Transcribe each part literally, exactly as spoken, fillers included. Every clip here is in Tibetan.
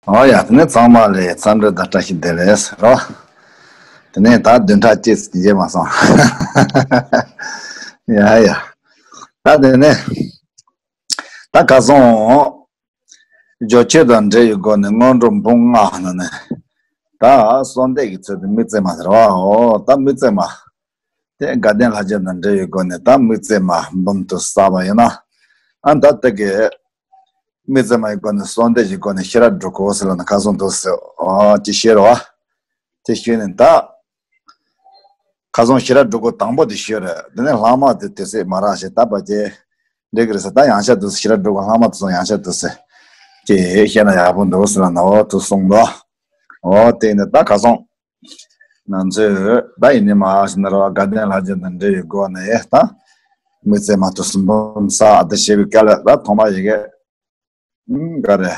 ཨོ་ཡ། དེ་ནས་ཚང་མ་ལ་འཚམས་འདྲི་དང་བཀྲ་ཤིས་བདེ་ལེགས་རོ། དེ་ནས་ད་བདུན་ཕྲག་གཅིག་ཙམ་བརྗེད་མ་སོང་། ཡ་ཡ། ད་དེ་ནས་ད་ཁ་སང་སྦྱོར་ཆོས་དང་འབྲེལ་བའི་སྒོ་ནས་སྔོན་འགྲོ་འབུམ་ལྔ་ནང་ནས་ད་གསོལ་འདེབས་ཀྱི་ཚུལ་དུ་དམིགས་བརྩེ་མ་ཟེར་བ། ཨོ་ད་དམིགས་བརྩེ་མ། དེ་དགའ་ལྡན་ལྷ་བརྒྱ་དང་འབྲེལ་བའི་སྒོ་ནས་ད་དམིགས་བརྩེ་མ་འབུམ་དུ་བསགས་པ་ཡིན་ན། ཨ་ད་དེ་གའི་དམིགས་བརྩེ་མའི་སྒོ་ནས་གསོལ་འདེབས་ཀྱི་སྒོ་ནས་ཤེས་རབ་སྒྲུབ་དགོས་ཟེར་ལབ་ན་ཁ་སང་འདུག་ཟེར། ཨོ་ཅི་ཤེས་རོ། དེ་ཤེས་ནས་ད་ཁ་སང་ཤེས་རབ་སྒྲུབ་དགོས་དང་པོ་དེ་ཤེས་རེད། དེ་ནས་ལྷག་མ་དེ་དེ་སྲིད་མ་རག་ཞེས་ད་བར་གྱི་འདྲེ་གི་རེད་ཟེར། ད་ཡང་ཤ་འདུག་ཟེར། ཤེས་རབ་སྒྲུབ་དགོས་ལྷག་མ་དེ་སོང་ཡང་ཤ་འདུག་ཟེར། ཅི་ཤེས་ན་ཡག་པོ་འདུག་ཟེར་ལབ་ན། ཨོ་དུ་སོང་ལོ། ཨོ་དེ་ནས་ད་ཁ་སང་ང་ཚོས་ད་ཡིན་ནི་མ་ཤེས་ན་རོ། དགའ་ལྡན་ལྷ་བརྒྱ་དང་འབྲེལ་བའི་སྒོ་ནས་ད་དམིགས་བརྩེ་མ་དུ་གསུམ་འབུམ་བསགས་དེ་བྱེད་པའི་སྐབས་ལ་ད་ཐོག་མ་ཡི་གེ་ག་རེ།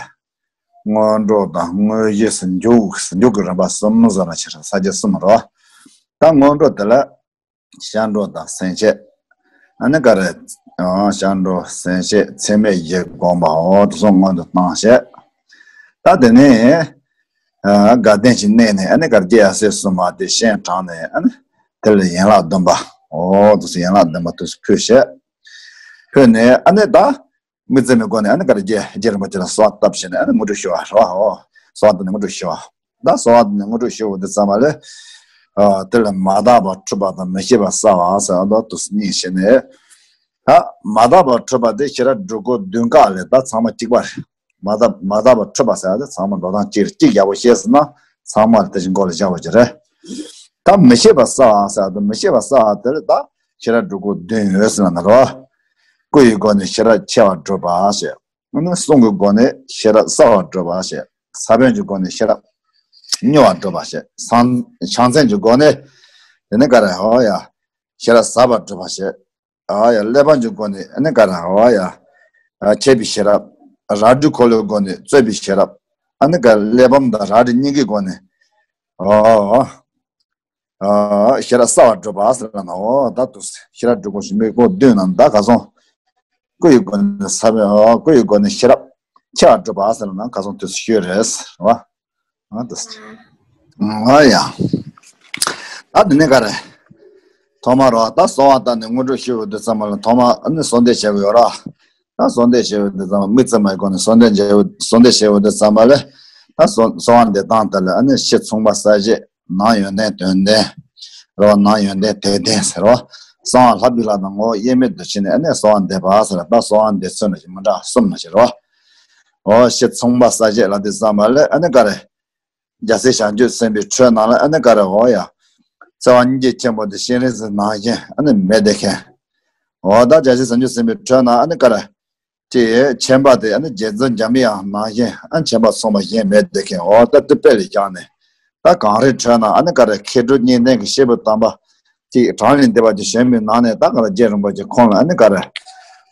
སྔོན་འགྲོ་དང་དངོས་གཞི་ཟེར་མཇུག་ཟེར་མཇུག་གི་རིམ་པ་གསུམ་བཟོ་ན་ཕྱིར་ས་བཅད་གསུམ་རོ། ད་སྔོན་འགྲོ་དེ་ལ་སྐྱབས་འགྲོ་དང་སེམས་བསྐྱེད། ཨ་ནི་ག་རེ། ཨ་སྐྱབས་འགྲོ་སེམས་བསྐྱེད་ཚད་མེད་བཞི་བསྒོམ་པའོ། དེ་ཚོ་སྔོན་དུ་བཏང་བྱས། ད་དེ་ནས་ཨ་དགའ་ལྡན་གྱི་གནས་ནས་ཨ་ནི་ག་རེ་རྒྱལ་སྲས་སུ་མ་དེ་སྤྱན་དྲངས་ནས་ཨ་ནི་དེ་ལ་ཡན་ལག་བདུན་པ། ཨོ་དེ་ཚོ་ཡན་ལག་བདུན་པ་དེ་ཚོ་ཕུལ་བྱས། ཕུལ་ནས་ཨ་ནི་ད་དམིགས་བརྩེ་མའི་སྒོ་ནས་ཨ་ནི་ག་རེ་རྗེ་རྗེ་རིན་པོ་ཆེ་ལ་གསོལ་བ་བཏབ་བྱས་ནས་ཨ་ནི་དངོས་གྲུབ་ཞུ་བ་རེད་བ། ཨོ་གསོལ་བ་བཏབ་ནས་དངོས་གྲུབ་ཞུ་བ། ད་གསོལ་བ་བཏབ་ནས་དངོས་གྲུབ་ཞུ་བ་འདི་ཚང་མ་ལས། ཨ་དེ་ལ་མ་དག་པ་འཁྲུལ་པ་དང་མི་ཤེས་པ་བསགས་པ་ཟེར་བ་དུ་གཉིས་བྱས་ནས། ད་མ་དག་པ་འཁྲུལ་པ་དེ་ཤེས་རབ་སྒྲུབ་དགོས་བདུན་ཀ་ལས་ད་ཚང་མ་གཅིག་པ་རེད། མ་དག་མ་དག་པ་འཁྲུལ་པ་ཟེར་བ་དེ་ཚང་མ་འགྲོ་སྟངས་གཅིག་རེད། གཅིག་ཡག་པོ་ཤེས་ཟིན་ན་ཚང་མ་ལ་དེ་བཞིན་མགོ་ལ་བཞག་པ་ཅིག་རེད། ད་མི་ཤེས་པ་བསགས་པ་ཟེར་བ་དེ་མི་ཤེས་པ་བསགས་པ་དེ་ལ་ད་ཤེས་རབ་སྒྲུབ་དགོས་བདུན་ཡོད་ཟེར་ན་རོ། སྐུ་ཡི་སྒོ་ནས་ཤེས་རབ་ཆེ་བ་སྒྲུབ་པ་ཞེས། ཨ་ནི་གསུང་གི་སྒོ་ནས་ཤེས་རབ་གསལ་བར་སྒྲུབ་པ་ཞེས། ས་བོན་གྱི་སྒོ་ནས་ཤེས་རབ་མྱུར་བར་སྒྲུབ་པ་ཞེས། སང་བྱང་སེམས་ཀྱི་སྒོ་ནས་དེ་ནི་ག་རེ། ཨོ་ཡ། ཤེས་རབ་ཟབ་པར་སྒྲུབ་པ་ཞེས། ཨོ་ཡ། གླེགས་བམ་གྱི་སྒོ་ནས་ཨ་ནི་ག་རེ། ཨོ་ཡ། ཨ་འཆད་པའི་ཤེས་རབ། རལ་གྲིའི་འཁོར་ལོའི་སྒོ་ནས་རྩོད་པའི་ཤེས་རབ། ཨ་ནི་ག་གླེགས་བམ་དང་རལ་གྲི་གཉིས་ཀའི་སྒོ་ནས། ཨོ། ཨ་ཤེས་རབ་གསལ་བར་སྒྲུབ་པ་ཟེར་ན། ཨོ་ད་དུ་ཤེས་རབ་སྒྲུབ་དགོས་ཤིང་དམིགས་སྐོར་བདུན་ནང་ད་ག་སོང་། སྐུ་ཡི་སྒོ་ནས་ས་བོན། ཨོ་སྐུ་ཡི་སྒོ་ནས་ཤེས་རབ་ཆེ་བར་སྒྲུབ་པ་ཟེར་ན་ག་སོང་དུས་སུ་ཤོད་རེད་ཟེར་བ། ཨ་དུ། ཨ་ཡ། ད་དེ་ནས་ག་རེ། ཐོག་མ་རོ། ད་གསོལ་བ་བཏབ་ནས་དངོས་གྲུབ་ཞུ་བའི་དུས་ཙམ་པ་ལ་ཐོག་མ་ཨ་ནི་གསོལ་འདེབས་བྱ་དགོས་ཡོད་ར། ད་གསོལ་འདེབས་བྱེད་པའི་དུས་ཙམ་པ་དམིགས་བརྩེ་མའི་སྒོ་ནས་གསོལ་འདེབས་བྱེད་པའི་གསོལ་འདེབས་བྱེད་པའི་དུས་ཙམ་པ་ལ། ད་གསོལ་གསོལ་བ་འདེབས་སྟངས་དེ་ལ་ཨ་ནི་ཕྱི་མཚུངས་པ་གསལ་བྱེད། ནང་ཡོན་ཏན་དོན་ལྡན། རེད་བ། ནང་ཡོན་ཏན་དོན་ལྡན་ཟེར་བ། གསང་བ་ལྷག་པའི་ལྷ་དང་ངོ་བོ་དབྱེར་མེད་དུ་ཕྱེ་ནས་ཨ་ནི་གསོལ་བ་འདེབས་པ་ཟེར་བ། ད་གསོལ་བ་འདེབས་ཚུལ་ལ་མི་འདྲ་གསུམ་ལ་ཕྱེ་རེད་བ། འོ་ཕྱི་མཚུངས་པ་གསལ་བྱེད་ལ་དུས་ཙམ་པ་ལ་ཨ་ནི་ག་རེ། རྒྱལ་སྲས་བྱང་ཆུབ་སེམས་དཔའི་ཁྲོད་ནང་ལ་ཨ་ནི་ག་རེ། འོ་ཡ། བརྩེ་བ་སྙིང་རྗེ་ཆེན་པོ་དེ་སྤྱན་རས་གཟིགས་ནང་བཞིན་ཨ་ནི་མེད་དེ་མཁན། འོ་ད་རྒྱལ་སྲས་བྱང་ཆུབ་སེམས་དཔའི་ཁྲོད་ནང་ཨ་ནི་ག་རེ། ཅེས་མཁྱེན་པ་དེ་ཨ་ནི་རྗེ་བཙུན་འཇམ་པའི་དབྱངས་ནང་བཞིན་ཨ་ནི་མཁྱེན་པ་མཚུངས་པ་གཞན་མེད་དེ་མཁན། འོ་ད་དེ་དཔེ་ལ་བཞག་ནས། ད་གངས་རིའི་ཁྲོད་ན་ཨ་ནི་ག་རེ། མཁས་གྲུབ་གཉིས་ལྡན་གྱི་སྐྱེས་བུ་དམ་པ་ཅིག་གྲངས་ལས་འདས་པ་ཅིག་བྱོན་པའི་ནང་ནས་ད་ག་རེ། རྗེ་རིན་པོ་ཆེ་ཁོང་ལ་ཨ་ནི་ག་རེ།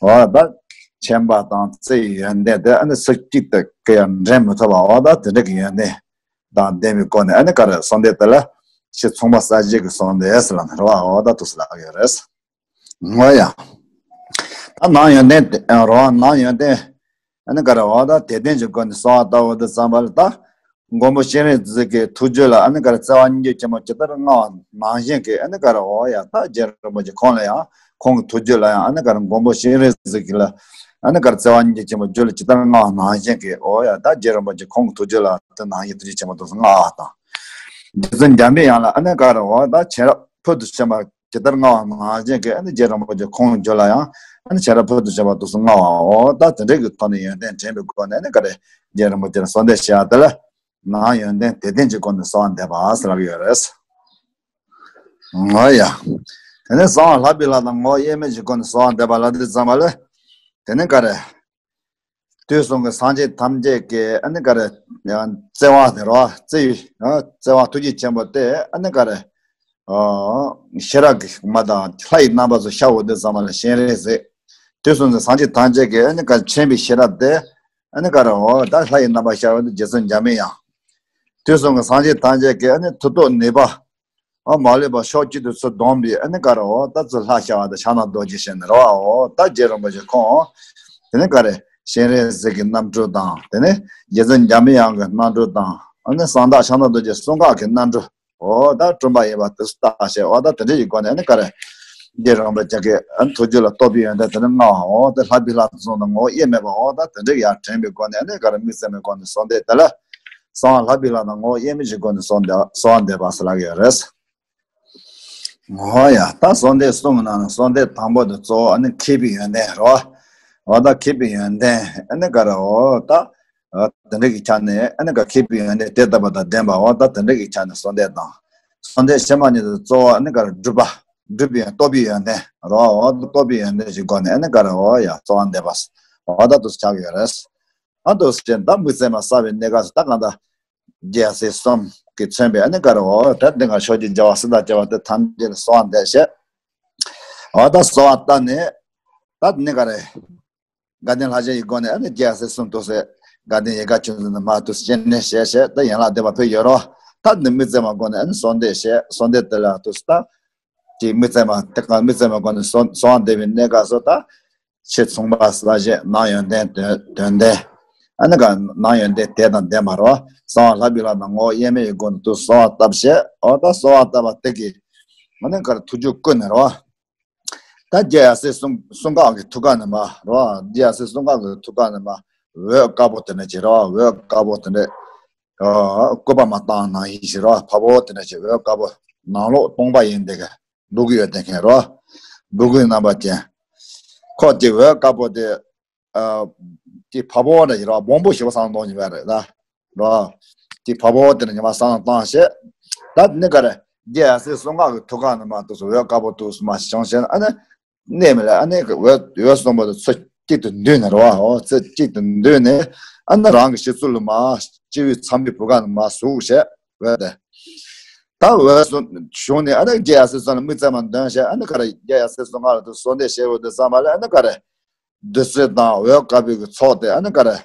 འོ་ད་མཁྱེན་པ་དང་བརྩེ་བའི་ཡོན་ཏན་དེ་ཨ་ནི་ཚིག་གཅིག་ཏུ་གི་ཡང་འགྲན་མི་ཐུབ་པ། འོ་ད་དེ་འདྲ་གི་ཡོན་ཏན་དང་ལྡན་པའི་སྒོ་ནས་ཨ་ནི་ག་རེ། གསོལ་འདེབས་དེ་ལ་ཕྱི་མཚུངས་པ་གསལ་བྱེད་ཀྱི་གསོལ་འདེབས་ཟེར་ལབ་ནས་རེད་བ། འོ་ད་འདུག་སེ་ལབ་ཡོད་རེད། འོ་ཡ། ད་ནང་ཡོན་ཏན་དེ་རོ། ནང་ཡོན་ཏན་ཨ་ནི་ག་རེ། འོ་ད་དད་ལྡན་གྱི་སྒོ་ནས་གསོལ་བ་བཏབ་པ་དུས་ཙམ་པ་ལ་ད་མགོན་པོ་སྤྱན་རས་གཟིགས་ཀྱི་ཐུགས་རྒྱུད་ལ་ཨ་ནི་ག་རེ། བརྩེ་བ་སྙིང་རྗེ་ཆེན་པོ་ཇི་ལྟར་མངའ་བ་ནང་བཞིན་གྱི་ཨ་ནི་ག་རེ། འོ་ཡ། ད་རྗེ་རིན་པོ་ཆེ་ཁོང་ལ་ཡང་ཁོང་གི་ཐུགས་རྒྱུད་ལ་ཡང་ཨ་ནི་ག་རེ། མགོན་པོ་སྤྱན་རས་གཟིགས་ཀྱི་ལ་ཨ་ནི་ག་རེ། བརྩེ་བ་སྙིང་རྗེ་ཆེན་པོ་རྒྱུད་ལ་ཇི་ལྟར་མངའ་བ་ནང་བཞིན་གྱི། འོ་ཡ། ད་རྗེ་རིན་པོ་ཆེ་ཁོང་གི་ཐུགས་རྒྱུད་ལ་དེ་ནང་བཞིན་ཐུགས་རྗེ་ཆེན་པོ་དུ་མངའ་བ་དང་། རྗེ་བཙུན་འཇམ་པའི་དབྱངས་ལ་ཨ་ནི་ག་རེ། འོ་ད་མཁྱེན་རབ་ཕུལ་དུ་ཕྱིན་པ་ཇི་ལྟར་མངའ་བ་ནང་བཞིན་གྱི་ཨ་ནི་རྗེ་རིན་པོ་ཆེ་ཁོང་རྒྱུད་ལ་ཡང་ཨ་ནི་མཁྱེན་རབ་ཕུལ་དུ་ཕྱིན་པ་དུ་མངའ་བའོ། ད་དེ་འདྲའི་གི་ཐོག་ནས་ཡོན་ཏན་དྲན་པའི་སྒོ་ནས་ཨ་ནི་ག་རེ། རྗེ་རིན་པོ་ཆེ་ལ་གསོལ་འདེབས་བྱ་དེ་ལ་ནང་ཡོན་ཏན་དད་ལྡན་གྱི་སྒོ་ནས་གསོལ་བ་འདེབས་པ་ཟེར་ལབ་ཡོད་རེད། འོ་ཡ། དེ་ནས་གསང་བ་ལྷག་པའི་ལྷ་དང་ངོ་བོ་དབྱེར་མེད་ཀྱི་སྒོ་ནས་གསོལ་བ་འདེབས་པ་ལ་དུས་ཙམ་པ་ལ། དེ་ནས་ག་རེ། དུས་གསུམ་གྱི་སངས་རྒྱས་ཐམས་ཅད་ཀྱི་ཨ་ནི་ག་རེ། བརྩེ་བ་དེ་རོ། བརྩེ་བའི་བརྩེ་བ་ཐུགས་རྗེ་ཆེན་པོ་དེ་ཨ་ནི་ག་རེ། ཤེས་རབ་ཀྱི་མ་དང་ལྷ་ཡི་རྣམ་པ་ཚོ་ཤར་བའི་དུས་ཙམ་པ་ལ་སྤྱན་རས་གཟིགས། དུས་གསུམ་གྱི་སངས་རྒྱས་ཐམས་ཅད་ཀྱི་ཨ་ནི་ག་རེ། མཁྱེན་པའི་ཤེས་རབ་དེ་ཨ་ནི་ག་རེ། འོ་ད་ལྷ་ཡི་རྣམ་པ་ཤར་བ་དེ་རྗེ་བཙུན་འཇམ་པའི་དབྱངས། དུས་གསུམ་གྱི་སངས་རྒྱས་ཐམས་ཅད་ཀྱི་ཨ་ནི་མཐུ་སྟོབས་ནུས་པ། ཨ་མ་ལུས་པ་ཕྱོགས་གཅིག་ཏུ་ཚུར་བསྡོམས་པའི་ཨ་ནི་ག་རེ། འོ་ད་ཚུར་ལྷ་ཤར་བ་དང་ཕྱག་ན་རྡོ་རྗེ་བཞིན་རེད་བ། འོ་ད་རྗེ་རིན་པོ་ཆེ་ཁོང་དེ་ནི་ག་རེ། སྤྱན་རས་གཟིགས་ཀྱི་རྣམ་འཕྲུལ་དང་། དེ་ནས་རྗེ་བཙུན་འཇམ་དབྱངས་ཀྱི་རྣམ་འཕྲུལ་དང་། ཨ་ནི་གསང་བདག་ཕྱག་ན་རྡོ་རྗེ་གསུང་སྐབས་ཀྱི་རྣམ་འཕྲུལ། འོ་ད་སྤྲུལ་པ་ཡིན་པ་དེ་ཚོ་བལྟ་བྱས། འོ་ད་དེ་འདྲ་ཡི་སྒོ་ནས་ཨ་ནི་ག་རེ། རྗེ་རིན་པོ་ཆེ་གི་ཨ་ནི་ཐུགས་རྒྱུད་ལ་རྟོགས་པའི་ཡོན་ཏན་དེ་ནི་མངའ་བ། འོ་ད་ལྷ་བི་ལྷ་གསུམ་དང་ངོ་བོ་དབྱེར་མེད་པ། འོ་ད་དེ་འདྲ་ཡར་དྲན་པའི་སྒོ་ནས་ཨ་ནི་ག་རེ། དམིགས་བརྩེ་མའི་སྒོ་ནས་གསོལ་འདེབས་དེ་ལ། གསང་བ་ལྷ་བི་ལྷ་དང་ངོ་བོ་དབྱེར་མེད་ཀྱི་སྒོ་ནས་གསོལ་འདེབས། གསོལ་འདེབས་པ་ཟེར་ལབ་ཀྱི་ཡོད་རེད། འོ་ཡ། ད་གསོལ་འདེབས་གསུམ་གྱི་ནང་ནས་གསོལ་འདེབས་དང་པོ་དེ་གཙོ་བོ་ཨ་ནི་མཁས་པའི་ཡོན་ཏན་རེད་བ། འོ་ད་མཁས་པའི་ཡོན་ཏན་ཨ་ནི་ག་རེ། འོ་ད་དེ་འདྲ་གི་ཆ་ནས་ཨ་ནི་ག་མཁས་པའི་ཡོན་ཏན་དེ་ལྟ་བུ་དང་ལྡན་པ། འོ་ད་དེ་འདྲ་གི་ཆ་ནས་གསོལ་འདེབས་དང་། གསོལ་འདེབས་ཕྱི་མ་གཉིས་དེ་གཙོ་བོ་ཨ་ནི་ག་རེ། སྒྲུབ་པ། སྒྲུབ་པའི་རྟོགས་པའི་ཡོན་ཏན་རེད་བ། འོ་ད་རྟོགས་པའི་ཡོན་ཏན་གྱི་སྒོ་ནས་ཨ་ནི་ག་རེ། འོ་ཡ། གསོལ་བ་འདེབས་པ། འོ་ད་དེ་ཆགས་ཀྱི་ཡོད་རེད། ཨ་དེ་ཚོ་བྱས་ད་དམིགས་བརྩེ་མ་གསལ་བའི་གནས་སྐབས་སུ་ད་གང་ལྟར། རྒྱལ་སྲས་གསུམ་གྱིས་མཚོན་པའི་ཨ་ནི་ག་རེ། འོ་ད་དེ་སྔར་ཕྱོགས་བཅུའི་རྒྱལ་བ་སྲས་དང་བཅས་པ་དེ་ཐམས་ཅད་ལ་གསོལ་བ་འདེབས་བྱས། འོ་ད་གསོལ་བ་བཏབ་ནས་ད་ནི་ག་རེ། དགའ་ལྡན་ལྷ་བྱིན་གྱི་སྒོ་ནས་ཨ་ནི་རྒྱལ་སྲས་གསུམ་དེ་ཚོ་དགའ་ལྡན་ཡིད་དགའ་ཆོས་འཛིན་དུ་མར་དེ་ཚོ་སྤྱན་འདྲེན་བྱས་བྱས། ད་ཡན་ལག་བཟླས་པ་ཕུལ་ཡོད་རེད་བ། ད་ནི་དམིགས་བརྩེ་མའི་སྒོ་ནས་ཨ་ནི་གསོལ་འདེབས་བྱས། གསོལ་འདེབས་དེ་ལ་དེ་ཚོ་ད། དེ་དམིགས་བརྩེ་མ་དེ་ག་དམིགས་བརྩེ་མའི་སྒོ་ནས་གསོལ་གསོལ་བ་འདེབས་པའི་གནས་སྐབས་སུ་ད། ཕྱི་མཚུངས་པ་གསལ་བྱེད། ནང་ཡོན་ཏན་དོན་དོན་ལྡན། ཨ་ནི་ག་ནང་ཡོན་ཏན་དེ་དང་ལྡན་པ་རེད་བ། གསང་བ་ལྷ་བི་ལྷ་དང་ངོ་བོ་དབྱེར་མེད་ཀྱི་སྒོ་ནས་དེ་གསོལ་བ་བཏབ་བྱས། འོ་ད་གསོལ་བ་བཏབ་པ་དེ་གིས་ཨ་ནི་ག་རེ། ཐུགས་རྒྱུད་བསྐུལ་ནས་རེད་བ། ད་རྒྱལ་སྲས་གསུམ་གསུམ་ཀ་གི་ཐུགས་ཀ་ནས་མར་རེད་བ། རྒྱལ་སྲས་གསུམ་ཀ་གི་ཐུགས་ཀ་ནས་མར་འོད་དཀར་པོ་དེ་འདྲ་ཅིག་རེད་བ། འོད་དཀར་པོ་དེ་འདྲ། ཨ་སྐུད་པ་མར་བཏང་ནང་བཞིན་ཞིག་རེད་བ། འཕགས་པོ་དེ་འདྲ་ཅིག་འོད་དཀར་པོ་ནང་ལོགས་སྟོང་པ་ཡིན་དེ་ག་འདུག་གི་ཡོད་དེ་མཁན་རེད་བ། སྦུ་གུའི་རྣམ་པ་ཅན། ཁོ་དེ་འོད་དཀར་པོ་དེ། ཨ་དེ་འཕགས་པོ་འདྲ་ཞིག་རེད་བ། སྦོམ་པོ་ཞེ་པོ་བསམ་བློ་གཏོང་བཞིན་པ་རེད་ད། རེད་བ། དེ་འཕགས་པོ་དེ་འདྲ་ཉི་མ་བསམ་བློ་བཏང་བྱས། ད་ནི་ག་རེ། རྒྱལ་སྲས་གསུམ་ཀ་གི་ཐུགས་ཀ་ནས་མར་དེ་ཚོ་འོད་དཀར་པོ་དེ་ཚོ་མར་བྱུང་བྱས། ཨ་ནི་གནས་མི་ལ་ཨ་ནི་འོད་འོད་གསུམ་པོ་དེ་ཚོ་གཅིག་ཏུ་འདུས་ནས་རེད་བ། འོ་ཚེ་གཅིག་ཏུ་འདུས་ནས་ཨ་ནི་རང་གི་སྤྱི་གཙུག་ལ་མར་སྤྱི་བོའི་ཚངས་པའི་བུ་ག་ནས་མར་ཟུག་བྱས། འོད་དེ་ད་འོད་གསུམ་བྱུང་ནས་ཨ་ནི་རྒྱལ་སྲས་གསུམ་ལ་དམིགས་བརྩེ་མ་འདོན་བྱས། ཨ་ནི་ག་རེ། རྒྱལ་སྲས་གསུམ་ཀ་ལ་དེ་གསོལ་འདེབས་བྱས་ཡོད་དུས་ཙམ་པ་ལ་ཨ་ནི་ག་རེ། བདུད་རྩི་དང་འོད་དཀར་པོའི་གི་ཚོགས་དེ་ཨ་ནི་ག་རེ།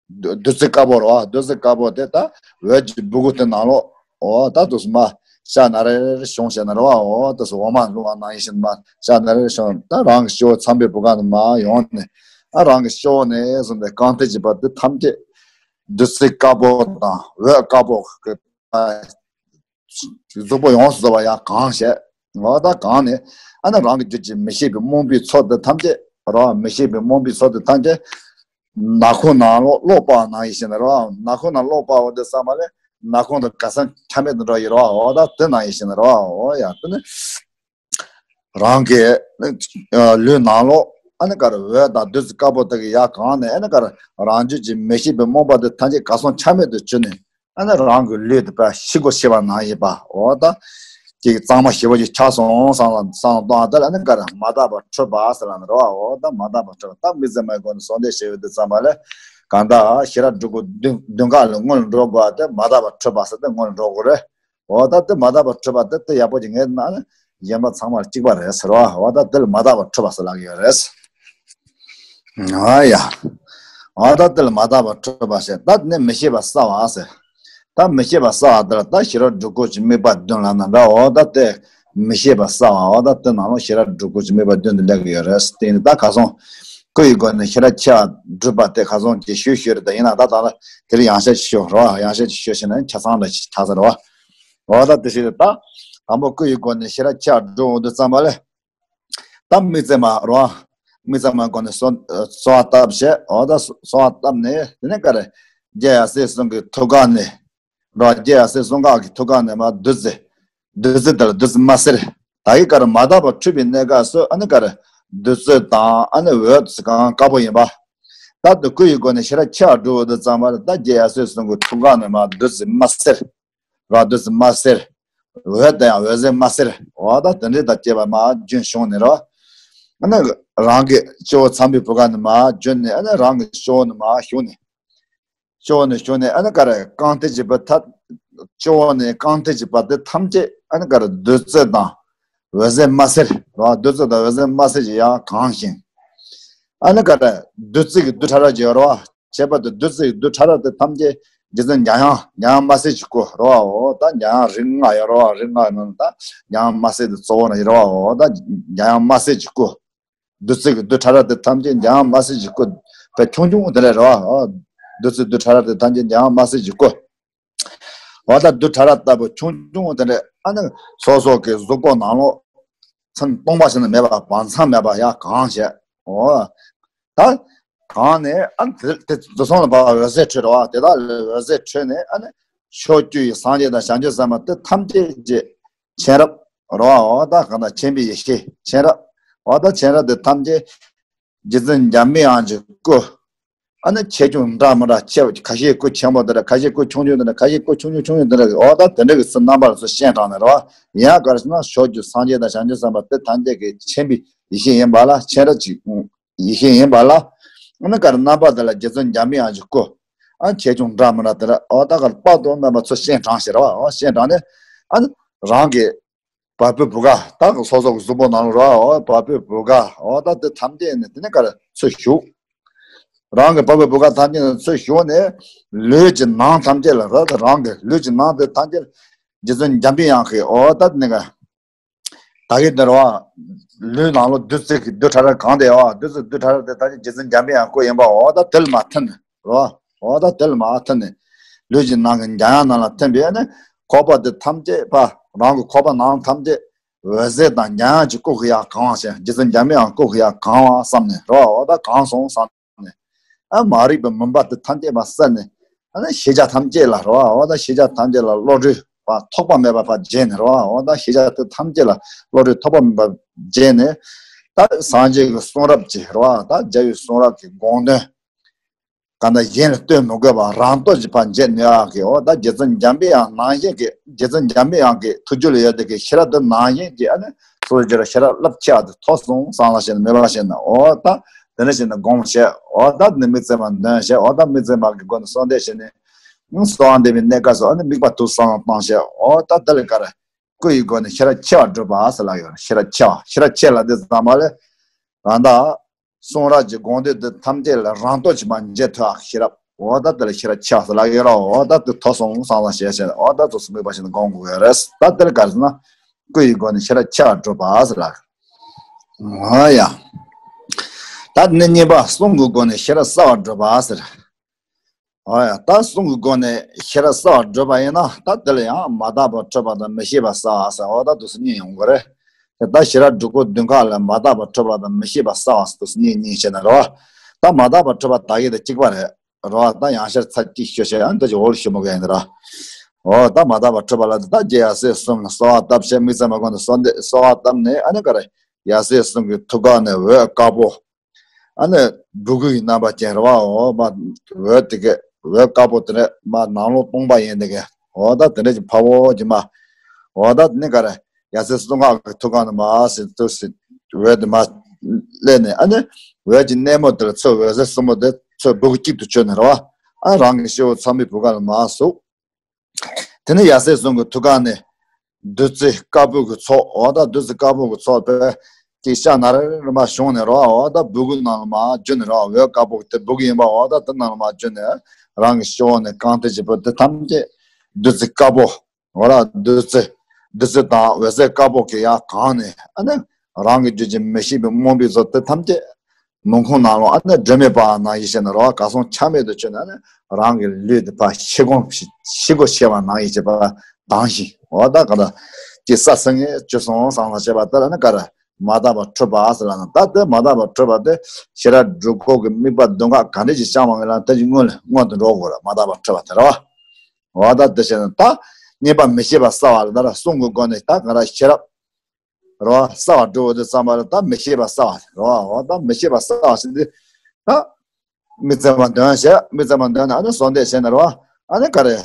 བདུད་བདུད་རྩི་དཀར་པོ་རེད་བ། བདུད་རྩི་དཀར་པོ་དེ་ད་འོད་ཀྱི་སྦུ་གུ་དེ་ནང་ལོགས། འོ་ད་དེ་ཚོ་མར་ཤར་ནར་རེར་བྱུང་བྱས་ནས་རེད་བ། འོ་དེ་ཚོ་འོ་མ་བླུགས་པ་ནང་བཞིན་མར་ཤར་ནར་རེར་བྱུང་། ད་རང་གི་སྤྱི་བོ་ཚངས་པའི་བུ་ག་ནས་མར་ཡོང་ནས། ཨ་རང་གི་སྤྱི་བོ་ནས་བཟུང་སྟེ་རྐང་མཐིལ་གྱི་བར་དུ་ཐམས་ཅད་བདུད་རྩི་དཀར་པོ་དང་འོད་དཀར་པོ་གི་གཟུགས་པོ་ཡོངས་སུ་རྫོགས་པ་ཡར་གང་བྱས། འོ་ད་གང་ནས་ཨ་ནི་རང་གི་རྒྱུད་ཀྱི་མི་ཤེས་པའི་རྨོངས་པའི་ཚོགས་དེ་ཐམས་ཅད་རེད་བ། མི་ཤེས་པའི་རྨོངས་པའི་ཚོགས་དེ་ཐམས་ཅད་ནག་ཁུང་ནང་ལོགས་གློག་སྤར་ནང་བཞིན་རེད་བ། ནག་ཁུང་ནང་གློག་སྤར་བ་དེ་ཙམ་པ་ལས་ནག་ཁུང་དེ་ག་ས་ཆ་མེད་དུ་འགྲོ་ཡི་རེད་བ། འོ་ད་དེ་ནང་བཞིན་རེད་བ། འོ་ཡ། དེ་ནི་རང་གི་ཨ་ལུས་ནང་ལོགས་ཨ་ནི་ག་རེ། འོད་དང་བདུད་རྩི་དཀར་པོ་དེ་གིས་ཡར་གང་ནས་ཨ་ནི་ག་རེ། རང་རྒྱུད་ཀྱི་མི་ཤེས་པའི་རྨོངས་པ་དེ་ཐམས་ཅད་ག་ས་ཆ་མེད་དུ་གྱུར་ནས། ཨ་ནི་རང་གི་ལུས་དེ་ཕར་ཤི་སྒོ་ཕྱེ་བ་ནང་བཞིན་པ། འོ་ད་ཅིག་གཙང་མ་ཞེ་པོ་ཅིག་ཆགས་སོང་བསམ་བསམ་བློ་གཏོང་བ་དེ་ལ་ཨ་ནི་ག་རེ། མ་དག་པར་འཁྲུད་པ་ཟེར་ལབ་ནི་རེད་བ། འོ་ད་མ་དག་པར་འཁྲུད་པ། ད་དམིགས་བརྩེ་མའི་སྒོ་ནས་གསོལ་འདེབས་བྱས་ཡོད་དུས་ཙམ་པ་ལ་གང་ལྟར་ཤེས་རབ་སྒྲུབ་དགོས་མདུན་མདུན་ཁ་ལ་སྔོན་ལ་འགྲོ་དགོས་པ་དེ་མ་དག་པར་འཁྲུད་པ་ཟེར་དེ་སྔོན་ལ་འགྲོ་དགོས་རེད། འོ་ད་དེ་མ་དག་པར་འཁྲུད་པ་དེ་དེ་ཡག་པོ་ཅིག་ངེས་ན་ནི་གཞན་པ་ཚང་མར་གཅིག་པ་རེད་ཟེར་བ། འོ་ད་དེ་ལ་མ་དག་པར་འཁྲུད་པ་ཟེར་ལབ་ཀྱི་ཡོད་རེད། ཨ་ཡ། འོ་ད་དེ་ལ་མ་དག་པར་འཁྲུད་པ་ཟེར། ད་ནི་མི་ཤེས་པ་གསལ་བ་ཟེར། ད་མི་ཤེས་པ་གསལ་བ་དེ་ལ་ད་ཤེས་རབ་སྒྲུབ་དགོས་ཀྱི་དམིགས་པ་བདུན་ལབ་ན་འདྲ། འོ་ད་དེ་མི་ཤེས་པ་གསལ་བ། འོ་ད་དེ་ནང་ལོགས་ཤེས་རབ་སྒྲུབ་དགོས་ཀྱི་དམིགས་པ་བདུན་དེ་སླེབས་ཀྱི་ཡོད་རེད། དེ་ནི་ད་ག་སོང་སྐུ་ཡི་སྒོ་ནས་ཤེས་རབ་ཆེ་བ་སྒྲུབ་པ་དེ་ག་སོང་ཅིག་ཞུས་ཞུས་རེད། ད་ཡིན་ན་ད་ད་ལ་དེ་ལ་ཡང་བཤད་ཅིག་ཞུ་རོགས། ཡང་བཤད་ཅིག་ཞུ་ཞེ་ན་ཆ་ཚང་འདྲ་ཞིག་ཆགས་ས་རེད་བ། འོ་ད་དེ་ཞིག་རེད། ད་དང་པོ་སྐུ་ཡི་སྒོ་ནས་ཤེས་རབ་ཆེ་བ་སྒྲུབ་འོང་དུས་ཙམ་པ་ལས། ད་དམིགས་བརྩེ་མ་རོ། དམིགས་བརྩེ་མ་སྒོ་ནས་གསོལ་གསོལ་བ་བཏབ་བྱས། འོ་ད་གསོལ་བ་བཏབ་ནས་དེ་ནས་ག་རེ། རྒྱལ་ཡབ་སྲས་གསུམ་གྱི་ཐུགས་ཀ་ནས་རོ། རྒྱལ་ཡབ་སྲས་གསུམ་ཀ་གི་ཐུགས་ཀ་ནས་མར་བདུད་རྩི། བདུད་རྩི་དེ་ལ་བདུད་རྩི་མ་སེར། ད་གི་ག་རེ། མ་དག་པར་འཁྲུད་པའི་གནས་སྐབས་སུ་ཨ་ནི་ག་རེ། བདུད་རྩི་དང་ཨ་ནི་འོད་ཟེར་གང་དཀར་པོ་ཡིན་པ། ད་དེ་སྐུ་ཡི་སྒོ་ནས་ཤེས་རབ་ཆེ་བ་སྒྲུབ་འོང་དུས་ཙམ་པ་ལ་ད་རྒྱལ་ཡབ་སྲས་གསུམ་གྱི་ཐུགས་ཀ་ནས་མར་བདུད་རྩི་མ་སེར། ར་བདུད་རྩི་མ་སེར། འོད་དེ་ཡང་འོད་ཟེར་མ་སེར། འོ་ད་དེ་འདྲ་དང་བཅས་པ་མར་རྒྱུན་བྱུང་ནས་རོ། ཨ་ནི་རང་གི་སྤྱི་བོ་ཚངས་པའི་བུ་ག་ནས་མར་རྒྱུན་ནས་ཨ་ནི་རང་གི་སྤྱི་བོ་ནས་མར་ཞུགས་ནས། སྤྱི་བོ་ནས་ཞུགས་ནས་ཨ་ནི་ག་རེ། རྐང་མཐིལ་གྱི་བར་ཐ། སྤྱི་བོ་ནས་རྐང་མཐིལ་གྱི་བར་དེ་ཐམས་ཅད་ཨ་ནི་ག་རེ། བདུད་རྩི་དང་འོད་ཟེར་མ་སེར་རོ། བདུད་རྩི་དང་འོད་ཟེར་མ་སེར་གྱིས་ཡང་གང་ཞིང་། ཨ་ནི་ག་རེ། བདུད་རྩི་གི་རྡུལ་ཕྲ་རབ་ཅིག་ཡོད་རེད་བ། ཁྱད་པར་དུ་བདུད་རྩི་གི་རྡུལ་ཕྲ་རབ་དེ་ཐམས་ཅད་རྗེ་བཙུན་འཇམ་དབྱངས། འཇམ་དབྱངས་དམར་སེར་གྱི་སྐུ་རེད་བ། འོ་ད་འཇམ་དབྱངས་རིགས་ལྔ་ཡོད་རེད་བ། རིགས་ལྔ་ཡོད་ནང་ད་འཇམ་དབྱངས་དམར་སེར་དེ་གཙོ་བོ་རེད་བ། འོ་ད་འཇམ་དབྱངས་དམར་སེར་གྱི་སྐུ། བདུད་རྩི་གི་རྡུལ་ཕྲ་རབ་དེ་ཐམས་ཅད་འཇམ་དབྱངས་དམར་སེར་གྱི་སྐུ། པའི་ཆུང་ཆུང་དེ་འདྲ་རེད་བ། བདུད་རྩི་རྡུལ་ཕྲ་རབ་དེ་ཐམས་ཅད་འཇམ་དབྱངས་དམར་སེར་གྱིས་བསྐོལ། འོ་ད་རྡུལ་ཕྲ་རབ་ལྟ་བུ་ཆུང་ཆུང་དེ་འདྲ་ཨ་ནི་སོ་སོ་གི་གཟུགས་པོ་ནང་ལོགས་ཚན་སྟོང་པ་ཞིག་ནི་མེད་པ་བར་མཚམས་མེད་པ་ཡར་གང་བྱས། འོ་ད་གང་ནས་ཨ་ནི་དེ་དེ་དེ་ཚོ་ལ་བབ་འོད་ཟེར་འཕྲོས་རེད་བ། དེ་དག་ལས་འོད་ཟེར་འཕྲོས་ནས་ཨ་ནི་ཕྱོགས་བཅུ་ཡི་སངས་རྒྱས་དང་བྱང་ཆུབ་སེམས་དཔའ་དེ་ཐམས་ཅད་ཀྱི་མཁྱེན་རབ་རེད་བ། འོ་ད་གང་ལྟར་མཁྱེན་པའི་ཡེ་ཤེས་མཁྱེན་རབ། འོ་ད་མཁྱེན་རབ་དེ་ཐམས་ཅད་རྗེ་བཙུན་འཇམ་པའི་དབྱངས་ཀྱིས་བསྐུལ། ཨ་ནི་ཆེ་ཆུང་འདྲ་མི་འདྲ་ཆེ་ཁ་ཤས་སྐུ་ཆེན་པོ་དེ་འདྲ། ཁ་ཤས་སྐུ་ཆུང་ཆུང་དེ་འདྲ། ཁ་ཤས་སྐུ་ཆུང་ཆུང་ཆུང་ཆུང་དེ་འདྲ། འོ་ད་དེ་འདྲ་གི་ཚུལ་རྣམ་པ་ལ་སོགས་སྤྱན་དྲངས་ནས་རེད་བ། ཡང་ག་རེ་ཟེར་ན་ཕྱོགས་བཅུའི་སངས་རྒྱས་དང་བྱང་ཆུབ་སེམས་དཔའ་དེ་ཐམས་ཅད་ཀྱི་མཁྱེན་པའི་ཡེ་ཤེས་ཡིན་པ་ལ་མཁྱེན་རབ་ཀྱི་ཡེ་ཤེས་ཡིན་པ་ལ། ཨ་ནི་ག་རེ་རྣམ་པ་དེ་ལ་རྗེ་བཙུན་འཇམ་པའི་དབྱངས་ཀྱིས་བསྐུལ། ཨ་ཆེ་ཆུང་འདྲ་མི་འདྲ་དེ་འདྲ། འོ་ད་ག་རེ་དཔག་ཏུ་མེད་པ་ཚུལ་སྤྱན་དྲངས་ཤིག་རེད་བ། འོ་སྤྱན་དྲངས་ནས་ཨ་ནི་རང་གི་བ་སྤུའི་བུ་ག་ད་སོ་སོ་གི་གཟུགས་པོ་ནང་ལ་རོ། བ་སྤུའི་བུ་ག་འོ་ད་དེ་ཐམས་ཅད་ནི་དེ་ནི་ག་རེ་ཚུར་ཞུགས། རང་གི་བ་སྤུའི་བུ་ག་ཐམས་ཅད་ནི་ཚུར་ཞུགས་ནས་ལུས་ཀྱི་ནང་ཐམས་ཅད་ལ་རོ། ད་རང་གི་ལུས་ཀྱི་ནང་དེ་ཐམས་ཅད་ལ་རྗེ་བཙུན་འཇམ་པའི་དབྱངས་ཀྱིས་འོ་ད་དེ་ནི་ག་ད་གི་དེ་རོ། ལུས་ནང་ལ་བདུད་རྩི་གི་རྡུལ་ཕྲ་རབ་གང་དེ་འོ་བདུད་རྩི་རྡུལ་ཕྲ་རབ་དེ་ཐམས་ཅད་རྗེ་བཙུན་འཇམ་པའི་དབྱངས་སྐུ་ཡིན་པ་འོ་ད་དེ་ལ་མར་ཐིམ་ནས་རོ། འོ་ད་དེ་ལ་མར་ཐིམ་ནས་ལུས་ཀྱི་ནང་གི་འཇམ་དབྱངས་ནང་ལ་ཐིམ་པས་ནི་ཁོག་པ་དེ་ཐམས་ཅད་པ་རང་གི་ཁོག་པ་ནང་ཐམས་ཅད་འོད་ཟེར་དང་འཇམ་དབྱངས་ཀྱི་སྐུ་གིས་ཡར་གང་བ་ཞིག་རྗེ་བཙུན་འཇམ་པའི་དབྱངས་སྐུ་གིས་ཡར་གང་བ་བསམ་ནས་རོ། འོ་ད་གང་སོང་བསམ་ནས་ཨ་མ་རིག་པའི་མུན་པ་དེ་ཐམས་ཅད་པ་བསལ་ནས་ཨ་ནི་ཤེས་བྱ་ཐམས་ཅད་ལ་རོ། འོ་ད་ཤེས་བྱ་ཐམས་ཅད་ལ་བློ་གྲོས་པ་ཐོགས་པ་མེད་པ་ཕར་རྒྱས་ནས་རོ། འོ་ད་ཤེས་བྱ་དེ་ཐམས་ཅད་ལ་བློ་གྲོས་ཐོགས་པ་མེད་པ་རྒྱས་ནས་ད་སངས་རྒྱས་ཀྱི་གསུང་རབ་ཀྱི་རོ། ད་རྒྱལ་བའི་གསུང་རབ་ཀྱི་དགོངས་དོན་གང་ལྟར་གཞན་ལ་སྟོན་མི་དགོས་པ་རང་སྟོབས་ཀྱིས་ཕར་འབྱེད་ནུས་པ་གི་འོ་ད་རྗེ་བཙུན་འཇམ་པའི་དབྱངས་ནང་བཞིན་གྱི་རྗེ་བཙུན་འཇམ་པའི་དབྱངས་ཀྱི་ཐུགས་རྒྱུད་ལ་ཡོད་དེ་གི་ཤེས་རབ་དེ་ནང་བཞིན་གྱི་ཨ་ནི་སོ་སོ་སྒྱུ་ར་ཤེས་རབ་རླབས་ཆེ་བ་དེ་ཐོབ་སོང་བསམ་ལ་བྱས་ནས་མོས་པ་བྱས་ནས་འོ་ད་དེ་འདྲ་བྱས་ནས་སྒོམ་བྱས་འོ་ད་དེ་ནས་དམིགས་བརྩེ་མ་འདོན་བྱས་འོ་ད་དམིགས་བརྩེ་མ་གི་སྒོ་ནས་གསོལ་འདེབས་བྱས་ནས་གསོལ་བ་འདེབས་པའི་གནས་སྐབས་སུ་ཨ་ནི་དམིགས་པ་ཐུགས་སང་བཏང་བྱས་འོ་ད་དེ་ལ་ག་རེ་སྐུ་ཡི་སྒོ་ནས་ཤེས་རབ་ཆེ་བ་བསྒྲུབ་པ་ཟེར་ལ་ཡོད་རེད། ཤེས་རབ་ཆེ་བ་ཤེས་རབ་ཆེ་ལ་དེ་ཙམ་པ་ལས་རང་ད། གསུང་རབ་ཀྱི་དགོངས་དོན་དེ་ཐམས་ཅད་ལ་རང་སྟོབས་ཀྱིས་མ་འབྱེད་ཐུབ་ཤེས་རབ། འོ་ད་དེ་ལ་ཤེས་རབ་ཆེ་བ་ཟེར་ལ་ཡོད་ར། འོ་ད་དེ་ཐོབ་སོང་བསམ་ལ་བྱས་བྱས་འོ་ད་ཚོ་སུ་མེད་པ་ཞིག་ནི་སྒོམ་དགོས་ཡོད་རེད། ད་དེར་ག་རེ་ཟེར་ན་སྐུ་ཡི་སྒོ་ནས་ཤེས་རབ་ཆེ་བ་སྒྲུབ་པ་ཟེར་ལ། འོ་ཡ། ད་ནི་གཉིས་པ་གསུང་གི་སྒོ་ནས་ཤེས་རབ་གསལ་བ་སྒྲུབ་པ་ཟེར། ཨོ་ཡ། ད་གསུང་གི་སྒོ་ནས་ཤེས་རབ་གསལ་བར་བསྒྲུབས་པ་ཡིན་ན་ད་དེ་ལ་ཡང་མ་དག་པར་ཁྲོས་པ་དང་མི་ཤེས་པ་གསལ་བ་ཟེར་འོ་ད་དུ་སུ་གཉིས་ཡོང་གི་རེད། དེ་ད་ཤེས་རབ་སྒྲུབ་སྒོ་བདུན་ཁག་ལ་མ་དག་པར་ཁྲོས་པ་དང་མི་ཤེས་པ་གསལ་བ་ཟེར་དུ་སུ་གཉིས་གཉིས་བྱས་ན་རེད་བ། ད་མ་དག་པར་ཁྲོས་པ་ད་གི་དེ་གཅིག་པ་རེད་རེད་བ། ད་ཡང་ཤར་ཚར་གཅིག་ཤོད་བྱས་ཡང་འདི་ཅིག་འོག་ལ་ཞུ་མོ་གི་ཡིན་ར། འོ་ད་མ་དག་པར་ཁྲོས་པ་ལ་ད་རྗེ་ཡབ་སྲས་གསུམ་ལ་གསོལ་བ་བཏབ་བྱས་དམིགས་བརྩེ་མ་དགོངས་ནས་གསོལ་འདེབས་གསོལ་བ་བཏབ་ནས་ཨ་ནི་ག་རེ་ཡབ་སྲས་གསུམ་གྱི་ཐུགས་ཀ་ནས་འོད་དཀར་པོ། ཨ་ནི་སྦུ་གུ་ཡི་རྣམ་པ་ཅན་རེད་བ། འོ་མ་འོད་དེ་གས་འོད་དཀར་པོ་དེ་ནས་མ་ནང་ལོགས་སྟོང་པ་ཡིན་དེ་གས་འོ་ད་དེ་འདྲ་ཅིག་ཕ་བོ་ཅིག་མ། འོ་ད་དེ་ནས་ག་རེ་ཡབ་སྲས་གསུང་ཁག་གི་ཐུགས་ཀ་ནས་མ་སྲིད་དུ་སྲིད་འོད་དེ་མ་སླེབས་ནས་ཨ་ནི་འོད་ཀྱི་སྣེ་མོ་དེ་ལ་ཚོ་འོད་ཟེར་གསུམ་པོ་དེ་ཚོ་སྦུ་གུ་གཅིག་ཏུ་བྱོན་ནས་རེད་བ། ཨ་རང་གི་སྤྱི་བོ་ཚངས་པའི་བུ་ག་ལ་མ་ཟུག་དེ་ནས་ཡབ་སྲས་གསུམ་གྱི་ཐུགས་ཀ་ནས་བདུད་རྩི་དཀར་པོ་གི་ཚོགས་འོ་ད་བདུད་རྩི་དཀར་པོ་གི་ཚོགས་དཔེ་ཅིག་ཤ་ན་རེ་རེ་མ་བྱུང་ནས་རོ། འོ་ད་སྦུ་གུ་ནང་ལ་མ་བརྒྱུད་ནས་རོ། འོད་དཀར་པོ་དེ་སྦུ་གུ་ཡིན་པ་འོ་ད་དེ་ནང་ལ་མ་བརྒྱུད་ནས་རང་གི་སྤྱི་བོ་ནས་རྐང་མཐིལ་གྱི་བུ་དེ་ཐམས་ཅད་བདུད་རྩི་དཀར་པོ་འོ་ད་བདུད་རྩི་བདུད་རྩི་དང་འོད་ཟེར་དཀར་པོ་གི་ཡར་གང་ནས་ཨ་ནི་རང་གི་རྒྱུད་ཀྱི་མི་ཤེས་པའི་རྨོངས་པའི་བཟོ་དེ་ཐམས་ཅད། མུན་ཁུང་ནང་ལོགས་ཨ་ནི་སྒྲོན་མེ་སྤར་ནང་བཞིན་བྱས་ནས་རོ། གར་སོང་ཆ་མེད་དུ་གྱུར་ནས་ཨ་ནི་རང་གི་ལུས་དེ་ཕར་ཤི་སྒོམ་ཤི་སྒོ་ཕྱེ་བ་ནང་བཞིན་བྱས་པ་དྭངས་ཤིང་འོ་ད་ག་ད་ཀྱི་ས་སེང་གེ་བཅུ་སོང་བསམ་ལ་བྱས་པ་ལྟར་ཨ་ནི་ག་རེ་མ་དག་པར་ཁྲོས་པ་ཟེར་ལ་ན་ད་དེ་མ་དག་པར་ཁྲོས་པ་དེ་ཤེས་རབ་སྒྲུབ་སྒོ་གི་དམིགས་པ་བདུན་ཁག་ག་འདྲ་ཞིག་བཅང་བ་ངེས་ལ་དེ་ཅིག་སྔོན་ལ་སྔོན་དུ་འགྲོ་དགོས་ར་མ་དག་པར་ཁྲོས་པ་དེ་རེད་བ། འོ་ད་དེ་བྱས་ན་ད་གཉིས་པ་མི་ཤེས་པ་གསལ་བ་ལ་ད་ར་གསུང་གི་སྒོ་ནས་ད་ག་ར་ཤེས་རབ། རོ། གསལ་བ་སྒྲུབ་པ་དེ་ཙམ་པ་ལ་ད་མི་ཤེས་པ་གསལ་བ་རོ། འོ་ད་མི་ཤེས་པ་གསལ་བ་ཞིག་འདི་ད་དམིགས་བརྩེ་མ་འདོན་བྱས་དམིགས་བརྩེ་མ་འདོན་ནས་ཨ་ནི་གསོལ་འདེབས་བྱས་ནས་རོ། ཨ་ནི་ག་རེ་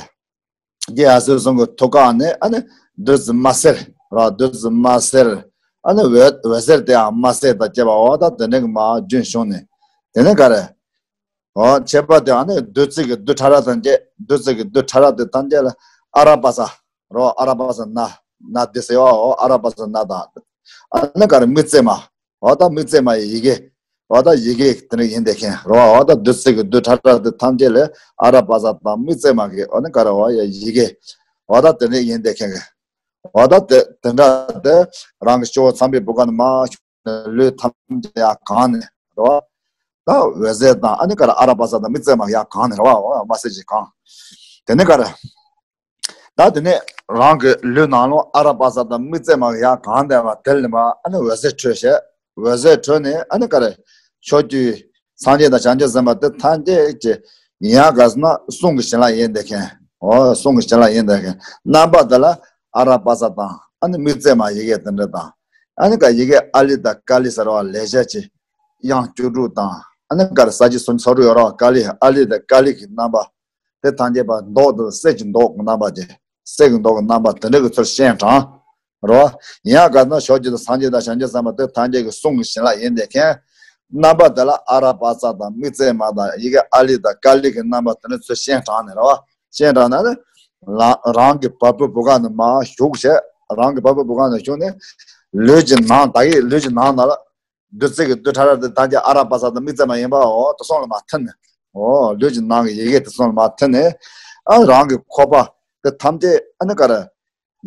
རྗེ་ཡབ་སྲས་གསུམ་གྱི་ཐུགས་ཀ་ནས་ཨ་ནི་བདུད་རྩི་དམར་སེར་རོ། བདུད་རྩི་དམར་སེར་ཨ་ནི་འོད་འོད་ཟེར་དེའང་དམར་སེར་དང་བཅས་པ་འོ་ད་དེ་འདྲ་གི་མ་རྒྱུན་བྱུང་ནས་དེ་ནས་ག་རེ། འོ་བྱས་པ་དེ་ཨ་ནི་བདུད་རྩི་གི་རྡུལ་ཕྲ་རབ་དང་བཅས་བདུད་རྩི་གི་རྡུལ་ཕྲ་རབ་དེ་ཐམས་ཅད་ལ་ཨ་ར་པ་ས་རོ། ཨ་ར་པ་ས་ན་ན་དེ་ཟེར་བའོ། ཨ་ར་པ་ས་ན་དང་ཨ་ནི་ག་རེ་དམིགས་བརྩེ་མ། འོ་ད་དམིགས་བརྩེ་མ་ཡི་ཡི་གེ། འོ་ད་ཡི་གེ་དེ་འདྲ་ཡིན་དེ་མཁན་རོ། འོ་ད་བདུད་རྩི་གི་རྡུལ་ཕྲ་རབ་དེ་ཐམས་ཅད་ལ་ཨ་ར་པ་ས་དང་དམིགས་བརྩེ་མ་གི་འོ་ནི་ག་རེ་འོ་ཡ་ཡི་གེ། འོ་ད་དེ་འདྲ་ཡིན་དེ་མཁན་གི། འོ་ད་དེ་དེ་འདྲ་དེ་རང་གི་སྤྱི་བོ་ཚངས་པའི་བུ་ག་ནས་མ་ལུས་ཐམས་ཅད་ཡར་གང་ནས་རོ། ད་ ད་འོད་ཟེར་དང་ཨ་ནི་ག་རེ་ཨ་ར་པ་ཙ་དང་དམིགས་བརྩེ་མ་ཡར་གང་ནས་རེད་བ། འོ་མ་སེ་ཅིག་གང་། དེ་ནས་ག་རེ། ད་དེ་ནས་རང་གི་ལུས་ནང་ལོགས་ཨ་ར་པ་ཙ་དང་དམིགས་བརྩེ་མ་ཡར་གང་བསྡད་པ་དེ་ལ་མ་ཨ་ནི་འོད་ཟེར་འཕྲོས་བྱས། འོད་ཟེར་འཕྲོས་ནས་ཨ་ནི་ག་རེ། ཕྱོགས་བཅུའི་སངས་རྒྱས་དང་བྱང་ཆུབ་སེམས་དཔའ་དེ་ཐམས་ཅད་ཀྱི་ཡང་ག་ཟེར་ན་གསུང་གི་བྱིན་རླབས་ཡིན་བསྡད་མཁན། འོ་གསུང་གི་བྱིན་རླབས་ཡིན་བསྡད་མཁན་རྣམ་པ་དེ་ལ་ཨ་ར་པ་ཙ་དང་ཨ་ནི་དམིགས་བརྩེ་མ་ཡི་གེ་དེ་འདྲ་དང་། ཨ་ནི་ག་ཡི་གེ་ཨ་ལི་དང་ཀ་ལི་ཟེར་བ་ལེ་ཤ་ཅིག་དབྱངས་བཅུ་དྲུག་དང་ཨ་ནི་ག་རེ་ས་བཅད་སུམ་ཅུ་སོ་དྲུག་ཡོད་རེད་བ། ཀ་ལི་ཨ་ལི་དང་ཀ་ལི་གི་རྣམ་པ། དེ་ཐམས་ཅད་པ་མདོག་དང་གསེར་གྱི་མདོག་གི་རྣམ་པ་དེ། གསེར་གྱི་མདོག་གི་རྣམ་པ་དེ་འདྲ་གི་ཚུལ་སྤྱན་དྲངས། རོ། ཡང་ག་ན་ཕྱོགས་བཅུ་དང་སངས་རྒྱས་དང་བྱང་ཆུབ་སེམས་དཔའ་དེ་ཐམས་ཅད་ཀྱི་གསུང་གི་བྱིན་རླབས་ཡིན་བསྡད་མཁན། རྣམ་པ་དེ་ལ་ཨ་ར་པ་ཙ་དང་དམིགས་བརྩེ་མ་དང་ཡི་གེ་ཨ་ལི་དང་ཀ་ལི་གི་རྣམ་པ་དེ་འདྲ་ཚུལ་སྤྱན་དྲངས་ནས་རོ། སྤྱན་དྲངས་ནས་ནི། རང་རང་གི་བ་སྤུའི་བུ་ག་ནས་མར་ཞུགས་བྱས། རང་གི་བ་སྤུའི་བུ་ག་ནས་ཞུགས་ནས། ལུས་ཀྱི་ནང་ད་གི་ལུས་ཀྱི་ནང་ན་ལ། བདུད་རྩི་གི་རྡུལ་ཕྲ་རབ་དེ་ཐམས་ཅད་ཨ་ར་པ་ཙ་དང་དམིགས་བརྩེ་མ་ཡིན་པ་འོ་དེ་ཚོ་ལ་མར་ཐིམ་ནས། འོ་ལུས་ཀྱི་ནང་གི་ཡི་གེ་དེ་ཚོ་ལ་མར་ཐིམ་ནས། ཨ་རང་གི་ཁོག་པ་དེ་ཐམས་ཅད་ཨ་ནི་ག་རེ།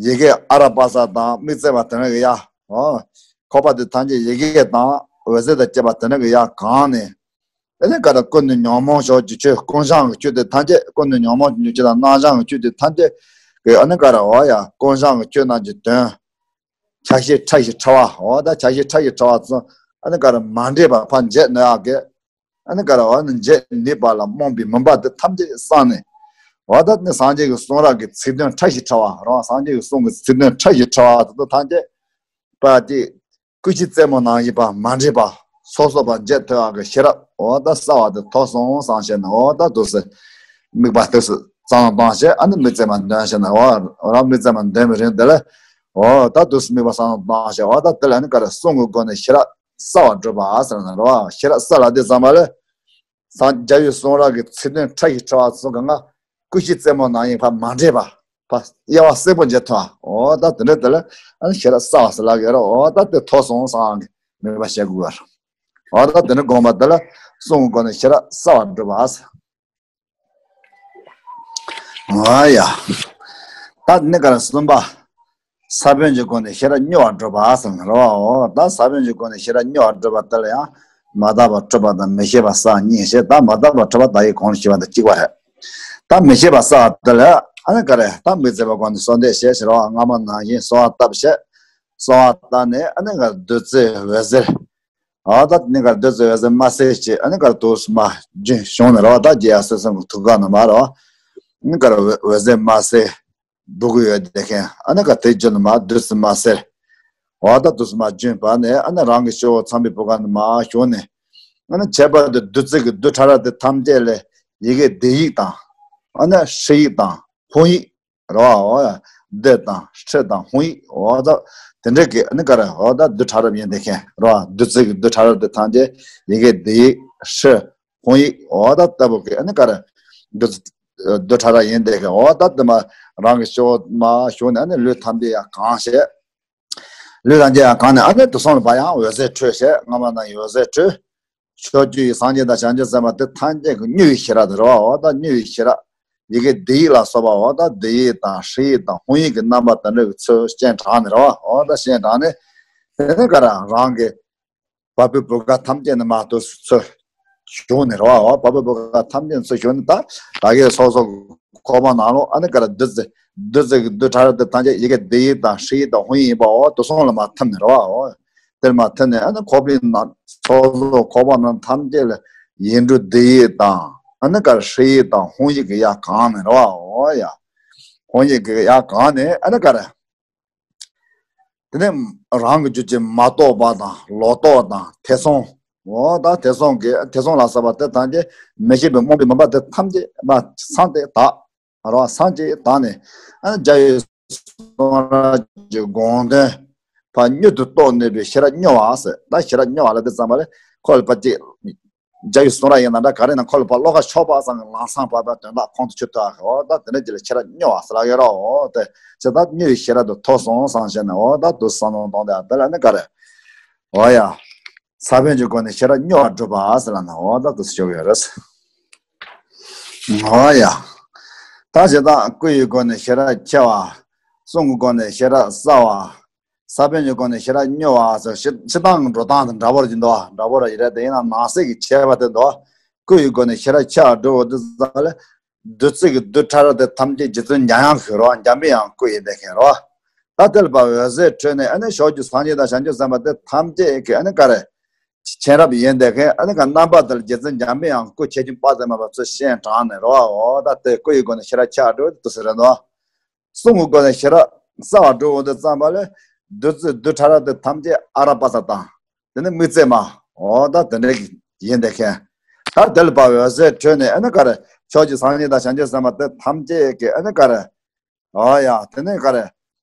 ཡི་གེ་ཨ་ར་པ་ཙ་དང་དམིགས་བརྩེ་མ་དེ་འདྲ་གི་ཡ། འོ། ཁོག་པ་དེ་ཐམས་ཅད་ཡི་གེ་དང་འོད་ཟེར་དང་བཅས་པ་དེ་འདྲ་གི་ཡ་གང་ནས། ཨ་ནི་ག་རེ་ཀུན་ནས་ཉོན་མོངས་ཕྱོགས་ཀྱི་ཆོས་ཀུན་བྱང་གི་ཆོས་དེ་ཐམས་ཅད་ཀུན་ནས་ཉོན་མོངས་ཀྱི་ཆོས་དང་རྣམ་བྱང་གི་ཆོས་དེ་ཐམས་ཅད་གི་ཨ་ནི་ག་རེ་འོ་ཡ་ཀུན་བྱང་གི་ཆོས་རྣམས་ཀྱི་དོན། ཆ་ཤས་ཕྲ་ཞིང་ཕྲ་བ། འོ་ད་ཆ་ཤས་ཕྲ་ཞིང་ཕྲ་བ་ཚོ་ཨ་ནི་ག་རེ་མ་འདྲེས་པ་ཕར་འབྱེད་ནུས་ཡག་གི། ཨ་ནི་ག་རེ་འོ་ནི་འབྱེད་ནུས་པ་ལ་རྨོངས་པའི་མུན་པ་དེ་ཐམས་ཅད་སངས་ནས། འོ་ད་ནི་སངས་རྒྱས་ཀྱི་གསུང་རབ་ཀྱི་ཚིག་དོན་ཕྲ་ཞིང་ཕྲ་བ་རང་སངས་རྒྱས་ཀྱི་གསུང་གི་ཚིག་དོན་ཕྲ་ཞིང་ཕྲ་བ་དེ་ཚོ་ཐམས་ཅད་པ་དེ་ཀུན་གཞི་རྩེ་མོ་ནང་བཞིན་པ་མ་འདྲེས་པ་སོ་སོ་པ་འབྱེད་ཐུབ་ཡག་གི་ཤེས་རབ་འོ་ད་གསལ་བ་དེ་ཐོབ་སོང་བསམ་བྱས་ནས་འོ་ད་དུས་སུ་དམིགས་པ་དུས་སུ་གཙང་བཏང་བྱས། ཨ་ནི་དམིགས་བརྩེ་མ་འདོན་བྱས་ནས་འོ་རང་དམིགས་བརྩེ་མ་འདོན་པའི་རིང་དེ་ལ་འོ་ད་དུས་སུ་དམིགས་པ་གཙང་བཏང་བྱས། འོ་ད་དེ་ལ་ནི་ག་རེ་གསུང་གི་སྒོ་ནས་ཤེས་རབ་གསལ་བར་སྒྲུབ་པ་ཟེར་ན་རེད་བ། ཤེས་རབ་གསལ་ལ་དེ་ཙམ་པ་ལ་སངས་རྒྱས་པའི་གསུང་རབ་ཀྱི་ཚིག་དོན་ཕྲ་ཞིང་ཕྲ་བ་ཚོ་གང་ག་ཀུན་གཞི་རྩེ་མོ་ནང་བཞིན་ཕར་མ་འདྲེས་པ་ཕར་དབྱེ་བ་གསལ་པོ་འབྱེད་ཐུབ་པ། འོ་ད་དེ་འདྲ་དེ་ལ་ཨ་ནི་ཤེས་རབ་གསལ་བ་ཟེར་ལབ་ཀྱི་རེད། འོ་ད་དེ་ཐོབ་སོང་བསམ་གྱི་དམིགས་པ་བྱེད་དགོས་པ་རེད། འོ་ད་དེ་འདྲ་དགོངས་པ་དེ་ལ་གསུང་གི་སྒོ་ནས་ཤེས་རབ་གསལ་བར་སྒྲུབ་པ་ཟེར། ཨ་ཡ། ད་ནི་ག་རེ་གསུམ་པ། ས་བོན་གྱི་སྒོ་ནས་ཤེས་རབ་སྨྱོ་བར་སྒྲུབ་པ་ཟེར་ན་རེད་བ། འོ་ད་ས་བོན་གྱི་སྒོ་ནས་ཤེས་རབ་སྨྱོ་བར་སྒྲུབ་པ་དེ་ལ་ཡང་མ་དག་པ་སྤྲོས་པ་དང་མི་ཤེས་པ་བསགས་གཉིས་བྱས། ད་མ་དག་པ་སྤྲོས་པ་ད་ཡི་གོང་ལ་ཞུས་པ་དང་གཅིག་པ་རེད། ད་མི་ཤེས་པ་བསགས་དེ་ལ་ཨ་ནི་ག་རེ་ད་མི་བརྩེ་བའི་སྒོ་ནས་གསོལ་འདེབས་བྱས་ཟེར་བ་སྔ་མ་ནང་བཞིན་གསོལ་བ་བཏབ་བྱས། གསོལ་བ་བཏབ་ནས་ཨ་ནི་ག་རེ་བདུད་རྩི་འོད་ཟེར། ཨ་ད་ནི་ག་རེ་བདུད་རྩི་འོད་ཟེར་མ་ཟེར་བྱས་ཨ་ནི་ག་རེ་དུས་སུ་མ་རྒྱུན་བྱུང་ནས་རེད་བ། ད་རྒྱལ་བ་སྲས་གསུམ་གྱི་ཐུགས་ཀ་ནས་མ་རེད་བ། ནི་ག་རེ་འོད་ཟེར་མ་ཟེར་འབུལ་གྱི་ཡོད་བསྡད་མཁན་ཨ་ནི་ག་དེ་རྒྱུན་ནས་མ་བདུད་རྩི་མ་ཟེར། འོ་ད་དུས་སུ་མ་རྒྱུན་བབས་ནས་ཨ་ནི་རང་གི་སྤྱི་བོ་ཚངས་པའི་བུ་ག་ནས་མ་བྱུང་ནས། ཨ་ནི་ཁྱད་པར་དུ་བདུད་རྩི་གི་རྡུལ་ཕྲ་རབ་དེ་ཐམས་ཅད་ལས་ཡི་གེ་བསྡུ་ཡིག་དང་། ཨ་ནི་ཧྲི་ཡིག་དང་ཧཱུྃ་ཡིག་རེད་བ། འོ་ཡ། བསྡུ་དང་ཧྲི་དང་ཧཱུྃ་ཡིག་འོ་ད་དེ་འདྲ་གི་ཨ་ནི་ག་རེ་འོ་ད་རྡུལ་ཕྲ་རབ་ཡིན་བསྡད་མཁན་རེད་བ། བདུད་རྩི་གི་རྡུལ་ཕྲ་རབ་དེ་ཐམས་ཅད་ཡི་གེ་བསྡུ་ཡིག་ཧྲི་ཧཱུྃ་ཡིག་འོ་ད་ལྟ་བུ་གི་ཨ་ནི་ག་རེ་རྡུལ་རྡུལ་ཕྲ་རབ་ཡིན་བསྡད་མཁན་འོ་ད་དེ་མ་རང་གི་སྤྱི་བོ་མ་བྱུང་ནས་ཨ་ནི་ལུས་ཐམས་ཅད་ཡང་གང་བྱས། ལུས་ཐམས་ཅད་ཡང་གང་ནས་ཨ་ནི་དུས་གསུམ་ལ་བ་ཡང་འོད་ཟེར་འཕྲོས་བྱས་སྔ་མ་ནང་བཞིན་འོད་ཟེར་འཕྲོས། ཕྱོགས་བཅུ་ཡི་སངས་རྒྱས་དང་བྱང་ཆུབ་སེམས་དཔའ་དེ་ཐམས་ཅད་ཀྱི་སྨྱོ་བའི་ཤེས་རབ་དེ་རེད་བ། འོ་ད་སྨྱོ་བའི་ཤེས་རབ། ཡི་གེ་བསྡུ་ཡིག་ལ་སོགས་པ་འོ་ད་བསྡུ་ཡིག་དང་ཧྲི་ཡིག་དང་ཧཱུྃ་ཡིག་གི་རྣམ་པ་དེ་འདྲ་གི་ཚུལ་སྤྱན་དྲངས་ནས་རེད་བ། འོ་ད་སྤྱན་དྲངས་ནས། དེ་ནས་ག་རེ་རང་གི་བ་སྤུའི་བུ་ག་ཐམས་ཅད་ནས་མར་དུ་ཚུར་ཞུགས་ནས་རེད་བ། འོ་བ་སྤུའི་བུ་ག་ཐམས་ཅད་ནས་ཚུར་ཞུགས་ནས་ད་ད་གའི་སོ་སོ་ཁོག་པ་ནང་ལོགས་ཨ་ནི་ག་རེ་བདུད་རྩི་བདུད་རྩི་གི་རྡུལ་ཕྲ་རབ་དེ་ཐམས་ཅད་ཡི་གེ་བསྡུ་ཡིག་དང་ཧྲི་ཡིག་དང་ཧཱུྃ་ཡིག་ཡིན་པ་འོ་དུས་གསུམ་ལ་མར་ཐིམ་ནས་རེད་བ། འོ་དེར་མར་ཐིམ་ནས་ཨ་ནི་ཁོག་པའི་ནང་སོ་སོ་ཁོག་པ་ནང་ཐམས་ཅད་ལ་ཡིག་འབྲུ་བསྡུ་ཡིག་དང་ཨ་ནི་ག་རེ་ཧྲི་ཡིག་དང་ཧཱུྃ་ཡིག་གི་ཡར་གང་ནས་རེད་བ། འོ་ཡ། ཧཱུྃ་ཡིག་གི་ཡར་གང་ནས་ཨ་ནི་ག་རེ། དེ་ནས་རང་གི་རྒྱུད་ཀྱི་མ་རྟོགས་པ་དང་ལོག་རྟོག་དང་ཐེ་ཚོམ། འོ་ད་ཐེ་ཚོམ་གྱི་ཐེ་ཚོམ་ལ་སོགས་པ་དེ་ཐམས་ཅད་མི་ཤེས་པའི་རྨོངས་པའི་མུན་པ་དེ་ཐམས་ཅད་མར་སངས་ཏེ་དག་རོ། སངས་ཀྱི་དག་ནས་ཨ་ནི་རྒྱལ་བའི་གསུང་རབ་ཀྱི་དགོངས་དོན་ཕར་མྱུར་དུ་རྟོགས་ནུས་པའི་ཤེས་རབ་སྨྱོ་བ་ཟེར། ད་ཤེས་རབ་སྨྱོ་བ་ལ་དེ་ཙམ་པ་ལས་ཁོ་ལ་ཕར་ཅིག་རྒྱལ་བའི་གསུང་རབ་ཡིན་ན་འདྲ་ག་རེ་ན་ཁོ་ལ་ཕར་བློ་ཁ་ཕྱོགས་པ་ཙམ་གྱི་ལམ་སང་བབས་པའི་དོན་དག་ཁོང་དུ་ཆུད་ཐུབ་པ། འོ་ད་དེ་འདྲ་ཅིག་ལ་ཤེས་རབ་སྨྱོ་བ་ཟེར་ལབ་ཡོད་ར། འོ་དེ་ཅི་ད་སྨྱོ་བའི་ཤེས་རབ་དེ་ཐོབ་སོང་བསམ་བྱས་ནས་འོ་ད་དུ་བསམ་བློ་གཏོང་དེ་དེ་ལ་ནི་ག་རེ། འོ་ཡ། ས་བོན་གྱི་སྒོ་ནས་ཤེས་རབ་སྨྱོ་བར་སྒྲུབ་པ་ཟེར་ལབ་ན་འོ་ད་དུ་ཞུ་གི་ཡོད་རེད། འོ་ཡ། ད་ཇི་ལྟར་སྐུ་ཡི་སྒོ་ནས་ཤེས་རབ་ཆེ་བ། གསུང་གི་སྒོ་ནས་ཤེས་རབ་གསལ་བ། ས་བོན་གྱི་སྒོ་ནས་ཤེས་རབ་སྨྱོ་བ་ཟེར། སྤྱི་སྤྱི་བཏང་གི་འགྲོ་སྟངས་དང་འདྲ་བོ་ཅིག་འདུག་འདྲ་བོ་ར་ཡིན་རེད། དེ་ཡིན་ན་ནང་གསེས་ཀྱི་ཁྱད་པར་དེ་འདུག་སྐུ་ཡི་སྒོ་ནས་ཤེས་རབ་ཆེ་བ་སྒྲུབ་པའི་དུས་ཙམ་ལ། བདུད་རྩི་གི་རྡུལ་ཕྲ་རབ་དེ་ཐམས་ཅད་རྗེ་བཙུན་འཇམ་དབྱངས་ཀྱི་རོ། འཇམ་པའི་དབྱངས་སྐུ་ཡིན་བསྡད་མཁན་རོ། ད་དེ་ལ་ཕར་འོད་ཟེར་འཕྲོས་ནས་ཨ་ནི་ཕྱོགས་བཅུའི་སངས་རྒྱས་དང་བྱང་ཆུབ་སེམས་དཔའ་དེ་ཐམས་ཅད་ཀྱི་ཨ་ནི་ག་རེ། མཁྱེན་རབ་ཡིན་བསྡད་མཁན་ཨ་ནི་ག་རྣམ་པ་དེ་ལ་རྗེ་བཙུན་འཇམ་པའི་དབྱངས་སྐུ་ཁྱད་ཅན་དཔག་ཏུ་མེད་པ་ཚུལ་བཞིན་དྲངས་ནས་རོ། འོ་ད་དེ་སྐུ་ཡི་སྒོ་ནས་ཤེས་རབ་ཆེ་བ་སྒྲུབ་པའི་དུས་ཚོད་རེད་འདུག་གསུང་གི་སྒོ་ནས་ཤེས་རབ་གསལ་བ་སྒྲུབ་འོང་དུས་ཙམ་པ་ལ། བདུད་རྩི་རྡུལ་ཕྲ་རབ་དེ་ཐམས་ཅད་ཨ་ར་པ་ས་དང་། དེ་ནི་དམིགས་བརྩེ་མ། འོ་ད་དེ་འདྲ་གི་ཡིན་བསྡད་མཁན། ད་དེ་ལ་ཕར་འོད་ཟེར་འཕྲོས་ནས་ཨ་ནི་ག་རེ། ཕྱོགས་བཅུའི་སངས་རྒྱས་དང་བྱང་ཆུབ་སེམས་དཔའ་དེ་ཐམས་ཅད་ཀྱི་ཨ་ནི་ག་རེ། འོ་ཡ་དེ་ནི་ག་རེ།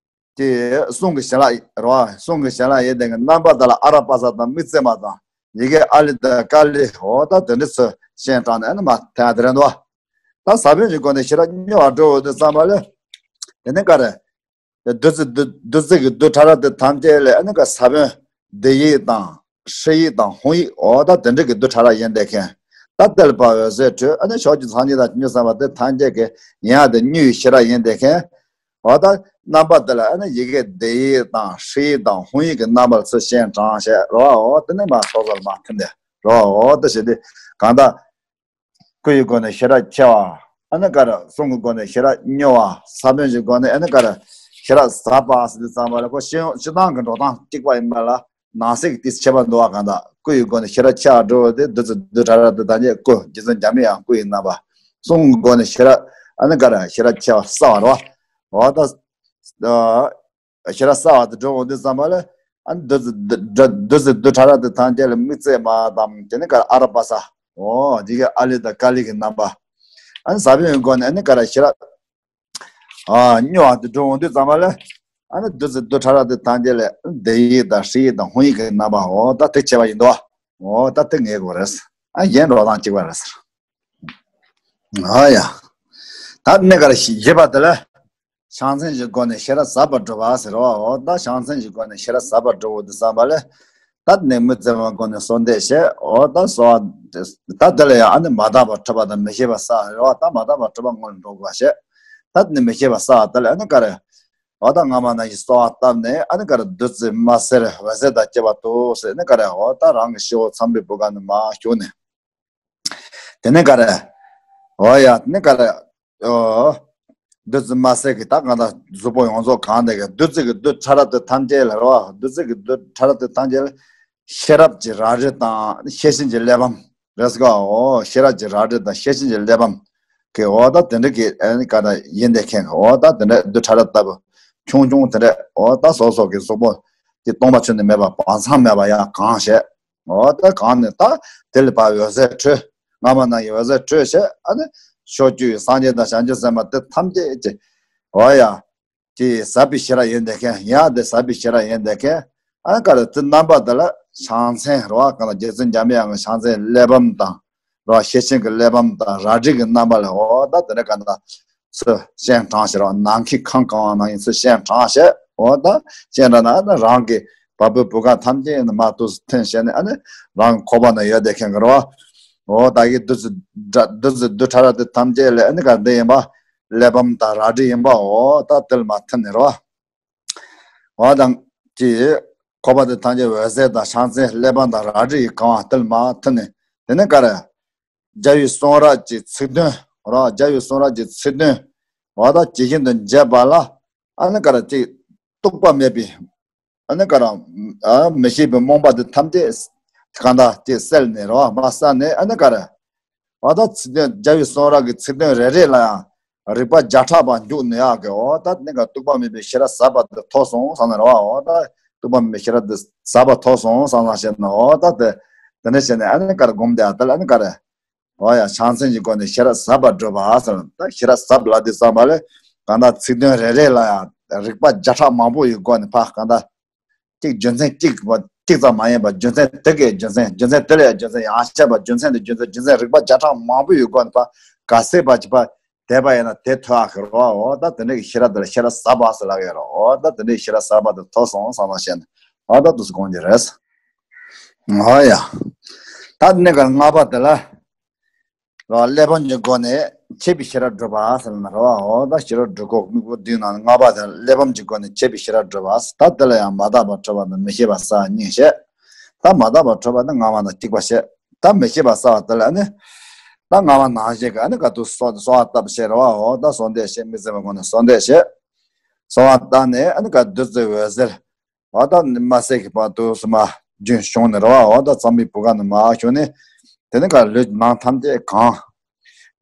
དེ་གསུང་གི་བྱིན་རླབས་རོ། གསུང་གི་བྱིན་རླབས་ཡིན་བསྡད་མཁན་རྣམ་པ་དེ་ལ་ཨ་ར་པ་ས་དང་དམིགས་བརྩེ་མ་དང་། ཡི་གེ་ཨ་ལི་དང་ཀ་ལི། འོ་ད་དེ་འདྲ་ཚུལ་བཞིན་དྲངས་ནས་ཨ་ནི་མར་ཐོན་ཡ་དེ་རེད་འདུག་ད་ས་བོན་གྱི་སྒོ་ནས་ཤེས་རབ་སྨྱོ་བ་སྒྲུབ་འོང་དུས་ཙམ་པ་ལ། དེ་ནི་ག་རེ། བདུད་རྩི་བདུད་བདུད་རྩི་གི་རྡུལ་ཕྲ་རབ་དེ་ཐམས་ཅད་ལས་ཨ་ནི་ག་ས་བོན། བདེ་ཡིད་དང་། ཧྲཱིཿཡིག་དང་ཧཱུྃ་ཡིག་འོ་ད་དེ་འདྲ་གི་རྡུལ་ཕྲ་རབ་ཡིན་བསྡད་མཁན། ད་དེ་ལ་ཕར་འོད་ཟེར་འཕྲོས་ཨ་ནི་ཕྱོགས་བཅུའི་སངས་རྒྱས་དང་བྱང་ཆུབ་སེམས་དཔའ་དེ་ཐམས་ཅད་ཀྱི་ཡང་དེ་སྨྱོ་བའི་ཤེས་རབ་ཡིན་བསྡད་མཁན། འོ་ད་རྣམ་པ་དེ་ལ་ཨ་ནི་ཡི་གེ་བདེ་ཡིག་དང་ཧྲཱིཿཡིག་དང་ཧཱུྃ་ཡིག་གི་རྣམ་པར་ཚུལ་བཞིན་དྲངས་བྱས་རོ། འོ་དེ་ནི་མར་སོ་སོར་མར་ཐོན་ཏེ་རོ། འོ་དེ་བྱས་ཏེ་གང་ལྟར། སྐུ་ཡི་སྒོ་ནས་ཤེས་རབ་ཆེ་བ། ཨ་ནི་ག་རེ། གསུང་གི་སྒོ་ནས་ཤེས་རབ་སྨྱོ་བ། ས་བོན་གྱི་སྒོ་ནས་ཨ་ནི་ག་རེ། ཤེས་རབ་ཟབ་པ་ཟེར་དུས་ཙམ་པ་ལ་ཁོ་སྤྱི་སྤྱི་བཏང་གི་འགྲོ་སྟངས་གཅིག་པ་ཡིན་པ་ལ་ནང་གསེས་ཀྱི་དེ་ཁྱད་པར་འདུག་པ། གང་ལྟར་སྐུ་ཡི་སྒོ་ནས་ཤེས་རབ་ཆེ་བ་སྒྲུབ་པ་དེ་བདུད་རྩི་རྡུལ་ཕྲ་རབ་དེ་ཐམས་ཅད་སྐུ་རྗེ་བཙུན་འཇམ་པའི་དབྱངས་སྐུ་ཡི་རྣམ་པ། གསུང་གི་སྒོ་ནས་ཤེས་རབ་ཨ་ནི་ག་རེ། ཤེས་རབ་ཆེ་བ་གསལ་བ་རེད་པ། འོ་ད། ཤེས་རབ་གསལ་བ་དེ་སྒྲུབ་འོང་དུས་ཙམ་པ་ལ། ཨ་ནི་བདུད་རྩི་བདུད་རྩི་བདུད་རྩི་རྡུལ་ཕྲ་རབ་དེ་ཐམས་ཅད་ལ་དམིགས་བརྩེ་མ་དང་དེ་ནི་ག་རེ། ཨ་ར་པ་ས། འོ་དེ་ག་ཨ་ལི་དང་ཀ་ལི་གི་རྣམ་པ། ཨ་ནི་ས་བོན་གྱི་སྒོ་ནས་ཨ་ནི་ག་རེ། ཤེས་རབ་ཨ་སྨྱོ་བ་དེ་སྒྲུབ་འོང་དུས་ཙམ་པ་ལ། ཨ་ནི་བདུད་རྩི་རྡུལ་ཕྲ་རབ་དེ་ཐམས་ཅད་ལ་བདེ་ཡིད་དང་ཧྲཱིཿཡིག་དང་ཧཱུྃ་ཡིག་གི་རྣམ་པ། འོ་ད་དེ་ཆེ་བ་ཡིན་འདུག་འོ་ད་དེ་ངེས་དགོས་རེད། ཨ་གཞན་འགྲོ་སྟངས་གཅིག་པ་རེད་ཟེར། ཨ་ཡ། ད་ནི་ག་རེ། བཞི་པ་དེ་ལ། བྱང་སེམས་ཀྱི་སྒོ་ནས་ཤེས་རབ་ཟབ་པར་སྒྲུབ་པ་ཟེར་རོ། འོ་ད་བྱང་སེམས་ཀྱི་སྒོ་ནས་ཤེས་རབ་ཟབ་པར་སྒྲུབ་པ་དེ་ཙམ་པ་ལ། ད་ནི་དམིགས་བརྩེ་བའི་སྒོ་ནས་གསོལ་འདེབས་བྱས། འོ་ད་གསོལ་བ། ད་དེ་ལ་ཡང་ཨ་ནི་མ་དག་པ་འཁྲུལ་པ་དང་མི་ཤེས་པ་བསལ་རོ། ད་མ་དག་པ་འཁྲུལ་པ་སྔོན་ལ་འགྲོ་དགོས་བྱས། ད་ནི་མི་ཤེས་པ་བསལ་བ་དེ་ལ་ཨ་ནི་ག་རེ། འོ་ད་སྔ་མ་ནང་བཞིན་གསོལ་བ་བཏབ་ནས་ཨ་ནི་ག་རེ། བདུད་རྩི་དམར་སེར་འོད་ཟེར་དང་བཅས་པ་དུ་ཟེར་ནི་ག་རེ། འོ་ད་རང་གི་སྤྱི་བོ་མཚམས་པའི་བུ་ག་ནས་མར་ཞུགས་ནས། དེ་ནས་ག་རེ། འོ་ཡ། དེ་ནས་ག་རེ། ཨོ། བདུད་རྩི་དམར་སེར་གྱིས་ད་གང་ལྟར་གཟུགས་པོ་ཡོངས་རྫོགས་གང་བསྡད་ཀྱི། བདུད་རྩི་གི་རྡུལ་ཕྲ་རབ་དེ་ཐམས་ཅད་ལ་རོ། བདུད་རྩི་གི་རྡུལ་ཕྲ་རབ་དེ་ཐམས་ཅད་ལ་ཤེས་རབ་ཀྱི་རལ་གྲི་དང་ཤེར་ཕྱིན་གྱི་གླེགས་བམ་རེད་ཟེར་ག་འོ། ཤེས་རབ་ཀྱི་རལ་གྲི་དང་ཤེར་ཕྱིན་གྱི་གླེགས་བམ་གྱིས་འོ་ད་དེ་འདྲ་གི་ཨ་ནི་ག་ད་ཡིན་བསྡད་མཁན་གྱི་འོ་ད་དེ་འདྲ་རྡུལ་ཕྲ་རབ་ལྟ་བུ་ཆུང་ཆུང་དེ་འདྲ་འོ་ད་སོ་སོ་གི་གཟུགས་པོ་དེ་སྟོང་པ་ཆུད་ནས་མེད་པ་བག་ཚང་མེད་པ་ཡང་གང་བྱས། འོ་ད་གང་ནས་ད་དེ་ལ་ཕར་འོད་ཟེར་འཕྲོས། སྔ་མ་ནང་བཞིན་འོད་ཟེར་འཕྲོས་བྱས། ཨ་ནི་ཕྱོགས་བཅུའི་སངས་རྒྱས་དང་བྱང་ཆུབ་སེམས་དཔའ་དེ་ཐམས་ཅད་ཀྱི་འོ་ཡ་དེ་ཟབ་པའི་ཤེས་རབ་ཡིན་བསྡད་མཁན། ཡང་དེ་ཟབ་པའི་ཤེས་རབ་ཡིན་བསྡད་མཁན། ཨ་ནི་ག་རེ། དེ་རྣམ་པ་དེ་ལ་བྱང་སེམས་རེད་པ། གང་ལ་རྗེ་བཙུན་འཇམ་པའི་དབྱངས་ཀྱི་བྱང་སེམས་གླེགས་བམ་དང་རེད་པ། ཤེར་ཕྱིན་གྱི་གླེགས་བམ་དང་རལ་གྲི་གི་རྣམ་པ་ལ་འོ་ད་དེ་འདྲ་ག་ད་ཚུལ་བཞིན་དྲངས་བྱས་རེད་པ། ནམ་མཁའི་ཁམས་གང་བ་ནང་བཞིན་ཚུལ་བཞིན་དྲངས་བྱས། འོ་ད་བཞིན་དྲངས་ན་ཨ་ནི་རང་གི་བ་སྤུའི་བུ་ག་ཐམས་ཅད་ནས་མར་དུས་སུ་ཐོན་བྱས་ནས་ཨ་ནི་རང་གི་ཁོག་པ་ན་ཡོད་བསྡད་མཁན་གྱི་རེད་པ། འོ་ད་གི་བདུད་རྩི་བདུད་རྩི་རྡུལ་ཕྲ་རབ་དེ་ཐམས་ཅད་ལ་ཨ་ནི་ག་འདི་ཡིན་པ། གླེགས་བམ་དང་རལ་གྲི་ཡིན་པ། འོ་ད་དེ་ལ་མར་ཐོན་ནས་རེད་པ། འོ་ད་ཀྱི་ཁོག་པ་དེ་ཐམས་ཅད་འོད་ཟེར་དང་བྱང་སེམས་གླེགས་བམ་དང་རལ་གྲི་ཡིས་གང་བ་དེ་ལ་མར་ཐོན་ནས། དེ་ནས་ག་རེ། རྒྱལ་བའི་གསུང་རབ་ཀྱི་ཚིག་དོན་རེད་པ། རྒྱལ་བའི་གསུང་རབ་ཀྱི་ཚིག་དོན་འོ་ད་ཇི་བཞིན་དུ་འབྱེད་པ་ལ་ཨ་ནི་ག་རེ། ཅིག་གཏུགས་པ་མེད་པའི་ཨ་ནི་ག་རེ། ཨ་མི་ཤེས་པའི་རྨོངས་པ་དེ་ཐམས་ཅད་གང་ལྟར་ཅིག་བསལ་ནས་རེད་པ། མར་བསལ་ནས་ཨ་ནི་ག་རེ། འོ་ད་ཚིག་དོན་རྒྱལ་བའི་གསུང་རབ་ཀྱི་ཚིག་དོན་རེ་རེ་ལ་ཡང་རིག་པ་བརྒྱ་ཕྲག་པ་འཇུག་ནུས་ཡག་གི་འོ་ད་ནི་ག་གཏུགས་པ་མེད་པའི་ཤེས་རབ་ཟབ་པ་དེ་ཐོབ་སོང་བསམ་ན་རེད་པ། འོ་ད་གཏུགས་པ་མེད་པའི་ཤེས་རབ་དེ་ཟབ་པ་ཐོབ་སོང་བསམ་བསམ་བྱས་ན། འོ་ད་དེ་དེ་འདྲ་བྱས་ནས་ཨ་ནི་ག་རེ་སྒོམ་བསྡད་ཡ་དེ་ལ་ཨ་ནི་ག་རེ། འོ་ཡ། བྱང་སེམས་ཀྱི་སྒོ་ནས་ཤེས་རབ་ཟབ་པར་སྒྲུབ་པ་ཟེར། ད་ཤེས་རབ་ཟབ་ལབ་དུས་ཙམ་པ་ལ་གང་ལྟར་ཚིག་དོན་རེ་རེ་ལ་ཡང་རིག་པ་བརྒྱ་ཕྲག་མང་པོ་ཡི་སྒོ་ནས་ཕར་གང་ལྟར་གཅིག་རྒྱུ་མཚན་གཅིག་པ་གཅིག་ཙམ་མ་ཡིན་པར་རྒྱུ་མཚན་དེ་གའི་རྒྱུ་མཚན། རྒྱུ་མཚན་དེ་ལ་ཡང་རྒྱུ་མཚན། ཡང་བཤད་པ་རྒྱུ་མཚན་དེ་རྒྱུ་མཚན། རྒྱུ་མཚན་རིག་པ་བརྒྱ་ཕྲག་མང་པོ་ཡི་སྒོ་ནས་ཕར་ག་ཚད་པ་ཅིག་ཕར་བསྡད་པ་ཡིན་ན་དེ་ཐོས་ཡག་གི་རེད་པ། འོ་ད་དེ་འདྲ་གི་ཤེས་རབ་དེ་ལ་ཤེས་རབ་ཟབ་པ་ཟེར་ལབ་ཡོད་རེད། འོ་ད་དེ་འདྲ་གི་ཤེས་རབ་ཟབ་པ་དེ་ཐོབ་སོང་བསམ་བསམ་བྱས་ནས་འོ་ད་འདུག་སེ་སྒོམ་གྱི་རེད། འོ་ཡ། ད་གནས་སྐབས་ལྔ་པ་དེ་ལ་རོ། གླེགས་བམ་གྱི་སྒོ་ནས་ འཆད་པའི་ཤེས་རབ་སྒྲུབ་པ་ཟེར་ན་རེད་བ། འོ་ད་ཤེས་རབ་སྒྲུབ་ཁོག་དམིགས་པ་བདུན་ནང་ལྔ་པ་དེ་གླེགས་བམ་གྱི་སྒོ་ནས་འཆད་པའི་ཤེས་རབ་སྒྲུབ་པ། ད་དེ་ལ་ཡང་མ་དག་པར་གྲུབ་པ་དང་མི་ཤེས་པ་གསལ་བ་གཉིས་བཤད། ད་མ་དག་པར་གྲུབ་པ་དེ་སྔ་མ་དང་གཅིག་པ་བཤད། ད་མི་ཤེས་པ་གསལ་བ་དེ་ལ་ནི། ད་སྔ་མ་ནང་བཞིན་གྱི་ཨ་ནི་ག་དུས་གསོལ་གསོལ་བ་བཏབ་བཤད་རེད་བ། འོ་ད་གསོལ་འདེབས་བཤད། མི་བཟད་པའི་སྒོ་ནས་གསོལ་འདེབས་བཤད། གསོལ་བ་བཏབ་ནས་ཨ་ནི་ག་བདུད་རྩི་འོད་ཟེར། འོ་ད་དམར་སེར་གྱི་བར་དུ་སུ་མ་རྒྱུན་བྱུང་ནས་རེད་བ། འོ་ད་གཙང་མའི་བུ་ག་ནས་མར་བྱུང་ནས། དེ་ནས་ག་ལུས་ནང་ཐམས་ཅད་གང་།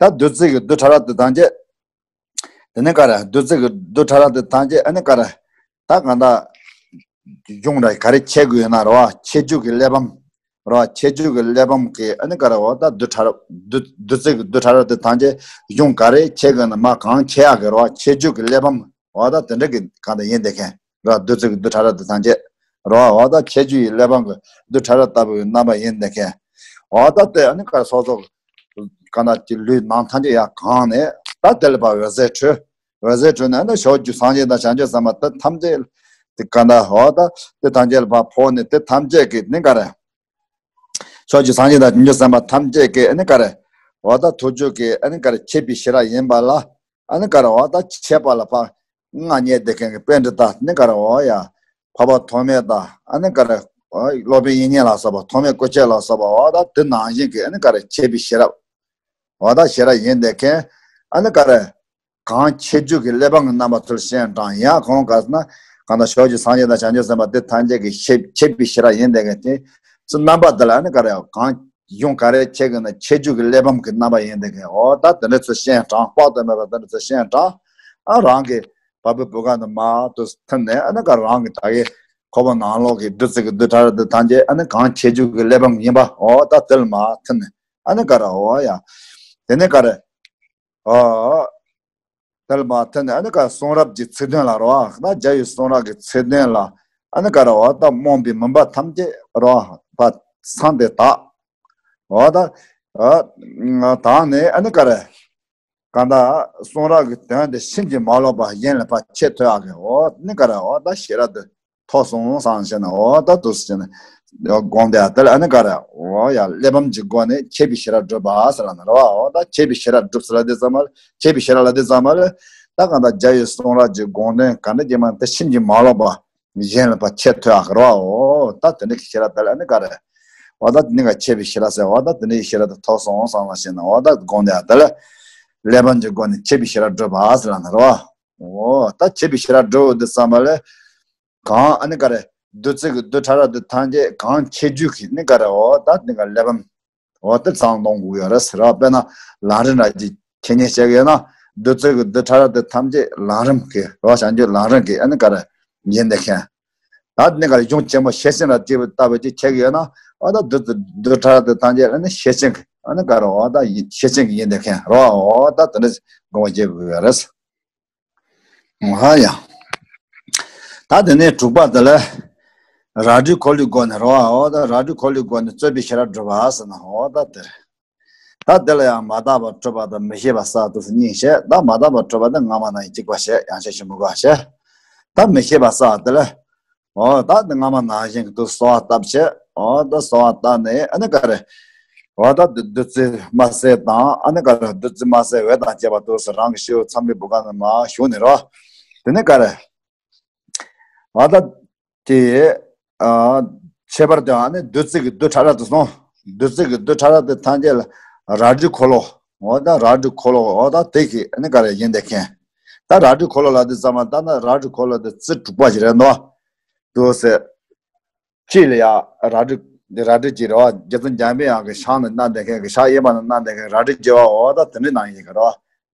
ད་བདུད་རྩི་གི་རྡུལ་ཕྲ་རབ་དེ་ཐམས་ཅད། དེ་ནས་ག་རེ་བདུད་རྩི་གི་རྡུལ་ཕྲ་རབ་དེ་ཐམས་ཅད་ཨ་ནི་ག་རེ། ད་གང་ལྟར། གཞུང་ར་ག་རེ་འཆད་དགོས་ཡོད་ན་རེད་བ། འཆད་རྒྱུ་གི་གླེགས་བམ། རེད་བ། འཆད་རྒྱུ་གི་གླེགས་བམ་གི་ཨ་ནི་ག་རེ། འོ་ད་རྡུལ་ཕྲ་རབ་བདུད་བདུད་རྩི་གི་རྡུལ་ཕྲ་རབ་དེ་ཐམས་ཅད་གཞུང་ག་རེ་འཆད་དགོས་ན་མར་གང་འཆད་ཡག་གི་རེད་བ། འཆད་རྒྱུ་གི་གླེགས་བམ། འོ་ད་དེ་འདྲ་གི་གང་ལྟར་ཡིན་བསྡད་མཁན། ར་བདུད་རྩི་གི་རྡུལ་ཕྲ་རབ་དེ་ཐམས་ཅད། ར་བ་ད་ཁྱད་ཆོས་ཡི་གླེགས་བམ་གྱི་རྡུལ་ཕྲ་རབ་ལྟ་བུའི་རྣམ་པ་ཡིན་བསྡད་མཁན། འོ་ད་དེ་ཨ་ནི་ག་སོ་སོ་ག་ན་གྱི་ལུས་ནང་ཐམས་ཅད་ཡར་གང་ནས། ད་དེ་ལ་ཕར་འོད་ཟེར་འཕྲོས། འོད་ཟེར་འཕྲོས་ནས་ཨ་ནི་ཕྱོགས་བཅུའི་སངས་རྒྱས་དང་བྱང་ཆུབ་སེམས་དཔའ་དེ་ཐམས་ཅད་དེ་ག་ན་འོ་ད་དེ་ཐམས་ཅད་ལ་ཕར་ཕོག་ནས་དེ་ཐམས་ཅད་ཀྱི་ནི་ག་རེ། ཕྱོགས་བཅུའི་སངས་རྒྱས་དང་བྱང་ཆུབ་སེམས་དཔའ་ཐམས་ཅད་ཀྱི་ཨ་ནི་ག་རེ། འོ་ད་ཐུགས་རྒྱུད་ཀྱི་ཨ་ནི་ག་རེ་འཆད་པའི་ཤེས་རབ་ཡིན་པ་ལ། ཨ་ནི་ག་རེ་འོ་ད་འཆད་པ་ལ་ཕར་མངའ་བརྙེས་བསྡད་མཁན་གྱི་པཎྜི་ཏ་ནི་ག་རེ་འོ་ཡ། འཕགས་པ་ཐོགས་མེད་དང་ཨ་ནི་ག་རེ། སློབ་དཔོན་དབྱིག་གཉེན་ལ་སོགས་པ་ཐོགས་མེད་སྐུ་མཆེད་ལ་སོགས་པ་འོ་ད་དེ་ནང་བཞིན་གྱི་ཨ་ནི་ག་རེ་འཆད་པའི་ཤེས་རབ། འོ་ད་ཤེས་རབ་ཡིན་བསྡད་མཁན། ཨ་ནི་ག་རེ། གང་འཆད་རྒྱུ་གི་གླེགས་བམ་གྱི་རྣམ་པ་ཚུལ་བཞིན་དྲངས་ཡང་ཁོང་ག་ཟེར་ན། གང་ལྟར་ཕྱོགས་བཅུའི་སངས་རྒྱས་དང་བྱང་ཆུབ་སེམས་དཔའ་དེ་ཐམས་ཅད་ཀྱི་ཤེས་འཆད་པའི་ཤེས་རབ་ཡིན་བསྡད་མཁན་དེ། ཚུལ་རྣམ་པ་དེ་ལ་ཨ་ནི་ག་རེ་གང་གཞུང་ག་རེ་འཆད་དགོས་ན་འཆད་རྒྱུ་གི་གླེགས་བམ་གྱི་རྣམ་པ་ཡིན་བསྡད་མཁན། འོ་ད་དེ་འདྲ་ཚུལ་བཞིན་དྲངས། དཔག་ཏུ་མེད་པ་དེ་འདྲ་ཚུལ་བཞིན་དྲངས། ཨ་རང་གི་བ་སྤུའི་བུ་ག་ནས་མར་དུ་ཐོན་ནས་ཨ་ནི་ག་རང་གི་ད་གི་ཁོག་པ་ནང་ལོགས་ཀྱི་བདུད་རྩི་གི་རྡུལ་ཕྲ་རབ་དེ་ཐམས་ཅད་ཨ་ནི་གང་འཆད་རྒྱུ་གི་གླེགས་བམ་ཡིན་པ། འོ་ད་དེ་ལ་མར་ཐོན་ནས་ཨ་ནི་ག་རེ་འོ་ཡ། དེ་ནས་ག་རེ། འོ། དེ་ལ་མར་ཐོན་ནས་ཨ་ནི་ག་གསུང་རབ་ཀྱི་ཚིག་དོན་ལ་རེད་བ། ད་རྒྱལ་བའི་གསུང་རབ་ཀྱི་ཚིག་དོན་ལ་ཨ་ནི་ག་རེ་འོ་ད་རྨོངས་པའི་མུན་པ་ཐམས་ཅད་རེད་བ་ཕར་ཚང་སྟེ་དག། འོ་ད། ཨ། དག་ནས་ཨ་ནི་ག་རེ། གང་ལྟར་གསུང་རབ་ཀྱི་དོན་དེ་ཕྱིན་ཅི་མ་ལོག་པ་གཞན་ལ་ཕར་འཆད་ཐུབ་ཡག་གི་འོ་ནི་ག་རེ་འོ་ད་ཤེས་རབ་དེ་ཐོབ་སོང་བསམ་བྱས་ནས། འོ་ད་འདུག་སེ་བྱས་ནས་དགོངས་ཏེ་དེ་ལ་ཨ་ནི་ག་རེ་འོ་ཡ་གླེགས་བམ་གྱི་སྒོ་ནས་འཆད་པའི་ཤེས་རབ་སྒྲུབ་པ་ཟེར་ལབ་ནི་རེད་བ། འོ་ད་འཆད་པའི་ཤེས་རབ་སྒྲུབ་ཟེར་ལབ་དུས་ཙམ་པ་ལ། འཆད་པའི་ཤེས་རབ་ལབ་དུས་ཙམ་པ་ལ། ད་གང་ལྟར་རྒྱལ་བའི་གསུང་རབ་ཀྱི་དགོངས་དོན་ག་འདྲ་ཅིག་མ་དེ་ཕྱིན་ཅི་མ་ལོག་པ། གཞན་ལ་ཕར་འཆད་ཐུབ་ཡག་གི་རེད་བ། འོ་ད་དེ་འདྲ་གི་ཤེས་རབ་དེ་ལ་ཨ་ནི་ག་རེ། འོ་ད་དེ་ནི་ག་འཆད་པའི་ཤེས་རབ་ཟེར། འོ་ད་དེ་འདྲ་གི་ཤེས་རབ་དེ་ཐོབ་སོང་བསམ་བློ་བྱས་ནས། འོ་ད་དགོངས་ཏེ་དེ་ལ་གླེགས་བམ་གྱི་སྒོ་ནས་འཆད་པའི་ཤེས་རབ་སྒྲུབ་པ་ཟེར་ལབ་ནི་རེད་བ། འོ་ད་འཆད་པའི་ཤེས་རབ་སྒྲུབ་དུས་ཙམ་པ་ལ། གང་ཨ་ནི་ག་རེ། བདུད་རྩི་གི་རྡུལ་ཕྲ་རབ་དེ་ཐམས་ཅད་གང་འཆད་རྒྱུ་གི་ནི་ག་རེ། འོ་ད་དེ་ག་གླེགས་བམ། འོ་དེ་ཚང་གཏོང་དགོས་ཡོད་རེད་ཟེར་བ། དཔེར་ན་ལམ་རིམ་ར་གྱི་འཆད་ཉན་བྱེད་ཀྱི་ཡོད་ན། བདུད་རྩི་གི་རྡུལ་ཕྲ་རབ་དེ་ཐམས་ཅད་ལམ་རིམ་གྱི་རེད་བ། བྱང་ཆུབ་ལམ་རིམ་གྱི་ཨ་ནི་ག་རེ་ཡིན་བསྡད་མཁན། ད་ནི་ག་རེ་གཞུང་ཆེན་མོ་ཤེར་ཕྱིན་ར་གཅིག་པུ་ལྟ་བུ་ཅིག་འཆད་ཀྱི་ཡོད་ན། འོ་ད་བདུད་རྩི་རྡུལ་ཕྲ་རབ་དེ་ཐམས་ཅད་ཨ་ནི་ཤེར་ཕྱིན་གྱི་ཨ་ནི་ག་རེ་འོ་ད་ཡིན་ཤེར་ཕྱིན་གྱི་ཡིན་བསྡད་མཁན་རེད་བ། འོ་ད་དེ་འདྲ་དགོངས་པ་བཞེས་དགོས་ཡོད་རེད། ཧ་ཡ། ད་དེ་ནས་དྲུག་པ་དེ་ལ། རལ་གྲིའི་འཁོར་ལོའི་སྒོ་ནས་རེད་བ། འོ་ད་རལ་གྲིའི་འཁོར་ལོའི་སྒོ་ནས་རྩོད་པའི་ཤེས་རབ་སྒྲུབ་པ་ཟེར་ན་འོ་ད་དེ་རེད། ད་དེ་ལ་ཡང་མ་དག་པར་གྲུབ་པ་དང་མི་ཤེས་པ་གསལ་བ་དེ་གཉིས་བཤད། ད་མ་དག་པར་གྲུབ་པ་དེ་སྔ་མ་ནང་བཞིན་གཅིག་པ་བཤད། ཡང་བཤད་ཞིབ་མོ་ག་བཤད། ད་མི་ཤེས་པ་གསལ་བ་དེ་ལ། འོ་ད་དེ་སྔ་མ་ནང་བཞིན་གྱི་དུ་གསོལ་བ་བཏབ་བྱས། འོ་ད་གསོལ་བ་བཏབ་ནས་ཨ་ནི་ག་རེ། འོ་ད་བདུད་རྩི་དམར་སེར་དང་ཨ་ནི་ག་རེ། བདུད་རྩི་དམར་སེར་འོད་དང་བཅས་པ་དུ་སུ་རང་གི་ཤེའུ་ཚངས་པའི་བུ་ག་ནས་མར་ཞུགས་ནས་རོ། དེ་ནས་ག་རེ། འོ་ད་དེ། ཨ། ཁྱད་པར་དུ་ཨ་ནི་བདུད་རྩི་གི་རྡུལ་ཕྲ་རབ་ཏུ་སོང་། བདུད་རྩི་གི་རྡུལ་ཕྲ་རབ་དེ་ཐམས་ཅད་ལ་རལ་གྲིའི་འཁོར་ལོ། འོ་ད་རལ་གྲིའི་འཁོར་ལོ་འོ་ད་དེ་གི་ཨ་ནི་ག་རེ་ཡིན་བསྡད་མཁན། ད་རལ་གྲིའི་འཁོར་ལོ་ལ་དེ་ཙམ་མ་ད་ན་རལ་གྲིའི་འཁོར་ལོ་དེ་རྩི་དྲུག་པ་ཞིག་རེད་འདུག་དུ་ཟེར། གཅིག་ལ་ཡ་རལ་གྲི། འདི་རལ་གྲི་གཅིག་རེད་བ། རྗེ་བཙུན་འཇམ་པའི་དབྱངས་ཀྱི་ཞལ་ནས་གནང་བསྡད་མཁན་གྱི་ཞལ་གཡས་པ་ནས་གནང་བསྡད་མཁན་རལ་གྲི་གཅིག་བ། འོ་ད་དེ་འདྲའི་ནང་བཞིན་གྱི་རེད་བ།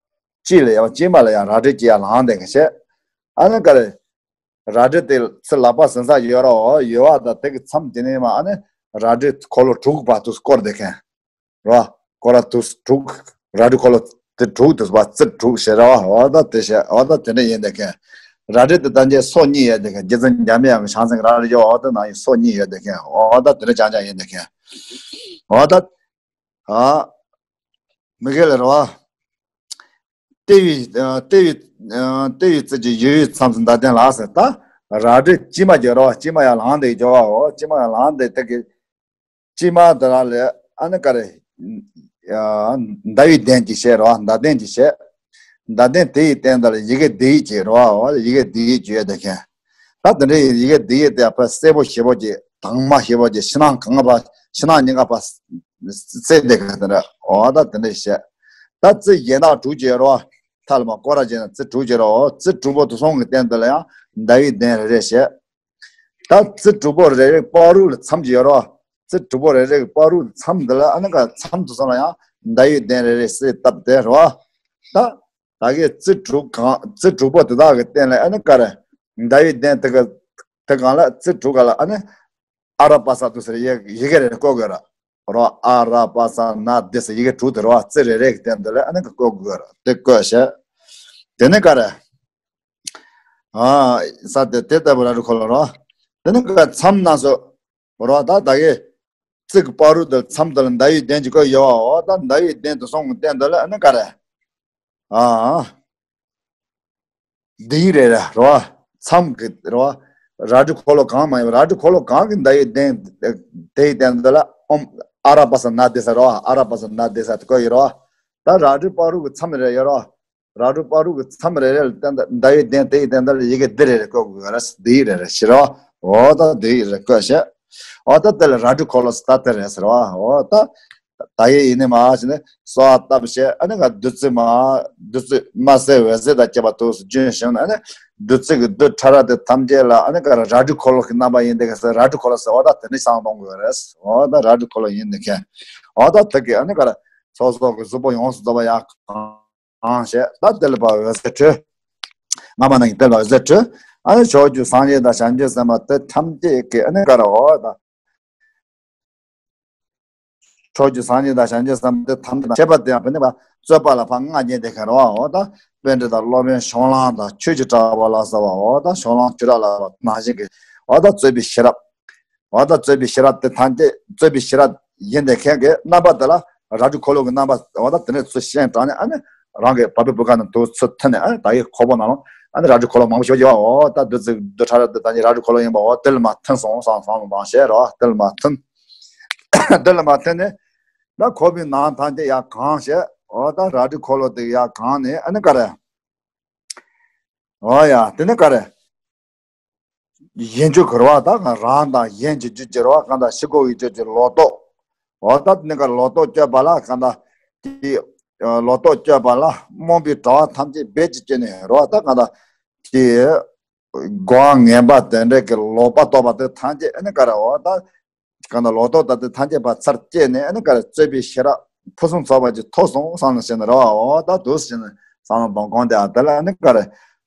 གཅིག་ལ་ཡ་བ་གཅིག་མ་ལ་ཡ་རལ་གྲི་གཅིག་ཡ་ལངས་བསྡད་མཁན་བྱས། ཨ་ནི་ག་རེ། རལ་གྲི་དེ་ཚུར་ལག་པ་ཟིན་ས་ཡོད་ར། འོ་ཡོད་བ་ད་དེ་གི་མཚམས་དེ་ནས་མ་ཨ་ནི་རལ་གྲི་འཁོར་ལོ་དྲུག་བར་དུ་བསྐོར་བསྡད་མཁན། རོ། སྐོར་ར་དུས་དྲུག་རལ་གྲི་འཁོར་ལོ་དེ་དྲུག་དུས་པ་རྩི་དྲུག་ཞེས་ར་བ། འོ་ད་དེ་བྱས། འོ་ད་དེ་འདྲ་ཡིན་བསྡད་མཁན། རལ་གྲི་དེ་ད་ཅན་སོ་གཉིས་ཡོད་བསྡད་མཁན། རྗེ་བཙུན་འཇམ་པའི་དབྱངས་ཀྱི་ཞལ་ཟས་རལ་གྲི་ཡོད། འོ་ད་ནང་བཞིན་སོ་གཉིས་ཡོད་བསྡད་མཁན། འོ་ད་དེ་འདྲ་རྐྱང་རྐྱང་ཡིན་བསྡད་མཁན། འོ་ད། ཨ། མི་དགེ་ལ་ར་བ། ལྟེ་བའི་ལྟེ་བའི་ལྟེ་བའི་རྩི་གི་ཡུལ་ཡུལ་མཚམས་སུ་འདའ་དོན་ལ་ཟེར། ད་རལ་གྲི་དཀྱིལ་མ་རྒྱུ་ར་བ། དཀྱིལ་མ་ཡར་ལངས་བསྡད་རྒྱུ་བ། འོ་དཀྱིལ་མ་ཡར་ལངས་བསྡད་དེ་གི། དཀྱིལ་མ་དེ་ར་ལས་ཨ་ནི་ག་རེ། ཡ་ཟླ་བའི་གདན་གྱི་བཤད་རོ། ཟླ་གདན་གྱི་བཤད། ཟླ་གདན་དེ་ཡི་སྟེང་དུ་ལ་ཡི་གེ་འདི་ཡི་བྱེད་རོ། ཡི་གེ་འདི་ཡི་བྱེད་དེ་མཁན། ད་དེ་འདྲའི་ཡི་གེ་འདི་ཡི་དེ་ཕ་སེར་པོ་ཞེ་པོ་ཅིག་དྭངས་མ་ཞེ་པོ་ཅིག་ཕྱི་ནང་གང་ག་ཕ་ཕྱི་ནང་གཉིས་ཀ་ཕ་སེར་དེ་ག་དེ་འདྲ་འོ་ད་དེ་འདྲ་བཤད། ད་རྩི་གཞན་དག་དྲུག་བྱེད་རོ། ཐལ་མ་སྐོར་ར་བྱས་ན་རྩི་དྲུག་བྱེད་རོ། རྩི་དྲུག་པོ་དེ་ཚོ་གི་སྟེང་དུ་ལ་ཡང་ཟླ་བའི་གདན་རེ་རེ་བཤད། ད་རྩི་དྲུག་པོ་རེ་རེ་བར་དུ་ལ་མཚམས་ཅིག་ཡོད་རོ། རྩི་དྲུག་པོ་རེ་རེ་གི་བར་དུ་མཚམས་འདི་ལ་ཨ་ནི་ཀ་མཚམས་དུ་སོང་ལ་ཡང་ཟླ་བའི་གདན་རེ་རེ་གསལ་བཏབ་སྟེ་རོ། ད་ད་གི་རྩི་དྲུག་གང་རྩི་དྲུག་པོ་དེ་དག་གི་སྟེང་ལ་ཨ་ནི་ཀ་རེ་ཟླ་བའི་གདན་དེ་ག་དེ་གང་ལ་རྩི་དྲུག་ག་ལ་ཨ་ནི་ཨ་ར་པ་ས་དུ་ཟེར་ཡི་ཡི་གེ་རེ་རེ་བཀོད་དགོས་ར། རོ་ཨ་ར་པ་ས་ན་དེ་ཟེར་ཡི་གེ་དྲུག་དེ་རོ་རྩི་རེ་རེ་གི་སྟེང་དུ་ལ་ཨ་ནི་ཀ་བཀོད་དགོས་ར་དེ་བཀོད་བྱས། དེ་ནི་ཀ་རེ། ཨ། ས་དེ་དེ་ལྟ་བུ་ར་རུ་ཁོ་ལ་རོ། དེ་ནི་ཀ་མཚམས་ན་སོ། རོ་ད་ད་གེ། རྩི་གི་བར་དུ་མཚམས་དེ་ལ་ཟླ་བའི་གདན་གྱི་བཀོད་ཡོད་བ་འོ་ད་ཟླ་བའི་གདན་དུ་སོང་གི་སྟེང་དུ་ལ་ཨ་ནི་ཀ་རེ། ཨ། འདི་ཡི་རེ་རེ་རོ། མཚམས་ཀྱི་རོ། ར་དྲི་འཁོར་ལོ་གང་མ་ཡིན་པ་ར་དྲི་འཁོར་ལོ་གང་གི་ཟླ་བའི་གདན་དེ་ཡི་སྟེང་དུ་ལ་ཨོམ་ཨ་ར་པ་ས་ན་དེ་ས་རོ་ཨ་ར་པ་ས་ན་དེ་ས་དེ་བཀོད་ཡོད་རོ། ད་ར་དྲི་བར་དུ་གི་མཚམས་རེ་ཡོད་རོ། ར་དྲི་བར་དུ་གི་མཚམས་རེ་རེ་ལ་བརྟེན་ད་ཟླ་བའི་གདན་དེ་ཡི་སྟེང་དུ་ལ་ཡི་གེ་འདི་རེ་རེ་བཀོད་དགོས་ར་འདི་ཡི་རེ་རེ་ཞེས་རོ། འོ་ད་འདི་ཡི་རེ་བཀོད་བྱས། འོ་ད་དེ་ལ་ར་དྲི་འཁོར་ལོ་ས་ད་དེ་རེད་ཟེར་བ་འོ་ད། ད་ཡི་ཡི་ནི་མ་ཞེས་ནི་གསོལ་བ་བཏབ་བྱས་ཨ་ནི་ག་བདུད་རྩི་མ། བདུད་རྩི་མ་སེར་འོད་ཟེར་དང་བཅས་པ་དུ་རྒྱུན་བྱུང་ནས་ཨ་ནི་བདུད་རྩི་གི་རྡུལ་ཕྲ་རབ་དེ་ཐམས་ཅད་ལ་ཨ་ནི་ག་ར་ར་དྲི་འཁོར་ལོ་གི་རྣམ་པ་ཡིན་དེ་ག་ཟེར་ར་དྲི་འཁོར་ལོ་ཟེར་འོ་ད་དེ་ནི་བསང་གཏོང་དགོས་རེད། འོ་ད་ར་དྲི་འཁོར་ལོ་ཡིན་དེ་མཁན། འོ་ད་དེ་གི་ཨ་ནི་ག་ར་སོ་སོ་གི་གཟུགས་པོ་ཡོངས་སུ་རྫོགས་པ་ཡང་གང་བྱས་ད་དེ་ལ་ཕར་འོད་ཟེར་འཕྲོས། སྔ་མ་ནང་གི་དེ་ལ་འོད་ཟེར་འཕྲོས། ཨ་ནི་ཕྱོགས་བཅུའི་སངས་རྒྱས་དང་བྱང་ཆུབ་སེམས་དཔའ་དེ་ཐམས་ཅད་ཀྱི་ཨ་ནི་ག་ར་འོ་ད། ཕྱོགས་བཅུའི་སངས་རྒྱས་དང་བྱང་ཆུབ་སེམས་དཔའ་དེ་ཐམས་ཅད་མཁྱེན་པ་དེ་ཡང་བེ་ནི་བ་རྩོད་པ་ལ་ཕར་མངའ་བརྙེས་ཏེ་ཁ་རོ་འོ་ད་པཎྜི་ཏ་སློབ་དཔོན་ཕྱོགས་གླང་དང་ཆོས་ཀྱི་གྲགས་པ་ལ་སོགས་པ་འོ་ད་ཕྱོགས་གླང་ཆོས་གྲགས་ལ་སོགས་པ་ནང་བཞིན་གྱི་འོ་ད་རྩོད་པའི་ཤེས་རབ། འོ་ད་རྩོད་པའི་ཤེས་རབ་དེ་ཐམས་ཅད་རྩོད་པའི་ཤེས་རབ་ཡིན་ཏེ་མཁན་གྱི་རྣམ་པ་དེ་ལ་ར་དྲི་འཁོར་ལོ་གི་རྣམ་པ་འོ་ད་དེ་ནས་ཚུར་བཤད་དྲངས་ནས་ཨ་ནི་རང་གི་བ་སྤུའི་བུ་ག་ནས་དུ་ཚུར་ཐོན་ནས་ཨ་ནི་ད་ཡི་ཁོག་པ་ནང་ལ་ཨ་ནི་ར་དྲི་འཁོར་ལོ་མང་པོ་ཞིག་ཡོད་འོ་ད་བདུད་རྩི་བདུད་ཕྲ་རབ་དེ་ད་ནི་ར་དྲི་འཁོར་ལོ་ཡིན་པ་འོ་དེ་ལ་མ་ཐོན་སོང་བསམ་བསམ་བློ་བཏང་བྱས་རོ་དེ་ལ་མ་ཐོན། འདི་ལ་མ་ཐོན་ནས། ན་ཁོག་པའི་ནང་ཐམས་ཅད་ཡར་གང་བྱས། འོ་ད་ར་དྲི་འཁོར་ལོ་དེ་ཡར་གང་ནས་ཨ་ནི་ག་རེ། འོ་ཡ་དེ་ནི་ག་རེ། གཞན་འགྱུར་གྱུར་བ་དང་རང་དང་གཞན་གྱི་རྒྱུད་ཀྱི་རོ་གང་དང་ཕྱི་སྒོ་ཡི་རྒྱུད་ཀྱི་ལོ་ཏོག་འོ་ད་དེ་ནི་ག་རེ་ལོ་ཏོག་གཅོད་པ་ལ་གང་དང་། ལོ་ཏོག་གཅོད་པ་ལ་རྨོངས་པའི་དྲ་བ་ཐམས་ཅད་རྦད་ཀྱིས་གཅོད་ནས་རོ་ད་གང་དང་། ཀྱི། སྒོ་ངན་པ་དེ་འདྲ་གི་ལོག་པ་རྟོག་པ་དེ་ཐམས་ཅད་ཨ་ནི་ག་རེ་འོ་ད། གང་ལྟར་ལོག་རྟོག་ད་དེ་ཐམས་ཅད་པ་ཚར་བཅད་ནས་ཨ་ནི་ག་རེ་རྩོད་པའི་ཤེས་རབ་ཕུན་སུམ་ཚོགས་པ་ཅིག་ཐོབ་སོང་བསམ་ནས་བྱས་ནས་རེད་བ། འོ་ད་དུ་བྱས་ནས་བསམ་བློ་གཏོང་དགོས་དེ་ཨ་དེ་ལ་ཨ་ནི་ག་རེ་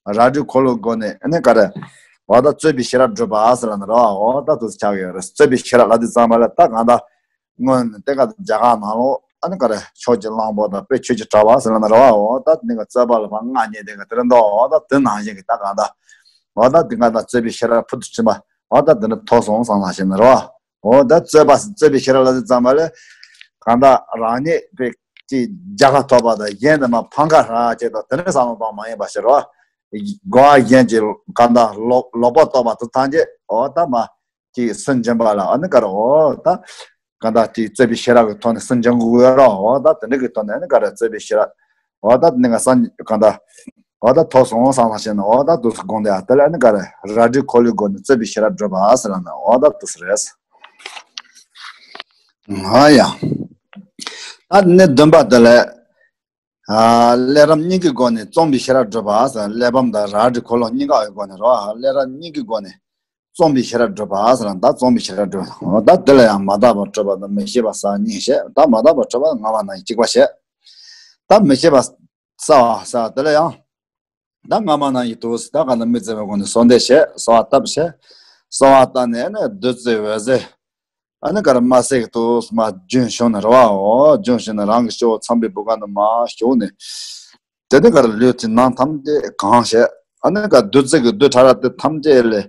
ར་དྲི་འཁོར་ལོའི་སྒོ་ནས་ཨ་ནི་ག་རེ་འོ་ད་རྩོད་པའི་ཤེས་རབ་སྒྲུབ་པ་ཟེར་ལ་ནི་རེད་བ། འོ་ད་དུ་ཆགས་ཡོད་རེད། རྩོད་པའི་ཤེས་རབ་ལ་དེ་ཙམ་པ་ལ་ད་གང་ལྟར། སྔོན་ནས་དེ་ག་རྒྱ་གར་ནང་ལོགས་ཨ་ནི་ག་རེ་ཕྱོགས་ཀྱི་གླང་པོ་དང་དཔེ་ཆོས་ཀྱི་གྲགས་པ་ཟེར་ལ་ན་རེད་བ། འོ་ད་དེ་ནི་ག་རྩོད་པ་ལ་ཕར་མངའ་བརྙེས་དེ་ག་དེ་རེད་འདུག་འོ་ད་དེ་ནང་བཞིན་གྱི་ད་གང་ལྟར་འོ་ད་དེ་ག་ད་རྩོད་པའི་ཤེས་རབ་ཕུལ་དུ་ཕྱིན་པ་འོ་ད་དེ་འདྲ་ཐོབ་སོང་བསམ་ལ་ཞེ་ན་རེད་བ། འོ་ད་རྩོད་པ་རྩོད་པའི་ཤེས་རབ་ལ་དེ་ཙམ་པ་ལས་གང་ལྟར་རང་ཉིད་དཔེ་ཀྱི་རྒྱལ་ཁ་ཐོབ་པ་དང་གཞན་དུ་མ་ཕམ་ཁ་རག་ཅེས་དང་དེ་འདྲ་བསམ་བློ་གཏོང་མ་ཡིན་པ་ཞིག་རེད་བ། གོ་བ་གཞན་གྱི་གང་ལྟར་ལོག་ལོག་པ་རྟོག་པ་དེ་ཐམས་ཅད་འོ་ད་མ། ཅིག་སུན་འབྱིན་པ་ལ་ཨ་ནི་ག་རེ་འོ་ད། གང་ལྟར་ཅིག་རྩོད་པའི་ཤེས་རབ་ཀྱི་ཐོག་ནས་སུན་འབྱིན་དགོས་རོ། འོ་ད་དེ་འདྲ་གི་ཐོག་ནས་ཨ་ནི་ག་རེ་རྩོད་པའི་ཤེས་རབ། འོ་ད་དེ་ནི་ང་སང་གང་ལྟར། འོ་ད་ཐོབ་སོང་བསམ་ལ་ཞེ་ན་འོ་ད་དུ་སུ་དགོངས་ཏེ་ཨ་དེ་ལ་ཨ་ནི་ག་རེ་ར་དྲི་འཁོར་ལོའི་སྒོ་ནས་རྩོད་པའི་ཤེས་རབ་སྒྲུབ་པ་ཟེར་ལ་ན་འོ་ད་དུ་སུ་རེད། ཨ་ཡ། ད་ནི་བདུན་པ་དེ་ལས། ཀླད་རབ་གཉིས་ཀྱི་སྒོ་ནས་རྩོམ་པའི་ཤེས་རབ་སྒྲུབ་པ་ཟེར། ཀླད་པའམ་དང་རལ་གྲི་འཁོར་ལོ་གཉིས་ཀ་གི་སྒོ་ནས་རོ། ཀླད་རབ་གཉིས་ཀྱི་སྒོ་ནས་རྩོམ་པའི་ཤེས་རབ་སྒྲུབ་པ་ཟེར། ད་རྩོམ་པའི་ཤེས་རབ་སྒྲུབ་པ་ད་དེ་ལ་ཡང་མ་དག་པར་གྲུབ་པ་དང་མི་ཤེས་པ་གསལ་གཉིས་བཤད། ད་མ་དག་པར་གྲུབ་པ་སྔ་མ་ནང་གཅིག་པ་བཤད། ད་མི་ཤེས་པ་གསལ་བ་ཟེར་དེ་ལ་ཡང་ད་སྔ་མ་ནང་གི་དུས་སུ་ད་ག་ན་མི་བརྩི་བའི་སྒོ་ནས་གསོལ་འདེབས་བྱས་གསོལ་བ་བཏབ་བྱས་གསོལ་བ་བཏབ་ནས་ནི་བདུད་རྩི་འོད་ཟེར། ཨ་ནི་ག་རེ་མ་སེག་ཏུ་མ་རྒྱུན་བྱུང་ནས་རེད་བ། འོ་རྒྱུན་བྱུང་ནས་རང་གི་སྤྱི་བོ་ཚངས་པའི་བུ་ག་ནས་མར་ཞུགས་ནས། དེ་ནི་ག་རེ་ལུས་ཀྱི་ནང་ཐམས་ཅད་གང་བྱས། ཨ་ནི་ག་བདུད་རྩི་གི་རྡུལ་ཕྲ་རབ་དེ་ཐམས་ཅད་ལས།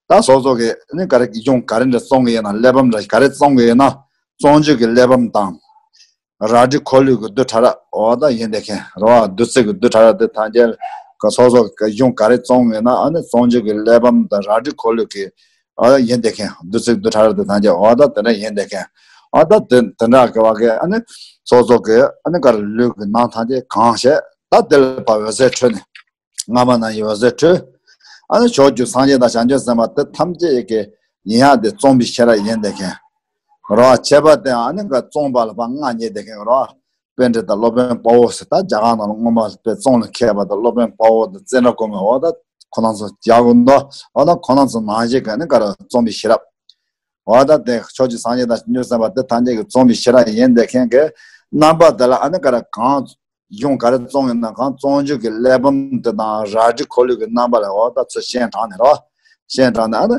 ད་སོ་སོ་གི་ཨ་ནི་ག་རེ་གཞུང་ག་རེ་འདྲ་རྩོམ་གི་ཡིན་ན་གླེགས་བམ་འདྲ་ག་རེ་རྩོམ་གི་ཡིན་ན་རྩོམ་བྱེད་ཀྱི་གླེགས་བམ་དང་། རལ་གྲི་འཁོར་ལོའི་གི་རྡུལ་ཕྲ་རབ་འོ་ད་ཡིན་དེ་མཁན་རེད་བ། བདུད་རྩི་གི་རྡུལ་ཕྲ་རབ་དེ་ཐམས་ཅད་ག་སོ་སོ་གི་གཞུང་ག་རེ་རྩོམ་གི་ཡིན་ན་ཨ་ནི་རྩོམ་བྱེད་ཀྱི་གླེགས་བམ་དང་རལ་གྲི་འཁོར་ལོ་གི་ཨ་ཡིན་དེ་མཁན། བདུད་རྩི་རྡུལ་ཕྲ་རབ་དེ་ཐམས་ཅད་འོ་ད་དེ་འདྲ་ཡིན་དེ་མཁན། ཨ་ད་དེ་དེ་འདྲ་གི་བ་གི་ཨ་ནི་སོ་སོ་གི་ཨ་ནི་ག་རེ་ལུས་ཀྱི་ནང་ཐམས་ཅད་གང་བྱས། ད་དེ་ལ་ཕར་འོད་ཟེར་འཕྲོས་ནས། སྔ་མ་ནང་བཞིན་འོད་ཟེར་འཕྲོས། ཨ་ནི་ཕྱོགས་བཅུའི་སངས་རྒྱས་དང་བྱང་ཆུབ་སེམས་དཔའ་དེ་ཐམས་ཅད་ཀྱི་ཡན་ཡང་དེ་བརྩོན་པའི་ཤེས་རབ་ཡིན་བསྡད་མཁན་རོ། ཁྱད་པར་དེ་ཨ་ནི་ག་བརྩོན་པ་ལ་ཕར་མངའ་བརྙེས་བསྡད་མཁན་རོ། པཎྜི་ཏ་སློབ་དཔོན་དཔའ་བོ་ཟེར། ད་རྒྱ་གར་ནང་ལ་སྔོན་མ་དཔེ་རྩོམ་ལ་མཁས་པ་དང་སློབ་དཔོན་དཔའ་བོ་དང་ཙནྡྲ་གོ་མི་འོ་ད་ཁོ་རང་ཚོ་རྒྱ་གོ་མདོ་འོ་ད་ཁོ་རང་ཚོ་ནང་བཞིན་གྱི་ཨ་ནི་ག་རེ་བརྩོན་པའི་ཤེས་རབ། འོ་ད་དེ་ཕྱོགས་བཅུའི་སངས་རྒྱས་དང་བྱང་ཆུབ་སེམས་དཔའ་དེ་ཐམས་ཅད་ཀྱི་བརྩོན་པའི་ཤེས་རབ་ཡིན་བསྡད་མཁན་གྱི་རྣམ་པ་དེ་ལ་ཨ་ནི་ག་རེ་གང་གཞུང་ག་རེ་བརྩམས་ཡིན་ན་གང་བརྩམས་རྒྱུ་གི་གླེགས་བམ་དེ་དང་རལ་གྲི་འཁོར་ལོ་གི་རྣམ་པ་ལ་འོ་ད་ཚུར་སྤྱན་དྲངས་ནས་རོ། སྤྱན་དྲངས་ནས་ཨ་ནི་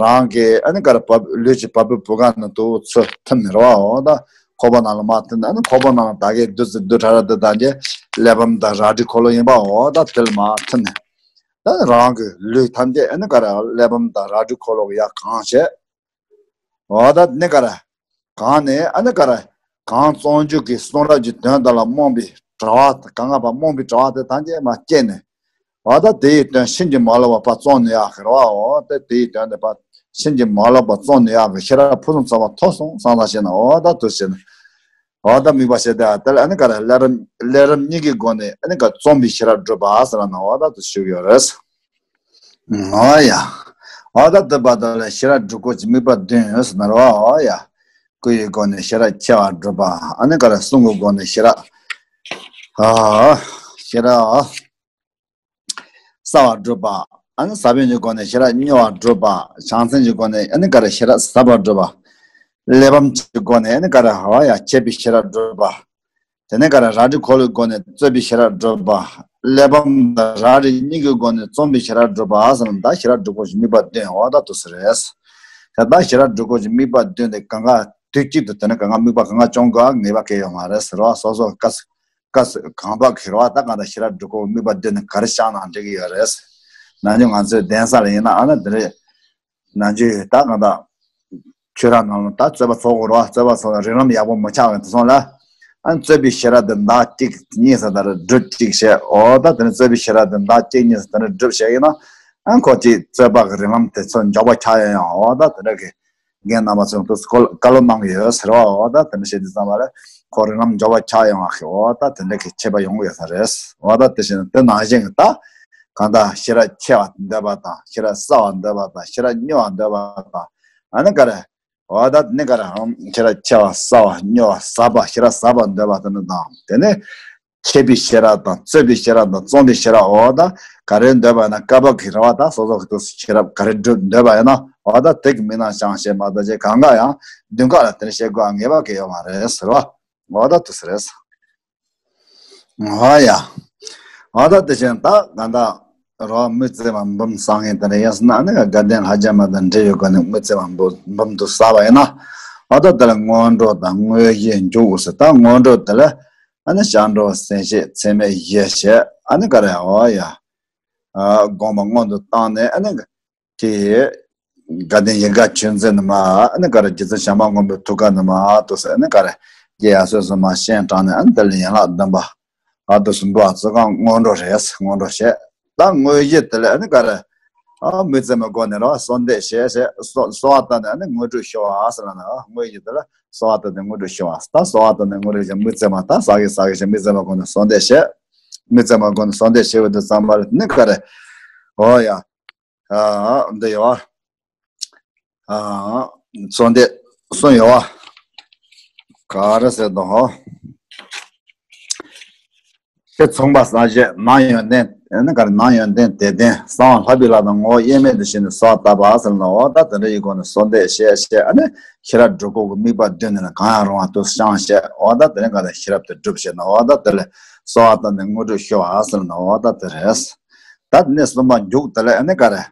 རང་གི་ཨ་ནི་ག་རེ་བ་ལུས་ཀྱི་བ་སྤུའི་བུ་ག་ནས་དུ་ཚུར་ཐིམ་ནས་རོ། འོ་ད་ཁོག་པ་ནང་ལ་མར་ཐིམ་ནས་ཨ་ནི་ཁོག་པ་ནང་ལ་ད་གའི་བདུད་རྩི་རྡུལ་ཕྲ་རབ་དེ་དང་གི་གླེགས་བམ་དང་རལ་གྲི་འཁོར་ལོ་ཡིན་པ་འོ་ད་དེ་ལ་མར་ཐིམ་ནས། ད་རང་གི་ལུས་ཐམས་ཅད་ཨ་ནི་ག་རེ་གླེགས་བམ་དང་རལ་གྲི་འཁོར་ལོ་གི་ཡ་གང་བྱས། འོ་ད་ནི་ག་རེ། གང་ནས་ཨ་ནི་ག་རེ། གང་བརྩམས་རྒྱུ་གི་གསུང་རབ་ཀྱི་དོན་དག་ལ་རྨོངས་པའི་དྲི་བ་གང་ང་ཕར་རྨོངས་པའི་དྲི་བ་དེ་ཐམས་ཅད་མར་བསྐྱེད་ནས། འོ་ད་དེ་ཡི་དོན་ཕྱིན་ཅི་མ་ལོག་པར་ཕར་རྩོམ་ནས་ཡག་གི་རེད་བ། འོ་ད་དེ་ཡི་དོན་དེ་ཕར་ཕྱིན་ཅི་མ་ལོག་པར་རྩོམ་ནས་ཡག་གི་ཤེས་རབ་ཕུན་སུམ་ཚོགས་པ་ཐོབ་སོང་བསམ་བློ་བྱས་ན་འོ་ད་དུ་བྱས་ན། འོ་ད་དམིགས་པ་བྱས་ཏེ་དེ་ལ་ཨ་ནི་ག་རེ་ལས་རིམ་ལས་རིམ་གཉིས་ཀྱི་སྒོ་ནས་ཨ་ནི་ག་རེ་རྩོམ་པའི་ཤེས་རབ་སྒྲུབ་པ་ཟེར་ན་འོ་ད་དུ་ཞུ་གི་ཡོད་རེད། འོ་ཡ། འོ་ད་དེ་བར་དུ་ལ་ཤེས་རབ་སྒྲུབ་དགོས་ཀྱི་དམིགས་པ་བདུན་ཡོད་ཟེར་ན་རོ། འོ་ཡ། སྐུ་ཡི་སྒོ་ནས་ཤེས་རབ་ཆེ་བ་སྒྲུབ་པ། ཨ་ནི་ག་རེ་གསུང་གི་སྒོ་ནས་ཤེས་རབ། ཨ། ཤེས་རབ། གསལ་བ་སྒྲུབ་པ། ཨ་ནི་ས་བོན་གྱི་སྒོ་ནས་ཤེས་རབ་སྨྱོ་བ་སྒྲུབ་པ། བྱང་སེམས་ཀྱི་སྒོ་ནས་ཨ་ནི་ག་རེ་ཤེས་རབ་ཟབ་པ་སྒྲུབ་པ། གླེགས་བམ་གྱི་སྒོ་ནས་ཨ་ནི་ག་རེ་འོ་ཡ་འཆད་པའི་ཤེས་རབ་སྒྲུབ་པ། དེ་ནས་ག་རེ་རལ་གྲི་འཁོར་ལོའི་སྒོ་ནས་རྩོད་པའི་ཤེས་རབ་སྒྲུབ་པ། གླེགས་བམ་དང་རལ་གྲི་གཉིས་ཀྱི་སྒོ་ནས་རྩོམ་པའི་ཤེས་རབ་སྒྲུབ་པ་ཟེར་ན་ད་ཤེས་རབ་སྒྲུབ་དགོས་ཀྱི་དམིགས་པ་བདུན་འོ་ད་དུ་ཟེར་རེད། ད་ལྟ་ཤེས་རབ་སྒྲུབ་དགོས་ཀྱི་དམིགས་པ་བདུན་དེ་གང་ག་དུས་གཅིག་ཏུ་དེ་ནས་གང་ག་དམིགས་པ་གང་ག་བཅོམ་དགོས་ངེས་པ་གང་ཡང་ཡོད་མ་རེད་ཟེར་བ། སོ་སོ་དཀའ་སྐབས་སུ་གང་བབ་ཁེལ་བ་ད་གང་ལྟར་ཤེས་རབ་སྒྲུབ་དགོས་དམིགས་པ་བདུན་ནི་ག་རེ་བཞག་ན་འགྲིག་གི་ཡོད་རེད། ན་ནིང་ང་ཚོའི་གདན་ས་ལ་ཡིན་ན་ཨ་ན་དེ་རེད། ན་འཇུ་ད་གང་ལྟར་ཆོས་ར་ནང་ལ་ད་རྩོད་པ་ཚོགས་དགོས་རེད་བ། རྩོད་པ་ཚོགས་ན་རིགས་ལམ་ཡག་པོ་མི་ཆགས་གི་དེ་སོང་ལ། ཨ་རྩོད་པའི་ཤེས་རབ་དེ་ཟླ་གཅིག་གཉིས་ཟེར་ད་རེད་སྒྲུབ་གཅིག་བྱས། འོ་ད་དེ་ནི་རྩོད་པའི་ཤེས་རབ་དེ་ཟླ་གཅིག་གཉིས་ཟེར་ད་རེད་སྒྲུབ་བྱས་ཡིན་ན། ཨ་ཁོ་གཅིག་རྩོད་པ་གི་རིགས་ལམ་དེ་ཚོ་མགྱོགས་པོ་ཆགས་ཡོང་ཡང་འོ་ད་དེ་འདྲ་གི་རྒན་རྣམ་པ་ཚོས་དུས་སུ་བཀའ་སློབ་གནང་གི་ཡོད་ཟེར་བ། འོ་ད་དེ་འདྲ་བྱེད་དུས་ཙམ་པ་ལ་ཁོ་རིགས་ལམ་མགྱོགས་པ་ཆགས་ཡོང་བ་ཞིག་འོ་ད་དེ་འདྲ་གི་ཁྱད་པར་ཡོང་གི་ཡོད་ས་རེད། འོ་ད་དེ་བཞིན་དེ་ནང་བཞིན་གྱི་ད་གང་ལྟར་ཤེས་རབ་ཆེ་བ་འདོད་པ་དང་ཤེས་རབ་གསལ་བ་འདོད་པ་དང་ཤེས་རབ་སྨྱོ་བ་འདོད་པ་དང་ཨ་ནི་ག་རེ། འོ་ད་ནི་ག་རེ་ཧམ་ཤེས་རབ་ཆེ་བ་གསལ་བ་སྨྱོ་བ་ཟབ་པ་ཤེས་རབ་ཟབ་པ་འདོད་པ་དེ་ནི་དང་དེ་ནི། འཆད་པའི་ཤེས་རབ་དང་རྩོད་པའི་ཤེས་རབ་དང་རྩོམ་པའི་ཤེས་རབ་འོ་ད་ག་རེ་འདོད་པ་ཡིན་ན་སྐབས་བབ་ཀྱི་རེད་བ། ད་སོ་སོ་གི་དུས་སུ་ཤེས་རབ་ག་རེ་སྒྲུབ་འདོད་པ་ཡིན་ན་འོ་ད་དེ་གི་མིང་ནང་བྱང་བཤད་མ་གཏོགས་ཅིག་གང་ག་ཡང་མདུན་ཁ་ལ་དེ་འདྲ་བཤད་དགོས་ངེས་པ་གང་ཡང་ཡོད་མ་རེད་ཟེར་བ། འོ་ད་དུ་ཟེར་རེད། འོ་ཡ། འོ་ད་དེ་བཞིན་ད་ག་འདྲ་རོ་མི་བརྩེ་བ་འབུམ་བསགས་མཁན་དེ་འདྲ་ཡིན་སོང་ན་ཨ་ནི་དགའ་ལྡན་ལྷ་བརྒྱ་མ་དང་འབྲེལ་ཡོད་སྒོ་ནས་མི་བརྩེ་བ་འབུམ་འབུམ་དུ་བསགས་པ་ཡིན་ན། འོ་ད་དེ་ལ་སྔོན་འགྲོ་དང་དངོས་གཞི་མཇུག་ཟེར། ད་སྔོན་འགྲོ་དེ་ལ། ཨ་ནི་སྐྱབས་འགྲོ་སེམས་བསྐྱེད་ཚད་མེད་བཞི་བྱས། ཨ་ནི་ག་རེ་འོ་ཡ། ཨ་དགོངས་པ་སྔོན་དུ་བཏང་ནས་ཨ་ནི་དེ་དགའ་ལྡན་ཡིད་དགའ་ཆོས་འཛིན་ནས་མར་ཨ་ནི་ག་རེ་རྗེ་བཙུན་བྱམས་པ་མགོན་པོའི་ཐུགས་ཀ་ནས་མར་དུ་ཟེར་ཨ་ནི་ག་རེ་རྒྱལ་ཡ་སོས་སུ་མར་སྤྱན་དྲངས་ནས་ཨ་ནི་དེ་ལ་ཡན་ལག་བདུན་པ་ཨ་དུ་སུ་འགྲོ་བ་ཚོ་གང་སྔོན་འགྲོ་རེད། སྔོན་འགྲོ་བྱས། ད་དངོས་གཞི་དེ་ལ་ཨ་ནི་ག་རེ། ཨ་མི་བརྩེ་བའི་སྒོ་ནས་རོ་གསོལ་འདེབས་བྱས་བྱས་གསོལ་གསོལ་བ་བཏབ་ནས་ཨ་ནི་དངོས་གྲུབ་ཤོག་ཨ་ཟེར་ལ་ན་དངོས་གཞི་དེ་ལ། གསོལ་བ་བཏབ་ནས་དངོས་གྲུབ་ཤོག་ཨ། ད་གསོལ་བ་བཏབ་ནས་དངོས་གྲུབ་ཤོག་མི་བརྩེ་བ་ད་ཟ་གི་ཟ་གི་ཞེས་མི་བརྩེ་བའི་སྒོ་ནས་གསོལ་འདེབས་བྱས། མི་བརྩེ་བའི་སྒོ་ནས་གསོལ་འདེབས་བྱས་པ་དེ་ཙམ་པ་ལ་ནི་ག་རེ། འོ་ཡ། ཨ་འདི་ཡོད་བ། ཨ་གསོལ་འདེབས་གསུངས་ཡོད་བ། ག་རེ་ཟེར་དང་ཧོ། ཕྱི་མཚུངས་པ་གསལ་བྱེད་ནང་ཡོན་ཏན་ཨ་ནི་ག་རེ་ནང་ཡོན་ཏན་དེ་ལྡན་གསང་བ་ལྷག་པའི་ལྷ་དང་ངོ་བོ་དབྱེར་མེད་དུ་ཞེན་ནས་གསོལ་བ་བཏབ་པ་ཟེར་ན་འོ་ད་དེ་འདྲ་ཡི་སྒོ་ནས་གསོལ་འདེབས་བྱས་བྱས་ཨ་ནི་ཤེས་རབ་སྒྲུབ་དགོས་ཀྱི་དམིགས་པ་བདུན་ནི་གང་ཡང་རུང་བ་དུ་བཤང་བྱས་འོ་ད་དེ་ནི་ག་ལ་ཤེས་རབ་དེ་སྒྲུབ་བྱས་ན་འོ་ད་དེ་ལས་གསོལ་བ་བཏབ་ནས་དངོས་གྲུབ་ཤོག་ཨ་ཟེར་ན་འོ་ད་དེ་རེད། ད་དེ་ནས་གསུམ་པ་མཇུག་དེ་ལ་ཨ་ནི་ག་རེ།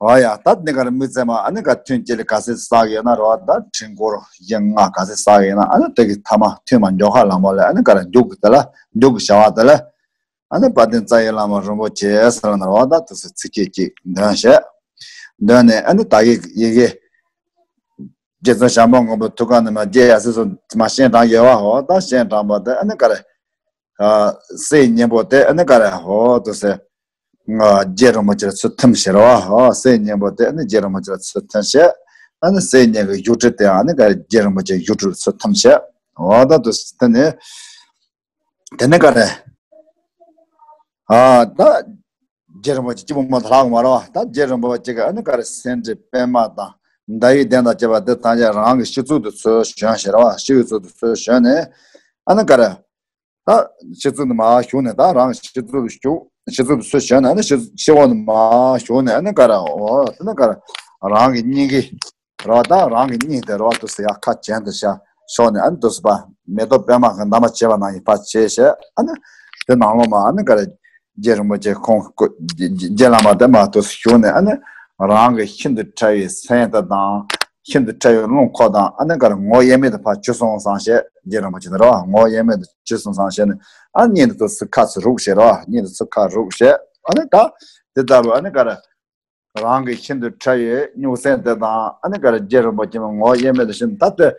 འོ་ཡ་ད་དེ་ནི་ག་རེ་མི་བརྩེ་བ་ཨ་ནི་ག་ཐུན་གཅིག་ལ་ག་ཚད་བསགས་ཡོད་ན་རོ་ད་ཕྲེང་སྐོར་བཞི་ལྔ་ག་ཚད་བསགས་ཡོད་ན་ཨ་ནི་དེ་གི་ཐ་མ་ཐུན་མ་མཇུག་ག་ལ་མོ་ལ་ཨ་ནི་ག་རེ་མཇུག་དེ་ལ་མཇུག་བྱ་བ་དེ་ལ། ཨ་ནི་དཔལ་ལྡན་རྩ་བའི་བླ་མ་རིན་པོ་ཆེ་ཟེར་ན་རོ་ད་དུ་སུ་ཚིགས་བཅད་གཅིག་འདོན་བྱས། འདོན་ནས་ཨ་ནི་ད་གི་ཡི་གེ་རྗེ་བཙུན་བྱམས་པ་མགོན་པོ་ཐུགས་ཀ་ནས་མར་རྒྱལ་ཡ་སོས་སུ་མར་སྤྱན་དྲངས་ཡོད་བ་ཧོ། ད་སྤྱན་དྲངས་པ་དེ་ཨ་ནི་ག་རེ། སའི་སྙིང་པོ་དེ་ཨ་ནི་ག་རེ་ཧོ་དུ་སེ། རྗེ་རིན་པོ་ཆེར་ཚུར་ཐིམ་ཤེར་བ་ཧོ། སའི་སྙིང་པོ་དེ་ཨ་ནི་རྗེ་རིན་པོ་ཆེར་ཚུར་ཐིམ་ཤེར། ཨ་ནི་སྲས་གཉིས་ཀྱི་བཞུགས་ཁྲི་དེ་ཨ་ནི་ག་རེ་རྗེ་རིན་པོ་ཆེ་བཞུགས་ཁྲི་ལ་ཚུར་འཐམས་བྱས། འོ་ད་དུ་དེ་ནས་དེ་ནས་ག་རེ། ཨ་ད་རྗེ་རིན་པོ་ཆེ་སྐྱིད་པོ་མ་ཐག་མ་རེད་བ། ད་རྗེ་རིན་པོ་ཆེ་གི་ཨ་ནི་ག་རེ་སེང་ཁྲི་པདྨ་དང་ཟླ་བའི་གདན་དང་བཅས་པ་དེ་ཐམས་ཅད་རང་གི་སྤྱི་གཙུག་ཏུ་ཚུར་བཞེངས་ཤེས་རེད་བ། སྤྱི་གཙུག་ཏུ་ཚུར་བཞེངས་ནས་ཨ་ནི་ག་རེ། ད་སྤྱི་གཙུག་ནས་མར་ཞུགས་ནས་ད་རང་གི་སྤྱི་གཙུག་ཏུ་ཞུགས། སྤྱི་གཙུག་ཏུ་ཚུར་བཞེངས་ནས་ཨ་ནི་སྤྱི་སྤྱི་འོག་ནས་མར་ཞུགས་ནས་ཨ་ནི་ག་རེ། འོ་དེ་ནི་ག་རེ། རང་གི་སྙིང་གི་རེད་བ། ད་རང་གི་སྙིང་དེ་རེད་བ། དུ་སི་ཡ་ཁ་གྱེན་དུ་བཞག་ཕྱོགས་ནས་ཨ་ནི་དུ་སི་པ་མེ་ཏོག་པད་མ་གི་འདབ་མ་བྱས་པ་ནང་བཞིན་ཕར་བྱས་བྱས་ཨ་ནི་དེ་ནང་ལོགས་མ་ཨ་ནི་ག་རེ། རྗེ་རིན་པོ་ཆེ་ཁོང་རྗེ་རྗེ་བླ་མ་དེ་མར་དུ་སི་ཞུགས་ནས་ཨ་ནི་རང་གི་ཤིན་ཏུ་ཕྲ་བའི་སེམས་དེ་དང་། ཤིན་ཏུ་ཕྲ་བའི་རླུང་འཁོར་དང་ཨ་ནི་ག་རེ་ངོ་དབྱེར་མེད་དུ་ཕར་བཅུ་སོང་བསམ་བྱས། རྗེ་རིན་པོ་ཆེ་དེ་རེད་བ། ངོ་དབྱེར་མེད་དུ་བཅུ་སོང་བསམ་བྱས་ནས་ཨ་ནི་སྙིང་དེ་དུ་སི་ཁ་ཚུར་རུག་བྱས་རེད་བ། སྙིང་དེ་ཚུར་ཁ་རུག་བྱས་ཨ་ནི་ད་དེ་ལྟ་བུ་ཨ་ནི་ག་རེ། རང་གི་ཤིན་ཏུ་ཕྲ་བའི་སྨྱུག་སེམས་དེ་དང་ཨ་ནི་ག་རེ་རྗེ་རིན་པོ་ཆེ་མ་ངོ་དབྱེར་མེད་དུ་ཤིན་ཏུ་ད་ལྟོས་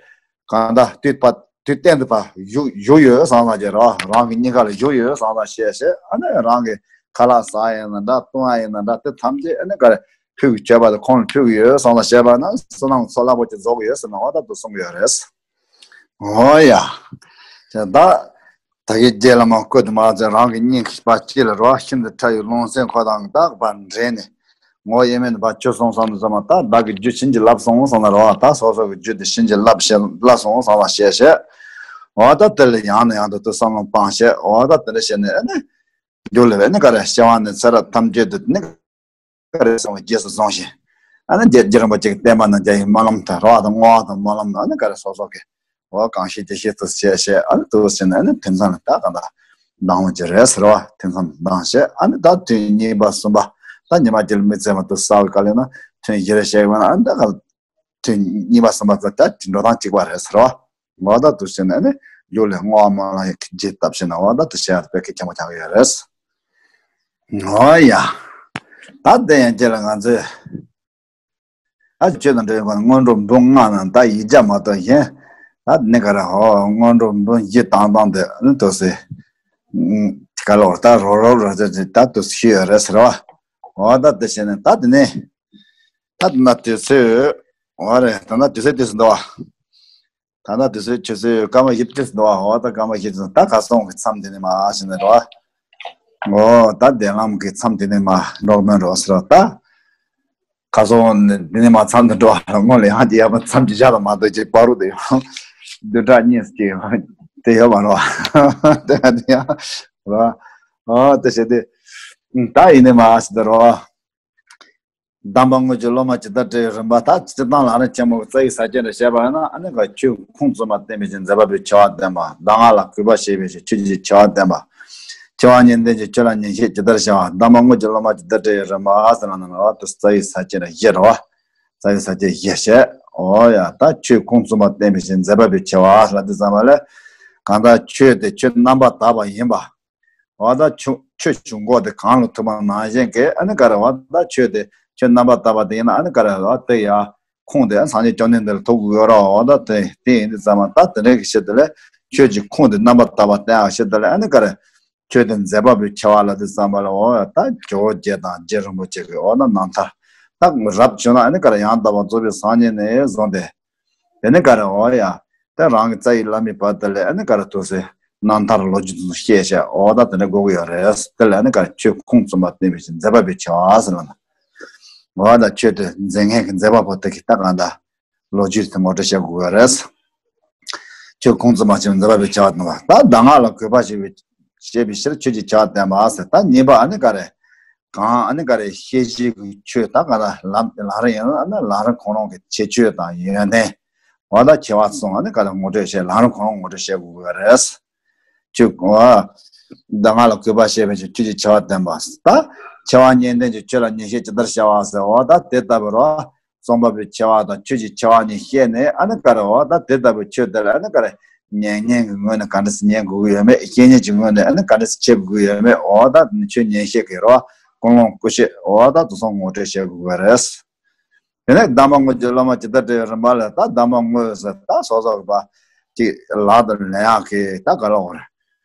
གང་ལྟར་དུས་པ་དུས་གཏན་དུ་ཕར་བཞུགས་བཞུགས་ཡོད་བསམ་བསམ་བྱས་རེད་བ། རང་གི་སྙིང་ཁ་ལ་བཞུགས་ཡོད་བསམ་བསམ་བྱས་བྱས་ཨ་ནི་རང་གི་ཁ་ལག་ཟ་ཡ་ཡིན་ན་འདྲ་བཏུང་ཡ་ཡིན་ན་འདྲ་དེ་ཐམས་ཅད་ཨ་ནི་ག་རེ་ཕུལ་གྱི་བྱས་པ་དེ་ཁོང་ལ་ཕུལ་གྱི་ཡོད་བསམ་བསམ་བྱས་པ་ན་བསོད་ནམས་ཚོགས་རླབས་པོ་ཆེ་རྫོགས་ཀྱི་ཡོད་ཟེར་ན་འོ་ད་དུ་གསུང་གི་ཡོད་རེད། འོ་ཡ། དེ་ད་ད་གིན་རྗེ་བླ་མ་བཀོད་དུ་མ་ཚད་རང་གི་སྙིང་པ་གཅིག་ལ་རོ་ཤིན་ཏུ་ཕྲ་བའི་རླུང་སེམས་ཁོ་དང་རྟག་པར་འདྲེས་ནས་ངོ་དབྱེར་མེད་དུ་ཕར་བཅུ་སོང་བསམ་དུ་བསམ་པ་ད་བདག་གི་རྒྱུད་བྱིན་གྱིས་བརླབས་སོང་བསམ་ན་རོ། ད་སོ་སོ་གི་རྒྱུད་དེ་བྱིན་གྱིས་བརླབས་བྱས་བརླབས་སོང་བསམ་པ་བྱས་བྱས། འོ་ད་དེ་ལ་ཡང་ནས་ཡང་དུ་དུ་བསམ་བློ་བཏང་བྱས་འོ་ད་དེ་འདྲ་བྱས་ནས་ཨ་ནི་རྒྱུད་ལ་ཨ་ནི་ག་རེ་སྐྱེ་བ་ནས་ཚེ་རབས་ཐམས་ཅད་དུ་ནི། ག་རེ་གསུངས་པ་རྗེས་སུ་བཟུང་ཞིང་། ཨ་ནི་རྗེ་རྗེ་རིན་པོ་ཆེ་གི་བསྟན་པ་རྣམས་རྒྱ་ཡི་སྨོན་ལམ་དང་རོ་དང་བསྔོ་བ་དང་སྨོན་ལམ་དང་ཨ་ནི་ག་རེ་སོ་སོ་གི་འོ་གང་ཤེས་ཅི་ཤེས་སུ་བྱས་བྱས་ཨ་ནི་དུ་ཟིན་ཨ་ནི་ཐུན་མཚམས་ལ་ད་ག་ད་ལྡང་བ་ཅི་རེད་ཟེར་བ་ཐུན་མཚམས་ལྡང་བྱས་ཨ་ནི་ད་ཐུན་གཉིས་པ་གསུམ་པ་ད་ཉི་མ་གཅིག་ལ་མི་ཚེ་མ་དུ་ས་བའི་ག་ལེ་ན་ཐུན་བཞི་རེ་བྱས་ཡོད་ན་ཨ་ནི་ད་ག་ཐུན་གཉིས་པ་གསུམ་པ་ད་འགྲོ་སྟངས་གཅིག་པ་རེད་ཟེར་བ། འོ་ད་དུ་ཟིན་ཨ་ནི་ཡུལ་ལས་བསྔོ་བ་སྨོན་ལམ་ཡི་རྗེས་བཏབ་ཟིན་འོ་ད་དུ་བྱས་ཡ་དཔེ་ཁེ་ཆེན་པོ་ཆགས་ཡོད་རེད། འོ་ཡ། ད་དེ་ཡང་རྗེས་ལ་ང་ཚོས་ཨ་ཆོས་དང་འབྲེལ་བའི་སྔོན་འགྲོ་འབུམ་ལྔ་ནང་ད་ཡིག་བརྒྱ་མ་གཏོགས་གཞན་ད་ནི་ག་རེ་ཧོ་སྔོན་འགྲོ་འབུམ་བཞི་བཏང་སྟངས་དེ་ནི་དུ་སི་ག་ལོར་ད་རོ་རོ་རོ་ཟེར་ཏེ་ད་དུ་ཤི་ཡོད་རེད་ཟེར་བ། འོ་ད་དེ་བྱས་ནས་ད་དེ་ནས་ད་དེ་ན་དུས་ཚོད་འོ་རེད་ད་ན་དུས་ཚོད་དུས་སུ་འདུག་བ། ད་ལྟ་དུས་ཚོད་ཆུ་ཚོད་སྐར་མ་བཞི་བཅུ་ཙམ་འདུག་བ། འོ་ད་སྐར་མ་བཞི་བཅུ་ཙམ་ད་གར་སོང་གི་མཚམས་དེ་ནས་མར་ཕྱིན་ནས་འགྲོ་བ། འོ་ད་གདན་ལམ་གྱི་མཚམས་དེ་ནས་མར་འགྲོ་མི་འགྲོ་ཟེར་བ་ད། གར་སོང་ནས་དེ་ནས་མར་མཚམས་དུ་འགྲོ་བ་ལ་སྔོན་ལ་ཡང་ཅིག་ཡར་མར་མཚམས་ཅིག་བཞག་ལ་མ་གཏོགས་ཅིག་བར་དུ་དེ་ཡང་བདུན་ཕྲག་གཉིས་ཙམ་ཅིག་དེ་ཡོད་མ་རེད་བ། དེ་ཡང་དེ་ཡང་རེད་བ། འོ་དེ་བྱས་ཏེ་ད་ཡིན་ནས་མར་ཕྱིན་ནས་འགྲོ་བ། གདམས་པ་དངོས་ཀྱི་སློབ་མ་ཇི་ལྟར་བཀྲི་བའི་རིམ་པ་ད་སྤྱིར་བཏང་ལམ་རིམ་ཆེན་མོའི་རྩ་བའི་ས་བཅད་འདྲ་བཤད་པ་ཡིན་ན་ཨ་ནི་ག་ཆོས་ཁུངས་བཙུན་པ་བསྟན་པའི་ཕྱིར་མཛད་པ་པོའི་ཆེ་བ་བསྟན་པ། གདམས་ངག་ལ་གུས་པ་བྱེད་པའི་ཕྱིར་ཆོས་ཀྱི་ཆེ་བ་བསྟན་པ། ཆེ་བ་གཉིས་ལྡན་གྱི་ཆོས་ལ་ཉན་བཤད་ཇི་ལྟར་བྱ་བ། གདམས་པ་དངོས་ཀྱི་སློབ་མ་ཇི་ལྟར་བཀྲི་བའི་རིམ་པ་ཟེར་ན་ནང་ལ་དུ་རྩ་བའི་ས་བཅད་འདྲ་བཞི་རེད་བ། རྩ་བའི་ས་བཅད་བཞི་བཤད། འོ་ཡ་ད་ཆོས་ཁུངས་བཙུན་པ་བསྟན་པའི་ཕྱིར་མཛད་པ་པོའི་ཆེ་བ་ལ་དེ་ཙམ་པ་ལས་གང་ལྟར་ཆོས་དེ་ཆོས་རྣམ་པར་དག་པ་ཡིན་པ། འོ་ད་ཆོས་ཆོས་བྱུང་གོ་དེ་གང་ལ་ཐུག་པ་ནང་བཞིན་གྱི་ཨ་ནི་ག་རེ་འོ་ད་ཆོས་དེ་ཆོས་རྣམ་པར་དག་པ་དེ་ཡིན་ན་ཨ་ནི་ག་རེ་འོ་དེ་ཡ་ཁུངས་དེ་སངས་རྒྱས་བཅོམ་ལྡན་འདས་ལ་ཐུག་དགོས་ར། འོ་ད་དེ་དེ་ཡིན་དུས་ཙམ་པ་ད་དེ་འདྲའི་གི་ཕྱིར་དེ་ལས་ཆོས་ཀྱི་ཁུངས་དེ་རྣམ་པར་དག་པ་བསྟན་ཡག་ཕྱིར་དེ་ལས་ཨ་ནི་ག་རེ་ཆོས་དེ་མཛད་པ་པོའི་ཆེ་བ་ལ་དེ་ཙམ་པ་ལ་འོ་ད་ཇོ་བོ་རྗེ་དང་རྗེ་རིན་པོ་ཆེ་གི་འོ་ན་རྣམ་ཐར་ད་རབ་བྱུང་ན་ཨ་ནི་ག་རེ་ཡང་དག་པར་རྫོགས་པའི་སངས་རྒྱས་ནས་བཟུང་སྟེ། དེ་ནི་ག་རེ་འོ་ཡ། དེ་རང་གི་རྩ་བའི་བླ་མའི་བར་དེ་ལས་ཨ་ནི་ག་རེ་ཐུགས་སྲས་རྣམ་ཐར་ལོ་རྒྱུས་དེ་ཚོ་བཤད་བྱས་འོ་ད་དེ་འདྲ་དགོས་ཀྱི་ཡོད་རེད། དེ་ལ་ཨ་ནི་ག་རེ་ཆོས་ཁུངས་བཙུན་པ་བསྟན་པའི་ཕྱིར་མཛད་པ་པོའི་ཆེ་བ་ཟེར་ལ་ན། འོ་ད་ཆོས་དེ་མཛད་མཁན་གྱི་མཛད་པ་པོ་དེ་གི་ད་གང་ལྟར་ལོ་རྒྱུས་དེ་ངོ་སྤྲོད་བྱེད་དགོས་ཀྱི་ཡོད་རེད། ཆོས་ཁུངས་བཙུན་པ་ཆེ་བ་མཛད་པ་པོའི་ཆེ་བ་དང་ད་གདམས་ངག་ལ་གུས་པ་བྱེད་པའི་བྱེད་པའི་ཕྱིར་ཆོས་ཀྱི་ཆེ་བ་བསྟན་པ་ཟེར། ད་གཉིས་པ་ཨ་ནི་ག་རེ། གང་ཨ་ནི་ག་རེ་ཤེས་བྱའི་གི་ཆོས་ད་ག་ལ་ལམ་ལམ་རིམ་ཡིན་ན་ཨ་ནི་ལམ་རིམ་གང་རུང་གི་ཁྱད་ཆོས་དང་ཡོན་ཏན། འོ་ད་ཁྱད་པར་སོང་ཨ་ནི་ག་ལ་ངོ་སྤྲོད་བྱེད་ལམ་རིམ་གང་རུང་ངོ་སྤྲོད་བྱེད་དགོས་ཀྱི་རེད། ཆོས་འོ་ད་ང་ལ་གུས་པ་བྱེད་པའི་ཆོས་ཀྱི་ཆེ་བ་བསྟན་པ། ད་ཆེ་བ་གཉིས་ལྡན་གྱི་ཆོས་ལ་ཉན་བཤད་ཇི་ལྟར་བྱ་བ་ཟེར། འོ་ད་དེ་ལྟ་བུ་རོ། རྩོམ་པ་པོའི་ཆེ་བ་དང་ཆོས་ཀྱི་ཆེ་བ་གཉིས་བཤད་ནས་ཨ་ནི་ག་རེ་འོ་ད་དེ་ལྟ་བུའི་ཆོས་དེ་ལ་ཨ་ནི་ག་རེ་ཉན་མཁན་གྱི་ངོས་ནས་ག་འདྲ་སེ་ཉན་དགོས་ཀྱི་ཡོད་མེད། བཤད་མཁན་གྱི་ངོས་ནས་ཨ་ནི་ག་འདྲ་སེ་བྱེད་དགོས་ཀྱི་ཡོད་མེད། འོ་ད་ཆོས་ཉན་བཤད་ཀྱི་རོ་ཀུན་སློང་ཀུན་ཤེས་འོ་ད་དེ་ཚོ་ངོ་སྤྲོད་བྱེད་དགོས་ཀྱི་རེད། དེ་ནས་གདམས་པ་དངོས་ཀྱི་སློབ་མ་ཇི་ལྟར་བཀྲི་བའི་རིམ་པ་ལ་ད་གདམས་པ་དངོས་ཟེར་ད་སོ་སོ་གི་བ་ཅིག་ལག་ཏུ་ལེན་ཡག་གི་ད་ག་ལ་འོ་རེད།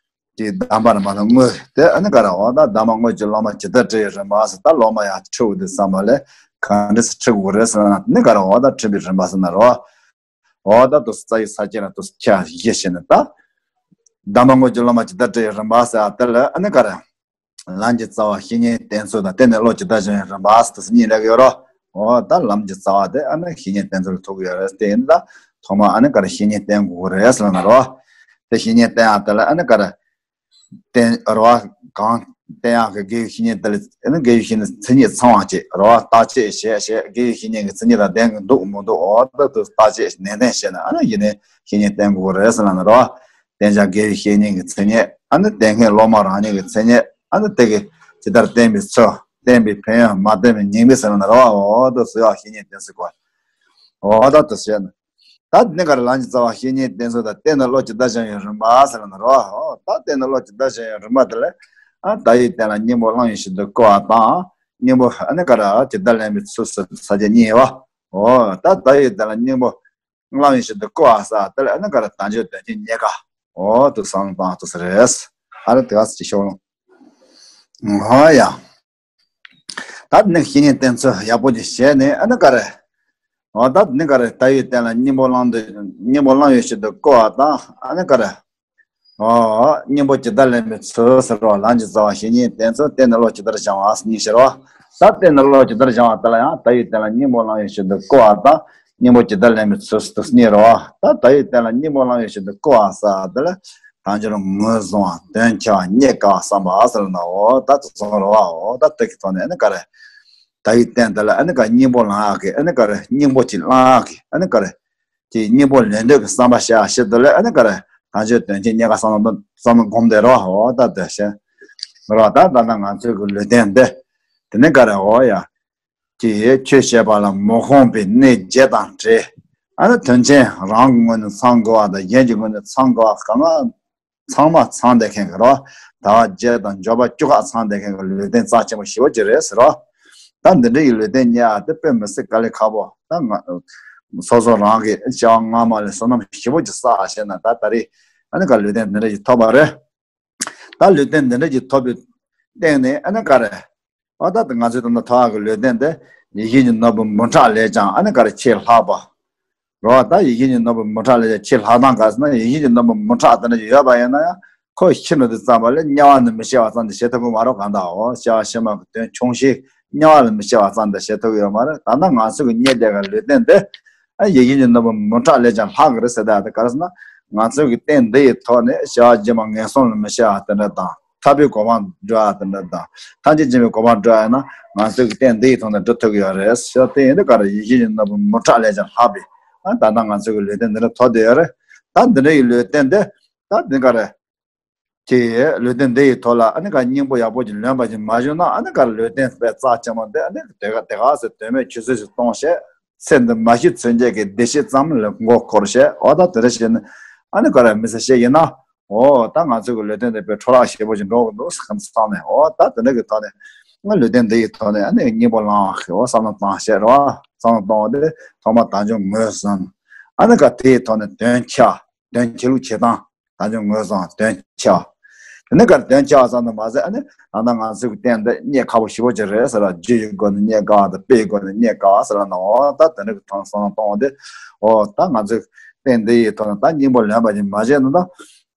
དེ་གདམས་པ་རེད་མ་གཏོགས་དངོས་དེ་ཨ་ནི་ག་རེ་འོ་ད་གདམས་པ་དངོས་ཀྱི་སློབ་མ་ཇི་ལྟར་བཀྲི་བའི་རིམ་པ་ཟེར་ད་སློབ་མ་ཡང་ཁྲིད་དེ་བསམ་པ་ལས་ ག་འདྲ་སེ་ཁྲིད་དགོས་རེད་ཟེར་ན་ནི་ག་རེ་འོ་ད་ཁྲིད་པའི་རིམ་པ་ཟེར་ན་རོ། འོ་ད་དུ་རྩ་བའི་ས་བཅད་ལ་དུ་ཁྱ་བཞི་བྱས་ནས་ད། གདམས་པ་དངོས་ཀྱི་སློབ་མ་ཇི་ལྟར་ཁྲིད་ཡོད་རིམ་པ་ཟེར་དེ་ལ་ཨ་ནི་ག་རེ། ལམ་གྱི་རྩ་བ་བཤེས་གཉེན་བསྟེན་ཚུལ་དང་བསྟེན་ནས་བློ་ཇི་ལྟར་སྦྱོང་ཡོད་རིམ་པ་ཟེར་དུ་གཉིས་ལབ་ཀྱི་ཡོད་རོ། འོ་ད་ལམ་གྱི་རྩ་བ་དེ་ཨ་ནི་བཤེས་གཉེན་བསྟེན་ཚུལ་ལ་ཐུག་གི་ཡོད་རེད། དེ་ཡིན་ད་ཐོག་མ་ཨ་ནི་ག་རེ་བཤེས་གཉེན་བསྟེན་དགོས་རེད་ཟེར་ན་རོ། དེ་བཤེས་གཉེན་བསྟེན་ཡག་དེ་ལ་ཨ་ནི་ག་རེ། བསྟེན་རོ་བ་གང་བསྟེན་ཡག་གི་དགེ་བའི་བཤེས་གཉེན་དེ་ལ་ཨ་ནི་དགེ་བའི་བཤེས་གཉེན་མཚན་ཉིད་ཚང་བ་བྱེད་རོ་བ་བརྟག་དཔྱད་བྱས་བྱས་དགེ་བའི་བཤེས་གཉེན་གྱི་མཚན་ཉིད་དང་ལྡན་གྱི་འདུག་མི་འདུག་འོ་ད་དུ་བརྟག་དཔྱད་ནན་ཏན་བྱས་ན་ཨ་ནི་ཡིན་ནའི་བཤེས་གཉེན་བསྟེན་དགོས་རེད་ཟེར་ལབ་ན་རོ། བསྟེན་བྱ་དགེ་བའི་བཤེས་གཉེན་གྱི་མཚན་ཉིད་ཨ་ནི་བསྟེན་མཁན་སློབ་མ་རང་ཉིད་ཀྱི་མཚན་ཉིད་ཨ་ནི་དེ་གི་ཇི་ལྟར་བསྟེན་པའི་ཚུལ་བསྟེན་པའི་ཕན་ཡོན་མ་བསྟེན་པའི་ཉེས་དམིགས་ཟེར་ན་རོ། འོ་ད་བཟོ་ཡག་བཤེས་གཉེན་བསྟེན་ཚུལ་གོ། འོ་ད་དུ་བྱས་ན། ད་འདི་གར་ལམ་གྱི་རྩ་བ་བཤེས་གཉེན་བསྟེན་ཚུལ་དང་བསྟེན་ནས་བློ་ཇི་ལྟར་སྦྱོང་ཡོད་རིམ་པ་ཟེར་ན་རོ། ད་བསྟེན་ནས་བློ་ཇི་ལྟར་སྦྱོང་ཡོད་རིམ་པ་དེ་ལས། ཨ་ད་ཡོད་བསྟན་ལ་སྙིང་པོ་བླང་བའི་ཞིང་དུ་བཀོལ་བ་དང་། སྙིང་པོ་ཨ་ནི་ག་ར་ཇི་ལྟར་ལེན་པའི་ཚུལ་ཟེར་ས་བཅད་གཉིས་པ། འོ་ད་ད་ཡོད་བསྟན་ལ་སྙིང་པོ་བླང་བའི་ཞིང་དུ་བཀོལ་བ་ཟེར་དེ་ལས་ཨ་ནི་ག་ར་དལ་འབྱོར་དོན་ཆེན་རྙེད་དཀའ། འོ་དུ་བསམ་བློ་བཏང་དུ་ཟེར་རེད། ཨ་རེ་དེ་ག་ཟེར་ཤོག་འོ་ཡ། ད་ནི་བཤེས་གཉེན་བསྟེན་ཚུལ་ཡག་པོ་ཅིག་བྱས་ནས་ཨ་ནི་ག་རེ། འོ་ད་ནི་ག་རེ་ད་ཡོད་བསྟན་ལ་སྙིང་པོ་བླང་དུ་སྙིང་པོ་བླང་བའི་ཞིང་དུ་བཀོལ་བ་དང་ཨ་ནི་ག་རེ། འོ་སྙིང་པོ་ཇི་ལྟར་ལེན་པའི་ཚུལ་ཟེར་རོ། ལམ་གྱི་རྩ་བ་བཤེས་གཉེན་བསྟེན་ཚུལ་བསྟེན་ནས་བློ་ཇི་ལྟར་སྦྱང་བ་གཉིས་ཟེར་རོ། ད་བསྟེན་ནས་བློ་ཇི་ལྟར་སྦྱང་བ་དེ་ལ་ཡང་ད་ཡོད་བསྟན་ལ་སྙིང་པོ་བླང་བའི་ཞིང་དུ་བཀོལ་བ་དང་སྙིང་པོ་ཇི་ལྟར་ལེན་པའི་ཚུལ་དུ་གཉིས་རོ། ད་ད་ཡོད་བསྟན་ལ་སྙིང་པོ་བླང་བའི་ཞིང་དུ་བཀོལ་བ་ཟེར་དེ་ལ། དལ་འབྱོར་ངོས་བཟུང་བ་དོན་ཆེ་བ་རྙེད་དཀའ་བསམ་པ་ཟེར་ན་འོ་ད་དུ་བཟོ་རོ་བ་འོ་ད་དེ་གི་ཐོག་ནས་ཨ་ནི་ག་རེ། ད་ཡི་བསྟན་དེ་ལ་ཨ་ནི་ག་སྙིང་པོ་ལང་ཡག་གི་ཨ་ནི་ག་རེ་སྙིང་པོ་ཅིག་ལང་ཡག་གི་ཨ་ནི་ག་རེ། ཅིག་སྙིང་པོ་ལེན་འདོད་ཀྱི་བསམ་པ་བྱ་ཞེས་དེ་ལ་ཨ་ནི་ག་རེ། དལ་འབྱོར་དོན་ཆེ་རྙེད་དཀའ་བསམ་ན་བསམ་ན་སྒོམ་བསྡད་རོ་བ་འོ་ད་དེ་བྱས། རོ་ད་ད་ལྟ་ང་ཚོའི་གི་ལུས་རྟེན་འདི། དེ་ནི་ག་རེ་འོ་ཡ། ཀྱི་ཆོས་བཤད་པ་ལ་མི་ཁོམ་པའི་གནས་བརྒྱད་དང་འབྲེལ། ཨ་ནི་དོན་ཆེན་རང་གི་ངོས་ནས་ཚང་དགོས་པ་དང་གཞན་གྱི་ངོས་ནས་ཚང་དགོས་པ་གང་ལ་ཚང་མ་ཚང་བསྡད་མཁན་གྱི་རོ། ཟླ་བ་བརྒྱད་དང་འབྱོར་པ་བཅུ་ཁག་ཚང་བསྡད་མཁན་གྱི་ལུས་རྟེན་རྩ་ཆེན་པོ་ཞེ་པོ་ཅིག་རེད་ཟེར་རོ། ད་འདི་འདྲ་ཡི་ལུས་རྟེན་རྙེད་ཡག་དེ་དཔེ་མི་སྲིད་དཀའ་ལས་ཁག་པོ་ད་ང་སོ་སོ་རང་གི་བྱ་བ་སྔ་མ་ལས་བསོད་ནམས་ཞེ་པོ་ཅིག་བསགས་བྱས་ན་ད་ད་རེས་ཨ་ནི་ག་ལུས་རྟེན་འདི་འདྲ་ཞིག་ཐོབ་པ་རེད། ད་ལུས་རྟེན་འདི་འདྲ་ཞིག་ཐོབ་པའི་སྟེང་ནས་ཨ་ནི་ག་རེ། ཨ་ད་ང་ཚོའི་ད་ལྟ་ཐོབ་ཡག་གི་ལུས་རྟེན་དེ་ཡིད་བཞིན་གྱི་ནོར་བུ་མུ་ཁྲག་ལས་ཀྱང་ཨ་ནི་ག་རེ་ཆེས་ལྷག་པ། རོ་ད་ཡིད་བཞིན་གྱི་ནོར་བུ་མུ་ཁྲག་ལས་ཀྱང་ཆེས་ལྷག་སྟངས་ག་རེ་ཟེར་ན་ཡིད་བཞིན་གྱི་ནོར་བུ་མུ་ཁྲག་དེ་འདྲ་ཞིག་ཡོད་པ་ཡིན་ན་ཡང་ཁོ་ཤི་ནས་དུས་ཙམ་པ་ལས་དམྱལ་བ་ནི་མི་ཤི་བ་ཙམ་དུ་བྱེད་ཐུབ་ཀྱི་མ་རེད་གང་ལྟར་འོ་བྱ་བ་ཕྱི་མ་གི་དོན་ཆུང་ཤོས་དམྱལ་བ་ལ་མི་ཤི་བ་ཙམ་དུ་བྱེད་ཐུབ་ཀྱི་ཡོད་མ་རེད། ད་ལྟ་ང་ཚོ་གི་རྙེད་བསྡད་པའི་ལུས་རྟེན་དེ། ཨ་ཡིད་བཞིན་གྱི་ནོར་བུ་མུ་ཁྲག་ལས་ཀྱང་ལྷག་གི་རེད་ཟེར་ད་དེ་ག་རེ་ཟེར་ན། ང་ཚོ་གི་རྟེན་འདི་ཡི་ཐོག་ནས་བྱ་བ་རྗེས་མ་ངན་སོང་ལ་མི་སྐྱེ་བ་དེ་འདྲ་དང་ཐར་པའི་གོ་འཕང་འགྲོ་བ་དེ་འདྲ་དང་ཐམས་ཅད་མཁྱེན་པའི་གོ་འཕང་འགྲོ་བ་ཡིན་ན་ང་ཚོ་གི་རྟེན་འདི་ཡི་ཐོག་ནས་འགྲོ་ཐུབ་ཀྱི་ཡོད་རེད་ཟེར་དེ་ཡིན་དུས་ག་རེ་ཡིད་བཞིན་གྱི་ནོར་བུ་མུ་ཁྲག་ལས་ཀྱང་ལྷག་པའི་ཨ་ད་ལྟ་ང་ཚོ་གི་ལུས་རྟེན་འདི་འདྲ་ཐོབ་བསྡད་ཡོད་རེད། ད་འདི་འདྲ་ཡི་ལུས་རྟེན་འདི་ད་འདི་ག་རེ། དེ་ལུས་རྟེན་འདི་ཡི་ཐོག་ལ་ཨ་ནི་ག་སྙིང་པོ་ཡག་པོ་ཅིག་ལོན་པ་ཅིག་མ་བྱུང་ན་ཨ་ནི་ག་ལུས་རྟེན་དཔེ་རྩ་ཆེན་པོ་འདི་ཨ་ནི་དེ་ག་དེ་ག་ཟེར་དོན་མེད་ཆུད་ཟོས་ཤིག་གཏོང་བྱས་ཚེ་འདི་མ་ཤི་ཚུན་ཆད་ཀྱི་བདེ་སྐྱིད་ཙམ་ལ་མགོ་འཁོར་བྱས་འོ་ད་དེ་འདྲ་བྱས་ནས་ཨ་ནི་ག་རེ་མི་ཚེ་བཤད་ཡིན་ན་འོ་ད་ང་ཚོ་གི་ལུས་རྟེན་འདི་དཔེ་འཕྲོ་བརླག་ཞེ་པོ་ཅིག་འགྲོ་གི་འདུག་ཟེར་གི་བསམ་ནས་འོ་ད་དེ་འདྲ་གི་ཐོག་ནས་ང་ལུས་རྟེན་འདི་ཡི་ཐོག་ནས་ཨ་ནི་སྙིང་པོ་ལང་བ་གི་འོ་བསམ་བློ་བཏང་བྱས་རེད་བ། བསམ་བློ་གཏོང་བ་དེ་ཐོག་མ་དལ་འབྱོར་ངོས་བཟུང་ཨ་ནི་ག་དེའི་ཐོག་ནས་དོན་ཆེ་བ་དོན་ཆེ་ལུགས་ཆེ་སྟངས། དལ་འབྱོར་ངོས་བཟུང་དོན་ཆེ་བ། དེ་ནས་ག་རེ་དོན་ཆེ་བ་ཙམ་དུ་མ་ཟད་ཨ་ནི་ད་ལྟ་ང་ཚོའི་གི་རྟེན་འདི་རྙེད་ཁག་པོ་ཞེ་པོ་ཅིག་རེད་ཟེར་ལ་རྒྱུ་ཡི་སྒོ་ནས་རྙེད་དཀའ་བ་དང་དཔེ་ཡི་སྒོ་ནས་རྙེད་དཀའ་བ་ཟེར་ལ་ནོ་ད་དེ་འདྲ་གི་ཐོག་བསམ་བློ་གཏོང་བ་དེ་འོ་ད་ང་ཚོའི་རྟེན་འདི་ཡི་ཐོག་ནས་ད་སྙིང་པོ་ལེན་པ་ཅིག་མ་བྱས་ན་ད་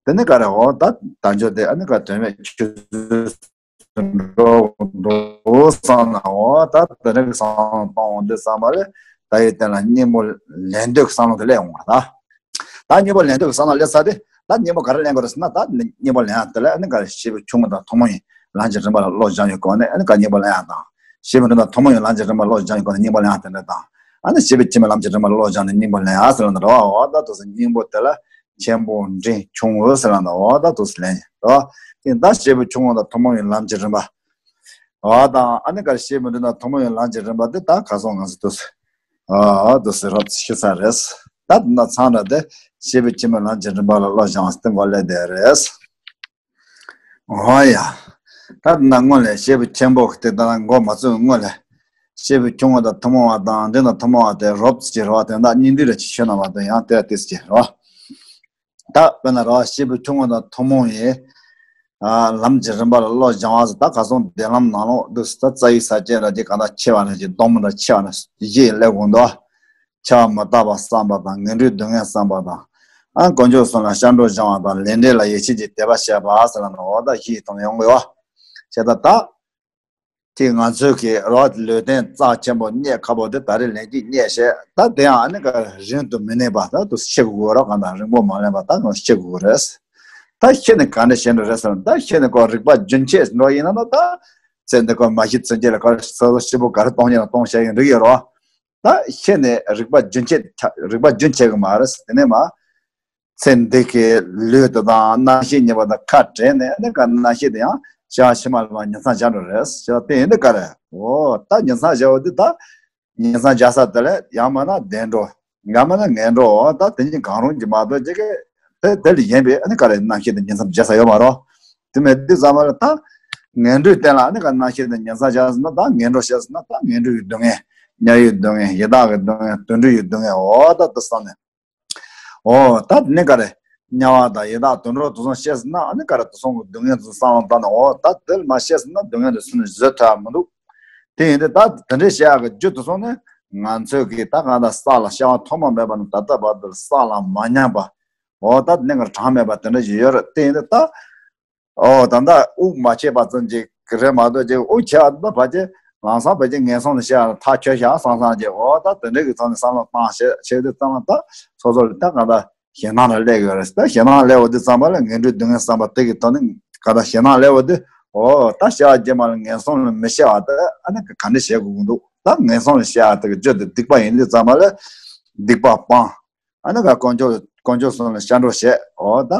དེ་ནས་ག་རེ་འོ་ད་དལ་འབྱོར་དེ་ཨ་ནི་ག་དོན་མེད་ཆུད་ཟོས་འགྲོ་འདུག་བསམ་ན་འོ་ད་དེ་འདྲ་གི་བསམ་བློ་གཏོང་བ་དེ་བསམ་པ་ལས་ད་ཡི་རྟེན་ལ་སྙིང་པོ་ལེན་འདོད་ཀྱི་བསམ་བློ་དེ་སླེབས་འོང་བ་ད། ད་སྙིང་པོ་ལེན་འདོད་ཀྱི་བསམ་བློ་སླེབས་ཚར་དུས་ད་སྙིང་པོ་ག་རེ་ལེན་དགོས་རེད་ཟེར་ན་ད་སྙིང་པོ་ལེན་ཡག་དེ་ལ་ཨ་ནི་ག་རེ་སྐྱེས་བུ་ཆུང་ངུ་དང་ཐུན་མོང་ཡི་ལམ་གྱི་རིམ་པ་ལ་བློ་སྦྱང་བའི་སྒོ་ནས་ཨ་ནི་ག་སྙིང་པོ་ལེན་ཡག་དང་། སྐྱེས་བུ་འབྲིང་དང་ཐུན་མོང་ཡི་ལམ་གྱི་རིམ་པ་ལ་བློ་སྦྱང་བའི་སྒོ་ནས་སྙིང་པོ་ལེན་ཡག་དེ་འདྲ་དང་། ཨ་ནི་སྐྱེས་བུ་ཕྱི་མའི་ལམ་གྱི་རིམ་པ་ལ་བློ་སྦྱང་ནས་སྙིང་པོ་ལེན་ཡག་ཟེར་ལ་འདི་རེད་བ། འོ་ད་དུ་སེ་སྙིང་པོ་དེ་ལ་ཆེན་པོ་འབྲིང་ཆུང་ངུ་ཟེར་ལ་འདི་འོ་ད་དུ་སེ་ལེན་རེད་བ། དེ་ད་སྐྱེས་བུ་ཆུང་ངུ་དང་ཐུན་མོང་ཡི་ལམ་གྱི་རིམ་པ། འོ་དང་ཨ་ནི་ག་སྐྱེས་བུ་འབྲིང་དང་ཐུན་མོང་ཡི་ལམ་གྱི་རིམ་པ་དེ་ད་ག་སོང་ང་ཚོ་དུ་སེ། ཨ་དུ་སེ་རོབ་ཤི་ས་རེད། ད་དུ་ན་ཚང་ར་དེ་སྐྱེས་བུ་ཕྱི་མའི་ལམ་གྱི་རིམ་པ་ལ་བློ་སྦྱང་བ་སྟེ་མགོ་ལས་དེ་རེད། འོ་ཡ། ད་དུ་ན་སྔོན་ལས་སྐྱེས་བུ་ཆེན་པོ་དེ་ད་མགོ་མ་ཚོས་སྔོན་ལས་སྐྱེས་བུ་ཆུང་བ་དང་ཐུན་མོང་བ་དང་འབྲིང་དང་ཐུན་མོང་བ་དེ་རོབ་ཀྱི་རེད་བ། དེ་ད་སྙིང་བསྡུས་ར་ཅིག་ཤོད་ན་བ་དེ་ཡང་དེ་ཏིས་ཀྱི་རེད་བ། ད་དཔེར་ན་ར་བ་སྐྱེས་བུ་ཆུང་ངུ་དང་ཐུན་མོང་ཡི། ལམ་གྱི་རིམ་པ་ལ་བློ་སྦྱང་བ་ཟེར། ད་ཁ་སང་བདེན་ལམ་ནང་ལོགས་འདུག་ཟེར། ད་རྩ་བའི་ས་བཅད་ར་གྱི་གང་ལྟར་ཆེ་བ་ནས་ཀྱི་སྡོམ་ར་ཆེ་བ་ནས་བཞི་ཡི་ལས་གོང་དུ། ཆེ་བ་མི་རྟག་པ་བསམ་པ་དང་། ངན་འགྲོའི་སྡུག་བསྔལ་བསམ་པ་དང་། ཨ་དཀོན་མཆོག་གསུམ་ལ་སྐྱབས་འགྲོ་སྦྱང་བ་དང་། ལས་འབྲས་ལ་ཡིད་ཆེས་ཀྱི་དད་པ་བྱེད་པ་ཟེར་ལ་ནི་འོ་ད་བཞི་ཡི་སྟེང་ནས་ཡོང་དགོས་པ། བྱས་ད་ད། དེ་ང་ཚོའི་གི་རོགས་ལུས་རྟེན་རྩ་ཆེན་པོ་རྙེད་ཁག་པོ་དེ་ད་རེས་ལན་གཅིག་རྙེད་ཤེས། ད་དེ་ཡང་ཨ་ནི་ག་རིང་དུ་མི་གནས་པ། ད་དུ་ཤི་དགོས་རོགས་གང་དང་རིང་པོ་མ་ལེན་པ་ད་ང་ཤི་དགོས་རེད། ད་ཤི་ནས་ག་འདྲ་བྱེད་འགྲོ་རེད་ཟེར། ད་ཤི་ནས་ཁོ་རིག་པ་རྒྱུན་ཆད་འགྲོ་ཡིན་ན་ད། ཚེ་འདི་ཁོ་མ་ཤི་ཚུན་ཆད་ལ་ཁོ་སོ་སོ་ཤི་བོ་ག་རེ་གཏོང་ཡིན་ན་གཏོང་བྱ་ཡིན་རིག་ཡོད་རོགས། ད་ཤི་ནས་རིག་པ་རྒྱུན་ཆད་རིག་པ་རྒྱུན་ཆད་གི་མ་རེད། དེ་ནས་མ། ཚེ་འདི་གི་ལུས་དེ་དང་རྣམ་ཤེས་གཉིས་པོ་དང་ཁ་བྲལ་ནས་ཨ་ནི་ག་རྣམ་ཤེས་དེ་ཡང་ཤི་བ་ཕྱི་མ་ལ་མ་ཉིང་མཚམས་སྦྱར་འགྲོ་རེད་ཟེར། དེ་ཡིན་དུས་ག་རེ། འོ་ད་ཉིང་མཚམས་སྦྱར་བ་དེ་ད་ཉིང་མཚམས་སྦྱར་ས་དེ་ལས་ཡང་མ་ན་བདེ་འགྲོ། ཡང་མ་ན་ངན་འགྲོ། འོ་ད་དེ་གཉིས་གང་རུང་གི་མ་གཏོགས་ཅིག་གི་དེ་དེ་ལས་གཞན་པའི་ཨ་ནི་ག་རེ་རྣམ་ཤེས་དེ་ཉིང་མཚམས་སྦྱར་ས་ཡོད་མ་རོ། དེ་མེད་དུས་ཙམ་པ་ལ་ད་ངན་འགྲོའི་རྟེན་ལ་ཨ་ནི་ག་རྣམ་ཤེས་དེ་ཉིང་མཚམས་སྦྱར་ཟེར་ན་ད་ངན་འགྲོ་བྱས་ཟེར་ན་ད་ངན་འགྲོ་ཡི་སྡུག་བསྔལ། དམྱལ་བའི་སྡུག་བསྔལ། ཡི་དྭགས་ཀྱི་སྡུག་བསྔལ། དུད་འགྲོ་ཡི་སྡུག་བསྔལ། འོ་ད་དེ་བསམ་ནས། འོ་ད་དེ་ནས་ག་རེ། དམྱལ་བ་དང་ཡི་དྭགས་དུད་འགྲོ་དེ་ཚོ་བཤད་ཟིན་ན་ཨ་ནི་ག་རེ་དེ་ཚོ་གི་སྡུག་བསྔལ་དེ་བསམ་བློ་བཏང་ན། འོ་ད་དེ་ལ་མ་བཤད་ཟིན་ན་སྡུག་བསྔལ་དེ་སུ་ནས་བཟོད་ཐུབ་ཡ་མི་འདུག་དེ་ཡིན་དུས་ད་དེ་འདྲའི་བཤད་ཡག་གི་རྒྱུ་དེ་ཚོ་ནི་ང་ཚོས་གི་ད་གང་ལྟར་ས་ལ་སྐྱེ་བ་ཐོག་མ་མེད་པ་ནས་ད་ལྟ་བར་དུ་ས་ལ་མ་མྱངས་པ། འོ་ད་དེ་ནས་ག་རེ་གྲངས་མེད་པ་དེ་འདྲ་ཞིག་ཡོད་རེད། དེ་ཡིན་དུས་ད། ཨོ་ད་ལྟ་དབུགས་མ་ཆད་པ་ཙམ་ཅིག་རེད་མ་གཏོགས་ཅིག་དབུགས་ཆད་པ་ད་ཕལ་ཆེར་ལམ་སང་ཕལ་ཆེར་ངན་སོང་ལ་སྐྱེ་ཡག་ཐག་ཆོད་ཤག་བསམ་བསམ་ཅིག་འོ་ད་དེ་འདྲ་གི་ཐོག་ནས་བསམ་བློ་བཏང་བྱས་བྱས་དུས་ཙམ་ལ་ད་སོ་སོ་ལ་ད་གང་ལྟར་ཞེད་སྣང་ལ་སླེབས་ཡོད་རེད། ད་ཞེད་སྣང་སླེབས་པ་དུས་ཙམ་པ་ལ་ངན་འགྲོའི་སྡུག་བསྔལ་བསམ་པ་དེ་གི་ཐོག་ནས་གང་ལྟར་ཞེད་སྣང་སླེབས་པ་དུས་འོ་ད་སྐྱེ་བ་རྗེས་མ་ལ་ངན་སོང་ལ་མི་སྐྱེ་བ་དེ་ཨ་ནི་ག་འདྲ་བྱེད་དགོས་ཀྱི་འདུག་ད་ངན་སོང་ལ་སྐྱེ་བ་དེ་གི་རྒྱུ་དེ་སྡིག་པ་ཡིན་དུས་ཙམ་པ་ལ་སྡིག་པ་སྤང་། ཨ་ནི་ག་དཀོན་མཆོག་དཀོན་མཆོག་གསུམ་ལ་སྐྱབས་འགྲོ་བྱེད། འོ་ད་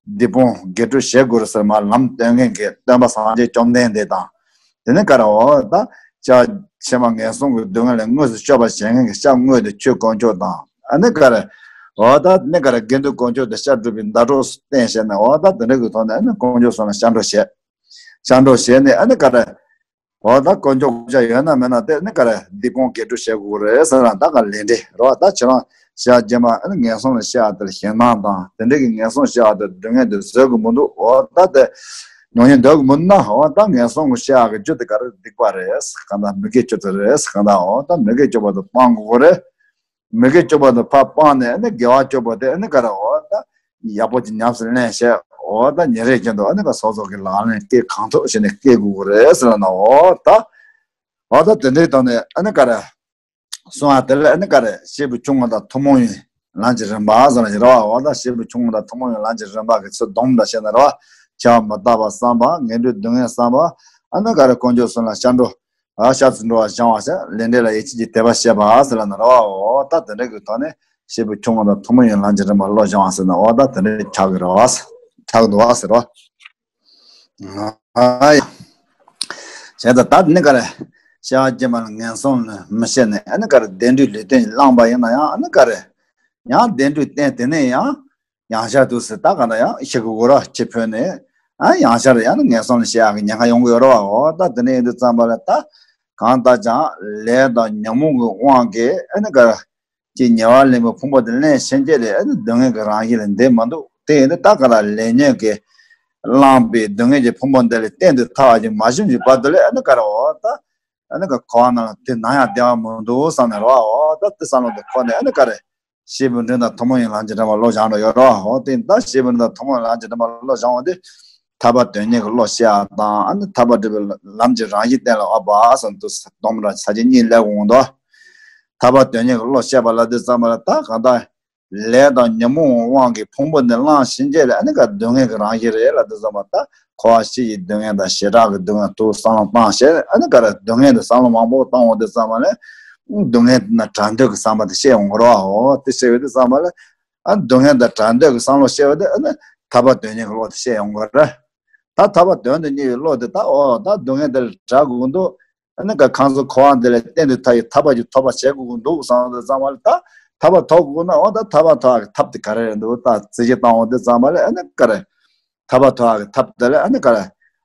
སྡིག་སྤོང་དགེ་སྒྲུབ་བྱེད་དགོས་རེད་ཟེར་མ་ལམ་སྟོན་མཁན་གྱི་སྟོན་པ་སངས་རྒྱས་བཅོམ་ལྡན་འདས་དང་། དེ་ནས་ག་རེ་འོ་ད་སྐྱེ་བ་ཕྱི་མ་ངན་སོང་གི་སྡུག་བསྔལ་ལས་དངོས་སུ་སྐྱོབ་པར་བྱེད་མཁན་གྱི་སྐྱབས་དངོས་དེ་ཆོས་དཀོན་མཆོག་དང་། ཨ་ནི་ག་རེ་འོ་ད་ནི་ག་རེ་དགེ་འདུན་དཀོན་མཆོག་དེ་སྐྱབས་སྒྲུབ་པའི་ཟླ་གྲོགས་སུ་བསྟེན་བྱས་ནས་འོ་ད་དེ་འདྲ་གི་ཐོག་ནས་ཨ་ནི་དཀོན་མཆོག་གསུམ་ལ་སྐྱབས་འགྲོ་བྱེད། སྐྱབས་འགྲོ་བྱས་ནས་ཨ་ནི་ག་རེ། འོ་ད་དཀོན་མཆོག་གོ་ཆ་ཡོད་ན་མེད་ན་དེ་ནི་ག་རེ་སྡིག་སྤོང་དགེ་སྒྲུབ་བྱེད་དགོས་རེད་ཟེར་ན་ད་ག་ལས་འབྲས་རོ། ད་ཁྱེད་རང་བྱ་རྗེས་མ་ཨ་ནི་ངན་སོང་ལ་སྐྱེ་བ་དེ་ལ་ཞེད་སྣང་དང་དེ་འདྲ་གི་ངན་སོང་སྐྱེ་བ་དེ་སྡུག་བསྔལ་དེ་བཟོད་དགོས་མི་འདུག་འོ་ད་དེ་མྱོང་ཡིན་འདོད་དགོས་མི་འདུག་ན། འོ་ད་ངན་སོང་གི་སྐྱེ་བ་གི་རྒྱུ་དེ་ག་རེ་སྡིག་པ་རེད་གང་ལྟར་མི་དགེ་བཅུ་དེ་རེད་གང་ལྟར་འོ་ད་མི་དགེ་བཅུ་པོ་དེ་སྤང་དགོས་རེད། མི་དགེ་བཅུ་པོ་དེ་ཕར་སྤངས་ནས་ཨ་ནི་དགེ་བ་བཅུ་པོ་དེ་ཨ་ནི་ག་རེ་འོ་ད་ཡག་པོ་ཅིག་ཉམས་སུ་ལེན་བྱས། འོ་ད་ཉིན་རེ་བཞིན་དུ་ཨ་ནི་ག་སོ་སོ་གི་ལག་ལེན་སྐྱེལ་གང་ཐུབ་བྱས་ནས་སྐྱེལ་དགོས་ཀྱི་རེད་ཟེར་ལ་ན། འོ་ད་འོ་ད་དེ་འདྲའི་ཐོག་ནས་ཨ་ནི་ག་རེ་གསུང་བ་དེ་ལ་ཨ་ནི་ག་རེ་སྐྱེས་བུ་ཆུང་ངུ་དང་ཐུན་མོང་བའི་ལམ་གྱི་རིམ་པ་ཟེར་ལ་ཡོད་རེད་བ། འོ་ད་སྐྱེས་བུ་ཆུང་ངུ་དང་ཐུན་མོང་བའི་ལམ་གྱི་རིམ་པ་གི་ཚུལ་སྡོམ་འདྲ་བྱས་ནས་རེད་བ། ཆགས་པ་མི་རྟག་པ་བསམ་པ། ངན་འགྲོའི་སྡུག་བསྔལ་བསམ་པ། ཨ་ནི་ག་རེ་དཀོན་མཆོག་གསུམ་ལ་སྐྱབས་འགྲོ། ཨ་སྐྱབས་སུ་འགྲོ་བ་སྦྱང་བ་བྱས། ལས་འབྲས་ལ་ཡིད་ཆེས་ཀྱི་དད་པ་བྱེད་པ་ཟེར་ལ་ན་རོ། འོ་ད་དེ་འདྲ་གི་ཐོག་ནས་སྐྱེས་བུ་ཆུང་ངུ་དང་ཐུན་མོང་བའི་ལམ་གྱི་རིམ་པ་བློ་སྦྱང་བ་ཟེར་ན་འོ་ད་དེ་འདྲ་ཆགས་ཀྱི་རེད་བ། ཆགས་འདུག་བ་ཟེར་རོ། ཨ་ཡ། བྱས་ཙང་ད་དེ་ནི་ག་རེ། སྐྱེ་བ་རྗེས་མ་ལ་ངན་སོང་ལ་མི་སྐྱེ་ནས་ཨ་ནི་ག་རེ་བདེ་འགྲོའི་ལུས་རྟེན་བླངས་པ་ཡིན་ན་ཡང་ཨ་ནི་ག་རེ། ཡང་བདེ་འགྲོའི་རྟེན་དེ་ནས་ཡང་། ཡང་ཤར་དུས་སུ་ད་ག་ན་ཡང་ཤི་གི་འོ་ར་ཆེ་ཕོད་ནས། ཨ་ཡང་ཤར་ཡང་ན་ངན་སོང་ལ་སྐྱེ་ཡག་གི་ཉེན་ཁ་ཡོང་གི་ཡོད་རེད་བ། འོ་ད་དེ་ནས་ཡིན་དུས་ཙམ་པ་ལ་ད། གང་ལྟར་ཀྱང་ལས་དང་ཉོན་མོངས་ཀྱི་དབང་གིས་ཨ་ནི་ག་ཅིག་ཉེ་བར་ལེན་པའི་ཕུང་པོ་དེ་ལེན་ཕྱིན་ཆད་ལས་ཨ་ནི་སྡུག་བསྔལ་གྱི་རང་བཞིན་ལས་འདས་མི་འདུག་དེ་ཡིན་དུས་ད་ག་ལ་ལས་ཉོན་གྱིས་བསླངས་པའི་སྡུག་བསྔལ་གྱི་ཕུང་པོ་འདི་ལས་གཏན་དུ་ཐར་བ་ཞིག་མ་བྱུང་གི་བར་དུ་ལས་ཨ་ནི་ག་རེ་འོ་ད། ཨ་ནི་ག་འཁོར་བ་ནང་དེ་ནམ་ཡང་བདེ་བ་མི་འདུག་བསམ་ནས་རེད་བ། འོ་ད་དེ་བསམ་བློ་དེ་འཁོར་ནས་ཨ་ནི་ག་རེ། སྐྱེས་བུ་འབྲིང་དང་ཐུན་མོང་བའི་ལམ་གྱི་རིམ་པ་བློ་སྦྱང་རོགས་ཡོད་རོགས། འོ་དེ་ད་སྐྱེས་བུ་འབྲིང་དང་ཐུན་མོང་བའི་ལམ་གྱི་རིམ་པ་བློ་སྦྱང་བ་དེ། ཐར་པ་དོན་གཉེར་གྱི་བློ་ཤེས་པ་དང་ཨ་ནི་ཐར་པ་སྒྲུབ་པའི་ལམ་གྱི་རང་བཞིན་གཏན་ལ་དབབ་པ་སོགས་དུ་སྡོམ་ར་ས་བཅད་གཉིས་ལས་འོང་དོ། ཐར་པ་དོན་གཉེར་གྱི་བློ་ཤེས་པ་ལ་དེ་ཙམ་པ་ལ་ད་གང་ལྟར། ལས་དང་ཉོན་མོངས་དབང་གིས་ཕུང་པོ་འདི་བླངས་ཕྱིན་ཆད་ལ་ཨ་ནི་ག་སྡུག་བསྔལ་གྱི་རང་བཞིན་རེད་ལ་དེ་ཙམ་པ་ད་འཁོར་བ་སྤྱི་ཡི་སྡུག་བསྔལ་དང་བྱེ་བྲག་གི་སྡུག་བསྔལ་དུ་བསམ་བློ་བཏང་བྱས་ཨ་ནི་ག་ར་སྡུག་བསྔལ་དུ་བསམ་བློ་མང་པོ་བཏང་འོང་དུས་ཙམ་པ་ལ། སྡུག་བསྔལ་དེ་ན་བྲལ་འདོད་ཀྱི་བསམ་པ་དེ་སྐྱེ་ཡོང་གི་རེད་བ། འོ་དེ་སྐྱེ་བའི་དུས་ཙམ་པ་ལ། ཨ་སྡུག་བསྔལ་དང་བྲལ་འདོད་ཀྱི་བསམ་བློ་སྐྱེ་བ་དེ་ཨ་ནི་ཐར་པ་དོན་གཉེར་གྱི་བློ་དེ་སྐྱེ་ཡོང་གི་རེད། ད་ཐར་པ་དོན་དུ་གཉེར་བའི་བློ་དེ་ད་འོ་ད་སྡུག་བསྔལ་དེ་ལས་བྲལ་དགོས་ཀྱི་འདུག་ཨ་ནི་ག་གང་ཚོ་འཁོར་བ་འདི་ལས་གཏན་དུ་ཐར་ཡི་ཐར་པ་ཅིག་ཐོབ་པ་བྱེད་དགོས་ཀྱི་འདུག་བསམ་དུས་ཙམ་པ་ལ་ད་ཐར་པ་ཐོབ་དགོས་ན་འོ་ད་ཐར་པ་ཐོབ་ཡག་གི་ཐབས་དེ་ག་རེ་རེད་འདུག་ད་རྩིས་ཞིབ་བཏང་འོང་དུས་ཙམ་པ་ལ་ཨ་ནི་ག་རེ། ཐར་པ་ཐོབ་ཡག་གི་ཐབས་དེ་ལ་ཨ་ནི་ག་རེ།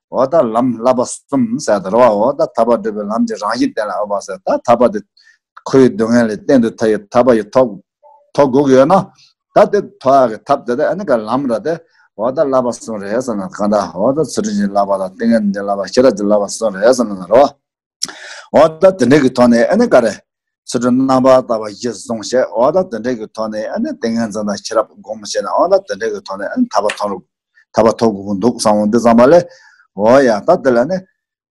འོ་ད་ལམ་བསླབ་པ་གསུམ་ཟེར་དེ་རེད་བ། འོ་ད་ཐར་པ་སྒྲུབ་པའི་ལམ་གྱི་རང་བཞིན་གཏན་ལ་དབབ་པ་ཟེར། ད་ཐར་པ་དེ་འཁོར་བའི་སྡུག་བསྔལ་ལས་གཏན་དུ་ཐར་ཡི་ཐར་པ་ཡི་ཐོབ་ཐོབ་དགོས་ཀྱི་ཡོད་ན། ད་དེ་ཐོབ་ཡག་གི་ཐབས་དེ་དེ་ཨ་ནི་ག་ལམ་ར་དེ་ འོ་ད་བསླབ་པ་གསུམ་རེད་ཟེར་ན་གང་ལྟར་འོ་ད་ཚུལ་ཁྲིམས་ཀྱི་བསླབ་པ་དང་ཏིང་ངེ་འཛིན་གྱི་བསླབ་པ་ཤེས་རབ་ཀྱི་བསླབ་པ་གསུམ་རེད་ཟེར་ན་རོ། འོ་ད་དེ་འདྲ་གི་ཐོག་ནས་ཨ་ནི་ག་རེ། ཚུལ་ཁྲིམས་རྣམ་པར་དག་པ་གཞིར་བཟུང་བྱས། འོ་ད་དེ་འདྲ་གི་ཐོག་ནས་ཨ་ནི་ཏིང་ངེ་འཛིན་དང་ཤེས་རབ་སྒོམ་བྱས་ནས་འོ་ད་དེ་འདྲ་གི་ཐོག་ནས་ཨ་ནི་ཐར་པ་ཐོབ་རུ་ཐར་པ་ཐོབ་དགོས་ཀྱི་འདུག་བསམ་འོང་དུས་ཙམ་པ་ལས། འོ་ཡ་ད་དེ་ལ་ནི།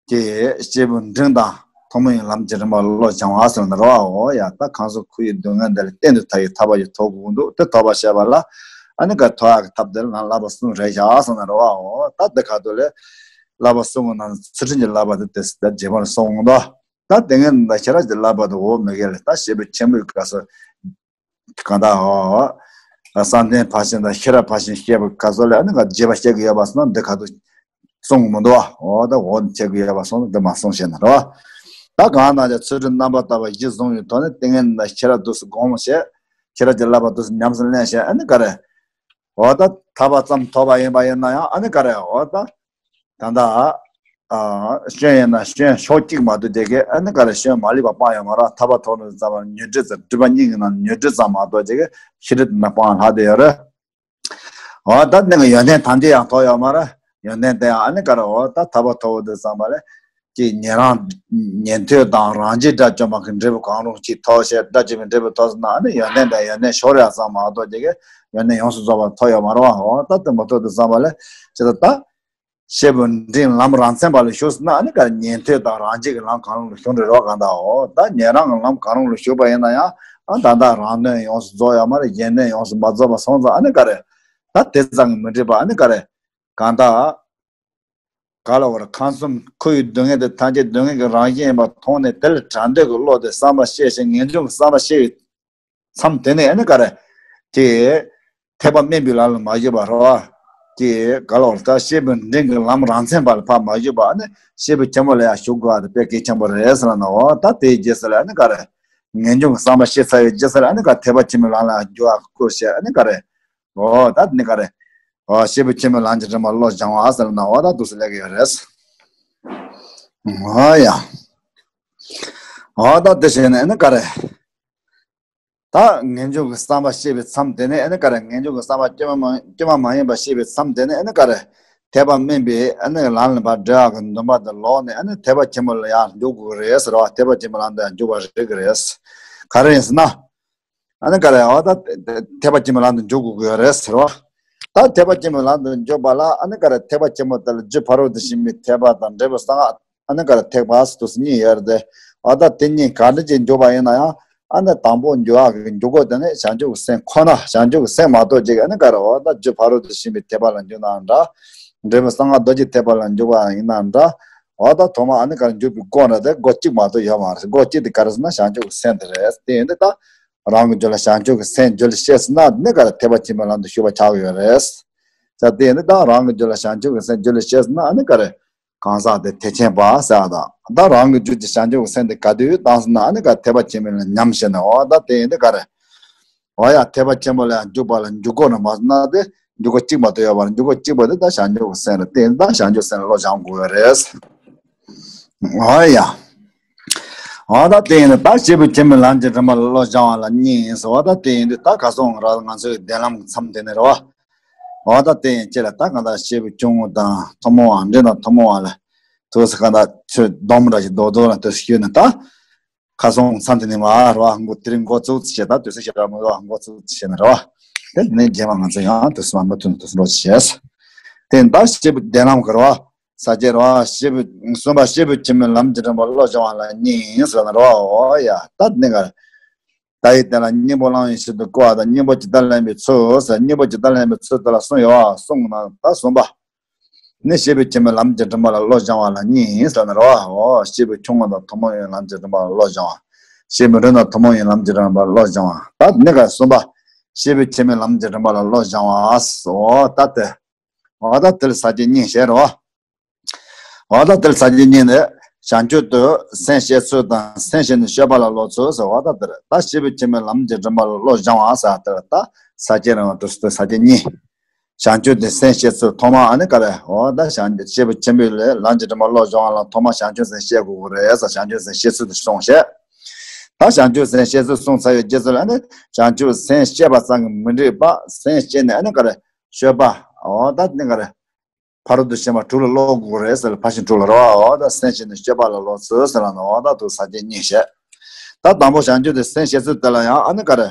ཀྱི་སྐྱེས་བུ་འབྲིང་དང་ཐུན་མོང་བའི་ལམ་གྱི་རིམ་པ་བློ་སྦྱང་བ་ཟེར་ན་རོ། འོ་ཡ་ད་གང་སོགས་ཁོ་ཡི་སྡུག་བསྔལ་འདི་ལས་གཏན་དུ་ཐར་བའི་ཐར་པ་ཡི་ཐོབ་དགོས་ཀྱི་འདུག་དེ་ཐོབ་པར་བྱེད་པ་ལ་ཨ་ནི་ག་ཐོབ་ཡག་གི་ཐབས་དེ་ལ་བསླབ་པ་གསུམ་རེད་བཞག་ཟེར་ན་རོ། འོ་ད་དེ་ཁ་ཐུག་ལས་བསླབ་པ་གསུམ་གྱི་ནང་ཚུལ་ཁྲིམས་ཀྱི་བསླབ་པ་དེ་དེ་ད་རྗེས་མར་གསུངས་འདུག་ད་ཏིང་ངེ་འཛིན་དང་ཤེས་རབ་ཀྱི་བསླབ་པ་དེ་འོ་མི་དགེ་ལས་ད་སྐྱེས་བུ་ཆེན་པོའི་སྐབས་སུ། གང་ལྟར་འོ། བསམ་གཏན་ཕར་ཕྱིན་དང་ཤེས་རབ་ཕར་ཕྱིན་བཤད་པའི་སྐབས་སུ་ལ་ཨ་ནི་ག་རྗེས་པ་བཤད་ཀྱི་ཡོད་པ་སོང་ན་འདི་ག་དུ་གསུང་གི་མི་འདུག་འོ་ད་འོ་འདི་བཤད་ཀྱི་ཡོད་པ་སོང་ན་འདི་མ་གསུང་བཤད་ན་རོ། ད་གང་ན་ཡང་ཚུལ་ཁྲིམས་རྣམ་པར་དག་པ་གཞིར་བཟུང་བའི་ཐོག་ནས་ཏིང་ངེ་འཛིན་དང་ཤེས་རབ་དུས་སུ་སྒོམ་བྱས། ཤེས་རབ་ཀྱི་བསླབ་པ་དུས་སུ་ཉམས་སུ་ལེན་བྱས་ཨ་ནི་ག་རེ། འོ་ད་ཐར་པ་ཙམ་ཐོབ་པ་ཡིན་པ་ཡིན་ན་ཡང་ཨ་ནི་ག་རེ་འོ་ད། ད་ལྟ། ཨ། སྐྱོན་ཡིན་ན་སྐྱོན་ཕྱོགས་གཅིག་མ་གཏོགས་དེ་གའི་ཨ་ནི་ག་རེ་སྐྱོན་མ་ལུས་པ་སྤང་ཡོད་མ་རེད། ཐར་པ་ཐོབ་ནས་ཙམ་པ་ཉོན་སྒྲིབ་ཙམ་སྒྲིབ་པ་གཉིས་ཀྱི་ནང་ཉོན་སྒྲིབ་ཙམ་མ་གཏོགས་དེ་གའི་ཤེས་རིག་དེ་འདྲ་སྤང་ལྷག་བསྡད་ཡོད་རེད། འོ་ད་ནི་ཡོན་ཏན་ཐམས་ཅད་ཡང་ཐོབ་ཡོད་མ་རེད། ཡོན་ཏན་དེ་ཡང་ཨ་ནི་ག་རེ་འོ་ད་ཐར་པ་ཐོབ་པ་དུས་ཙམ་པ་ལས་ཀྱི་ཉན་རང་ཉན་ཐོས་དང་རང་རྒྱལ་དགྲ་བཅོམ་པ་གི་འབྲས་བུ་གང་རུང་གཅིག་ཐོབ་བྱས་དགྲ་བཅོམ་པའི་འབྲས་བུ་ཐོབ་ཟིན་ན་ཨ་ནི་ཡོན་ཏན་དེ་ཡོན་ཏན་ཤོར་ཡག་ཙམ་མ་གཏོགས་དེ་གའི་ཡོན་ཏན་ཡོངས་སུ་རྫོགས་པ་ཐོབ་ཡོད་མ་རེད་བ། འོ་ད་དེ་མ་ཐོབ་དུས་ཙམ་པ་ལས་ཇི་ལྟར་ད། སྐྱེས་བུ་འབྲིང་ལམ་རང་མཚན་པ་ལ་ཞུགས་ཟིན་ན་ཨ་ནི་ག་རེ་ཉན་ཐོས་དང་རང་རྒྱལ་གྱི་ལམ་གང་རུང་ལ་ཞུགས་འགྲོ་རོགས་གང་ལྟར་འོ་ད་ཉན་རང་གི་ལམ་གང་རུང་ལ་ཞུགས་པ་ཡིན་ན་ཡང་ཨ་ད་ལྟ་རང་དོན་ཡོངས་སུ་རྫོགས་ཡོད་མ་རེད། གཞན་དོན་ཡོངས་སུ་མ་རྫོགས་པ་སོང་ཙང་ཨ་ནི་ག་རེ། ད་དེ་ཙམ་གྱིས་མི་འགྲིག་པ་ཨ་ནི་ག་རེ། གང་ལྟར། ག་ལ་བར་ཁམས་གསུམ་འཁོར་བའི་སྡུག་བསྔལ་དེ་ཐམས་ཅད་སྡུག་བསྔལ་གྱི་རང་བཞིན་ཡིན་པ་མཐོང་ནས་དེ་ལ་བྲལ་འདོད་ཀྱི་བློ་དེ་བསམ་པ་སྐྱེས་ཤིང་ངེས་འབྱུང་གི་བསམ་པ་སྐྱེས་པའི་མཚམས་དེ་ནས་ཨ་ནི་ག་རེ། དེ། ཐེག་པ་དམན་པའི་ལམ་ལ་མ་ཞུགས་པ་རེད་བ། དེ་ག་ལ་བར་ད་སྐྱེས་བུ་འབྲིང་གི་ལམ་རང་མཚན་པ་ལ་ཕར་མ་ཞུགས་པ་ཨ་ནི་སྐྱེས་བུ་ཆེན་པོ་ལ་ཡང་ཞུགས་དགོས་པ་དེ་དཔེ་གལ་ཆེན་པོ་རེད་ཟེར་ལ་ནོ། ད་དེའི་རྗེས་སུ་ལ་ཨ་ནི་ག་རེ། ངེས་འབྱུང་གི་བསམ་པ་སྐྱེས་ཚར་བའི་རྗེས་སུ་ལ་ཨ་ནི་ག་ཐེག་པ་ཆེན་པོའི་ལམ་ལ་འགྱུར་བ་བསྐུར་བྱས་ཨ་ནི་ག་རེ། འོ་ད་ནི་ག་རེ། འོ་སྐྱེས་བུ་ཆེན་པོའི་ལམ་གྱི་རིམ་པ་བློ་སྦྱང་བ་ཟེར་ན་འོ་ད་འདུག་སེ་ལས་ཀྱི་ཡོད་རེད། འོ་ཡ། འོ་ད་དེ་བྱས་ནས་ཨ་ནི་ག་རེ། ད་ངེས་འབྱུང་གི་བསམ་པ་སྐྱེས་པའི་མཚམས་དེ་ནས་ཨ་ནི་ག་རེ་ངེས་འབྱུང་གི་བསམ་པ་སྐྱེས་པ་མ་སྐྱེས་པ་མ་ཡིན་པ་སྐྱེས་པའི་མཚམས་དེ་ནས་ཨ་ནི་ག་རེ། ཐེག་པ་དམན་པའི་ཨ་ནི་ལམ་ལ་ཕར་འགྲོ་ཡག་གི་འདུན་པ་དེ་ལོག་ནས་ཨ་ནི་ཐེག་པ་ཆེན་པོ་ལ་ཡང་འཇུག་དགོས་ཀྱི་རེད་ཟེར་བ། ཐེག་པ་ཆེན་པོའི་ལམ་དུ་ཡང་འཇུག་པ་རེད་ཀྱི་རེད། ག་རེ་ཡིན་ཟེར་ན། ཨ་ནི་ག་རེ་འོ་ད་ཐེག་པ་ཆེན་པོའི་ལམ་དུ་འཇུག་དགོས་ཀྱི་ཡོད་རེད་ཟེར་བ། ད་ཐེག་པ་ཆེན་པོའི་ལམ་དུ་འཇུག་པ་ལ་ཨ་ནི་ག་རེ་ཐེག་པ་ཆེན་པོ་དེ་ལ་རྒྱུ་ཕ་རོལ་ཏུ་ཕྱིན་པའི་ཐེག་པ་དང་འབྲས་བུ་གསང་སྔགས་ཨ་ནི་ག་རེ་ཐེག་པ་ཟེར་དུས་གཉིས་ཡོད་རེད་དེ། འོ་ད་དེ་གཉིས་ག་འདྲ་ཅིག་འཇུག་པ་ཡིན་ན་ཡང་ཨ་ནི་དང་པོ་འཇུག་ཡག་གི་འཇུག་སྒོ་དེ་ནི་བྱང་ཆུབ་ཀྱི་སེམས་ཁོ་ན་བྱང་ཆུབ་ཀྱི་སེམས་མ་གཏོགས་ཅིག་ཨ་ནི་ག་རེ་འོ་ད་རྒྱུ་ཕ་རོལ་ཏུ་ཕྱིན་པའི་ཐེག་པ་ལ་འཇུག་ནའང་འདྲ། འབྲས་བུ་གསང་སྔགས་རྡོ་རྗེ་ཐེག་པ་ལ་འཇུག་པ་ཡིན་ནའང་འདྲ། འོ་ད་ཐོག་མ་ཨ་ནི་ག་རེ་འཇུག་པའི་སྒོ་འདྲ་དེ་སྒོ་གཅིག་མ་གཏོགས་ཡོད་མ་རེད། སྒོ་གཅིག་དེ་ག་རེ་ཟེར་ན་བྱང་ཆུབ་ཀྱི་སེམས་དེ་རེད། དེ་ཡིན་དུས་ད། རང་གི་རྒྱུད་ལ་བྱང་ཆུབ་ཀྱི་སེམས་རྒྱུད་ལ་སྐྱེས་ཟིན་ན་ནི་ག་རེ་ཐེག་པ་ཆེན་པོའི་ལམ་དུ་ཞུགས་པ་ཆགས་ཀྱི་ཡོད་རེད། ཟེར་དེ་ནི་ད་རང་གི་རྒྱུད་ལ་བྱང་ཆུབ་ཀྱི་སེམས་རྒྱུད་ལ་སྐྱེས་ཟིན་ན་ནི་ག་རེ། གང་ཟག་དེ་ཐེག་ཆེན་པ་ཟེར་བ་དང་ད་རང་གི་རྒྱུད་ཀྱི་བྱང་ཆུབ་ཀྱི་སེམས་དེ་ག་དུས་བཏང་ཟིན་ན་ནི་ག་ཐེག་པ་ཆེན་པོའི་ལམ་ཉམས་ཤེས་ནས་འོ་ད་དེ་ཡིན་དུས་ག་རེ། འོ་ཡ་ཐེག་པ་ཆེན་པོ་ལ་ཡང་འཇུག་པ་ལ་འཇུག་སྒོ་ནི་མ་ཟིན་ན་དེ་འཇུག་སྒོ་གཅིག་མ་གཏོགས་ཡོད་པ་རེད། འཇུག་སྒོ་གཅིག་པ་དེ་ད་བྱང་ཆུབ་ཀྱི་སེམས་རེད། དེ་ཡིན་ད་བྱང་ཆུབ་སེམས་ལ་བློ་སྦྱང་དགོས་པ་རེད། འོ་ཡ། འོ་ད་དེ་ཡིན་ན་ད་སྐྱེས་བུ་ཆེན་པོའི་ལམ་གྱི་རིམ་པ་ལ་བློ་སྦྱང་བ་ལ་གཉིས་ཡིན་ཟེར་བ། ད་དེ་ཡིན་དུས་ད་ག་སོང་ར་ང་ཚོའི་གདན་ལམ་གྱི་མཚམས་དེ་ནས་རེད་བ། འོ་ད་དེ་ཡིན་ཅེས་ལ་ད་གང་ལྟར་སྐྱེས་བུ་ཆུང་ངུ་དང་ཐུན་མོང་བ་འབྲིང་དང་ཐུན་མོང་བ་ལ་ཐུགས་སུ་གང་ལྟར་ཆོས་སྡོམ་འདྲ་ཞིག་རྡོག་རྡོག་ལ་དུས་སུ་ཞུས་ནས་ད་ག་སོང་མཚམས་དེ་ནས་མ་རེད་བ། འགོ་དེ་རིང་འགོ་བཙུགས་ཚེ་བྱས་ད་དུས་སུ་ཞེ་དྲག་མི་འདུག་འགོ་བཙུགས་ཚེ་བྱས་ནས་རེད་བ། དེ་ནས་རྗེས་མ་ང་ཚོ་ཡང་དུས་སུ་མ་མ་ཐུན་དུས་སུ་འགྲོ་ཅེས། དེ་ད་སྐྱེས་བུ་གདན་ལམ་གྱི་རེད་བ། ས་སྐྱ་རེད་བ། སྐྱེས་བུ་གསུམ་པ་སྐྱེས་བུ་ཆེན་པོའི་ལམ་གྱི་རིམ་པ་བློ་སྦྱང་བ་ལ་གཉིས་ཡིན་ཟེར་ན་རེད་བ། འོ་ཡ་ད་དེ་ག་རེ། ད་ཡི་དེ་ལ་སྙིང་པོ་བླང་བའི་ཕྱིར་དུ་བསྐུལ་བ་དང་སྙིང་པོ་ཇི་ལྟར་ལེན་པའི་ཚུལ་ཟེར། སྙིང་པོ་ཇི་ལྟར་ལེན་པའི་ཚུལ་དེ་ལ་གསུམ་ཡོད་བ། གསུམ་ནང་ད་གསུམ་པ། ནི་སྐྱེས་བུ་ཆེན་པོའི་ལམ་གྱི་རིམ་པ་ལ་བློ་སྦྱང་བ་ལ་གཉིས་ཡིན་ཟེར་ན་རེད་བ། འོ་སྐྱེས་བུ་ཆུང་ངུ་དང་ཐུན་མོང་བའི་ལམ་གྱི་རིམ་པ་ལ་བློ་སྦྱང་བ། སྐྱེས་བུ་འབྲིང་དང་ཐུན་མོང་བའི་ལམ་གྱི་རིམ་པ་ལ་བློ་སྦྱང་བ། ད་ནི་ག་གསུམ་པ། སྐྱེས་བུ་ཆེན་པོའི་ལམ་གྱི་རིམ་པ་ལ་བློ་སྦྱང་བ། འོ་ད་དེ། འོ་ད་དེ་ལ་ས་བཅད་གཉིས་བཤད་རོ། འོ་ད་དེར་ས་བཅད་གཉིས་ནི། བྱང་ཆུབ་ཏུ་སེམས་བསྐྱེད་ཚུལ་དང་སེམས་བསྐྱེད་ནས་སྤྱོད་པ་ལ་སློབ་ཚུལ་ཟེར་བ་ད་དེར་ད་སྐྱེས་བུ་ཆེན་པོའི་ལམ་གྱི་རིམ་པ་ལ་བློ་སྦྱང་བ་ཟེར་དེར་ད་ས་བཅད་རིང་བ་དུ་སྟོད་ས་བཅད་གཉིས། བྱང་ཆུབ་ཏུ་སེམས་བསྐྱེད་ཚུལ་ཐོག་མ་ཨ་ནི་ག་རེ་འོ་ད་བྱང་སྐྱེས་བུ་ཆེན་པོའི་ལམ་གྱི་རིམ་པ་བློ་སྦྱང་བ་ལ་ཐོག་མ་བྱང་ཆུབ་སེམས་བསྐྱེད་དགོས་ཀྱི་རེད་ཟེར་བྱང་ཆུབ་སེམས་བསྐྱེད་ཚུལ་དུ་གསུངས་བཤད། ད་བྱང་ཆུབ་སེམས་བསྐྱེད་ཚུལ་གསུངས་ཚར་བའི་རྗེས་སུ་ལ་ཨ་ནི་བྱང་ཆུབ་སེམས་བསྐྱེད་པ་ཙམ་གྱིས་མི་འགྲིག་པ་སེམས་བསྐྱེད་ནས་ཨ་ནི་ག་རེ་སྤྱོད་པ། འོ་ད་ནི་ག་རེ། ཕ་རོལ་ཏུ་ཕྱིན་པ་དྲུག་ལ་སློབ་དགོས་རེད་ཟེར་ལ་ཕར་ཕྱིན་དྲུག་ལ་རེད་བ། འོ་ད་སེམས་བསྐྱེད་ནི་སྤྱོད་པ་ལ་སློབ་ཚུལ་ཟེར་ལ་ནི་འོ་ད་དུ་ས་བཅད་གཉིས་བཤད། ད་དང་པོ་བྱང་ཆུབ་ཏུ་སེམས་བསྐྱེད་ཚུལ་དེ་ལ་ཡང་ཨ་ནི་ག་རེ།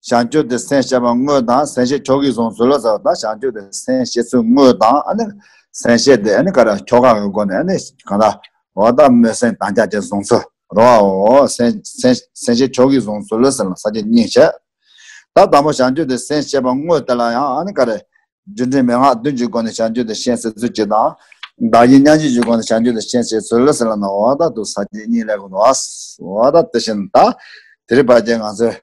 བྱང་ཆུབ་ཏུ་སེམས་བསྐྱེད་པ་དངོས་དང་སེམས་བསྐྱེད་ཆོས་ཀྱིས་བཟུང་ཚུལ་ལ་ཟེར་བ། ད་བྱང་ཆུབ་ཏུ་སེམས་བསྐྱེད་ཚུལ་དངོས་དང་ཨ་ནི་སེམས་བསྐྱེད་དེ་ཨ་ནི་ག་རེ་ཁྱོ་ག་གི་སྒོ་ནས་ཨ་ནི་གང་ལྟར་འོ་ད་སྨོན་སེམས་དམ་བཅའ་བཅས་བཟུང་ཚུལ་རེད་བ། འོ་སེམས་སེམས་སེམས་བསྐྱེད་ཆོས་ཀྱིས་བཟུང་ཚུལ་ལ་ཟེར་ལ་ས་བཅད་གཉིས་བཤད། ད་དང་པོ་བྱང་ཆུབ་ཏུ་སེམས་བསྐྱེད་པ་དངོས་དེ་ལ་ཡང་ཨ་ནི་ག་རེ། རྒྱུ་འབྲས་མན་ངག་བདུན་གྱི་སྒོ་ནས་བྱང་ཆུབ་ཏུ་སེམས་བསྐྱེད་ཚུལ་གཅིག་དང་། བདག་གཞན་མཉམ་བརྗེ་གྱི་སྒོ་ནས་བྱང་ཆུབ་ཏུ་སེམས་བསྐྱེད་ཚུལ་ཟེར་ལ་ནི་འོ་ད་དུ་ས་བཅད་གཉིས་སླེབས་དགོས་འདུག་འོ་ད་དེ་བཞིན་ད་དེ་རིང་བར་གྱི་ང་ཚོས་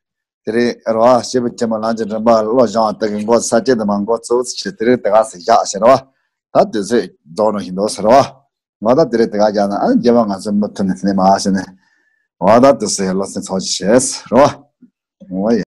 དེ་རིང་རེད་བ། སྐྱེས་བུ་ཆེན་པོ་ལམ་གྱི་རིམ་པ་བློ་སྦྱོང་བ་དེ་གི་མགོ་ས་བཅད་དུ་མ་མགོ་གཙོ་བོ་ཞིག་དེ་རིང་དེ་ག་ཟེར་བཞག་ཟེར་བ། ད་དུས་ཚོད་རྫོགས་རང་བཞིན་འདུག་ཟེར་བ། ང་ད་དེ་རིང་དེ་ག་བཞག་ན་ཨ་རྒྱལ་བ་ང་ཚོས་མུ་མཐུད་ནས་ནས་མ་ཟེར་ནས། འོ་ད་དུས་ཚོད་བློ་སེམས་ཚོགས་ཀྱི་བྱས་ཟེར་བ། འོ་ཡ།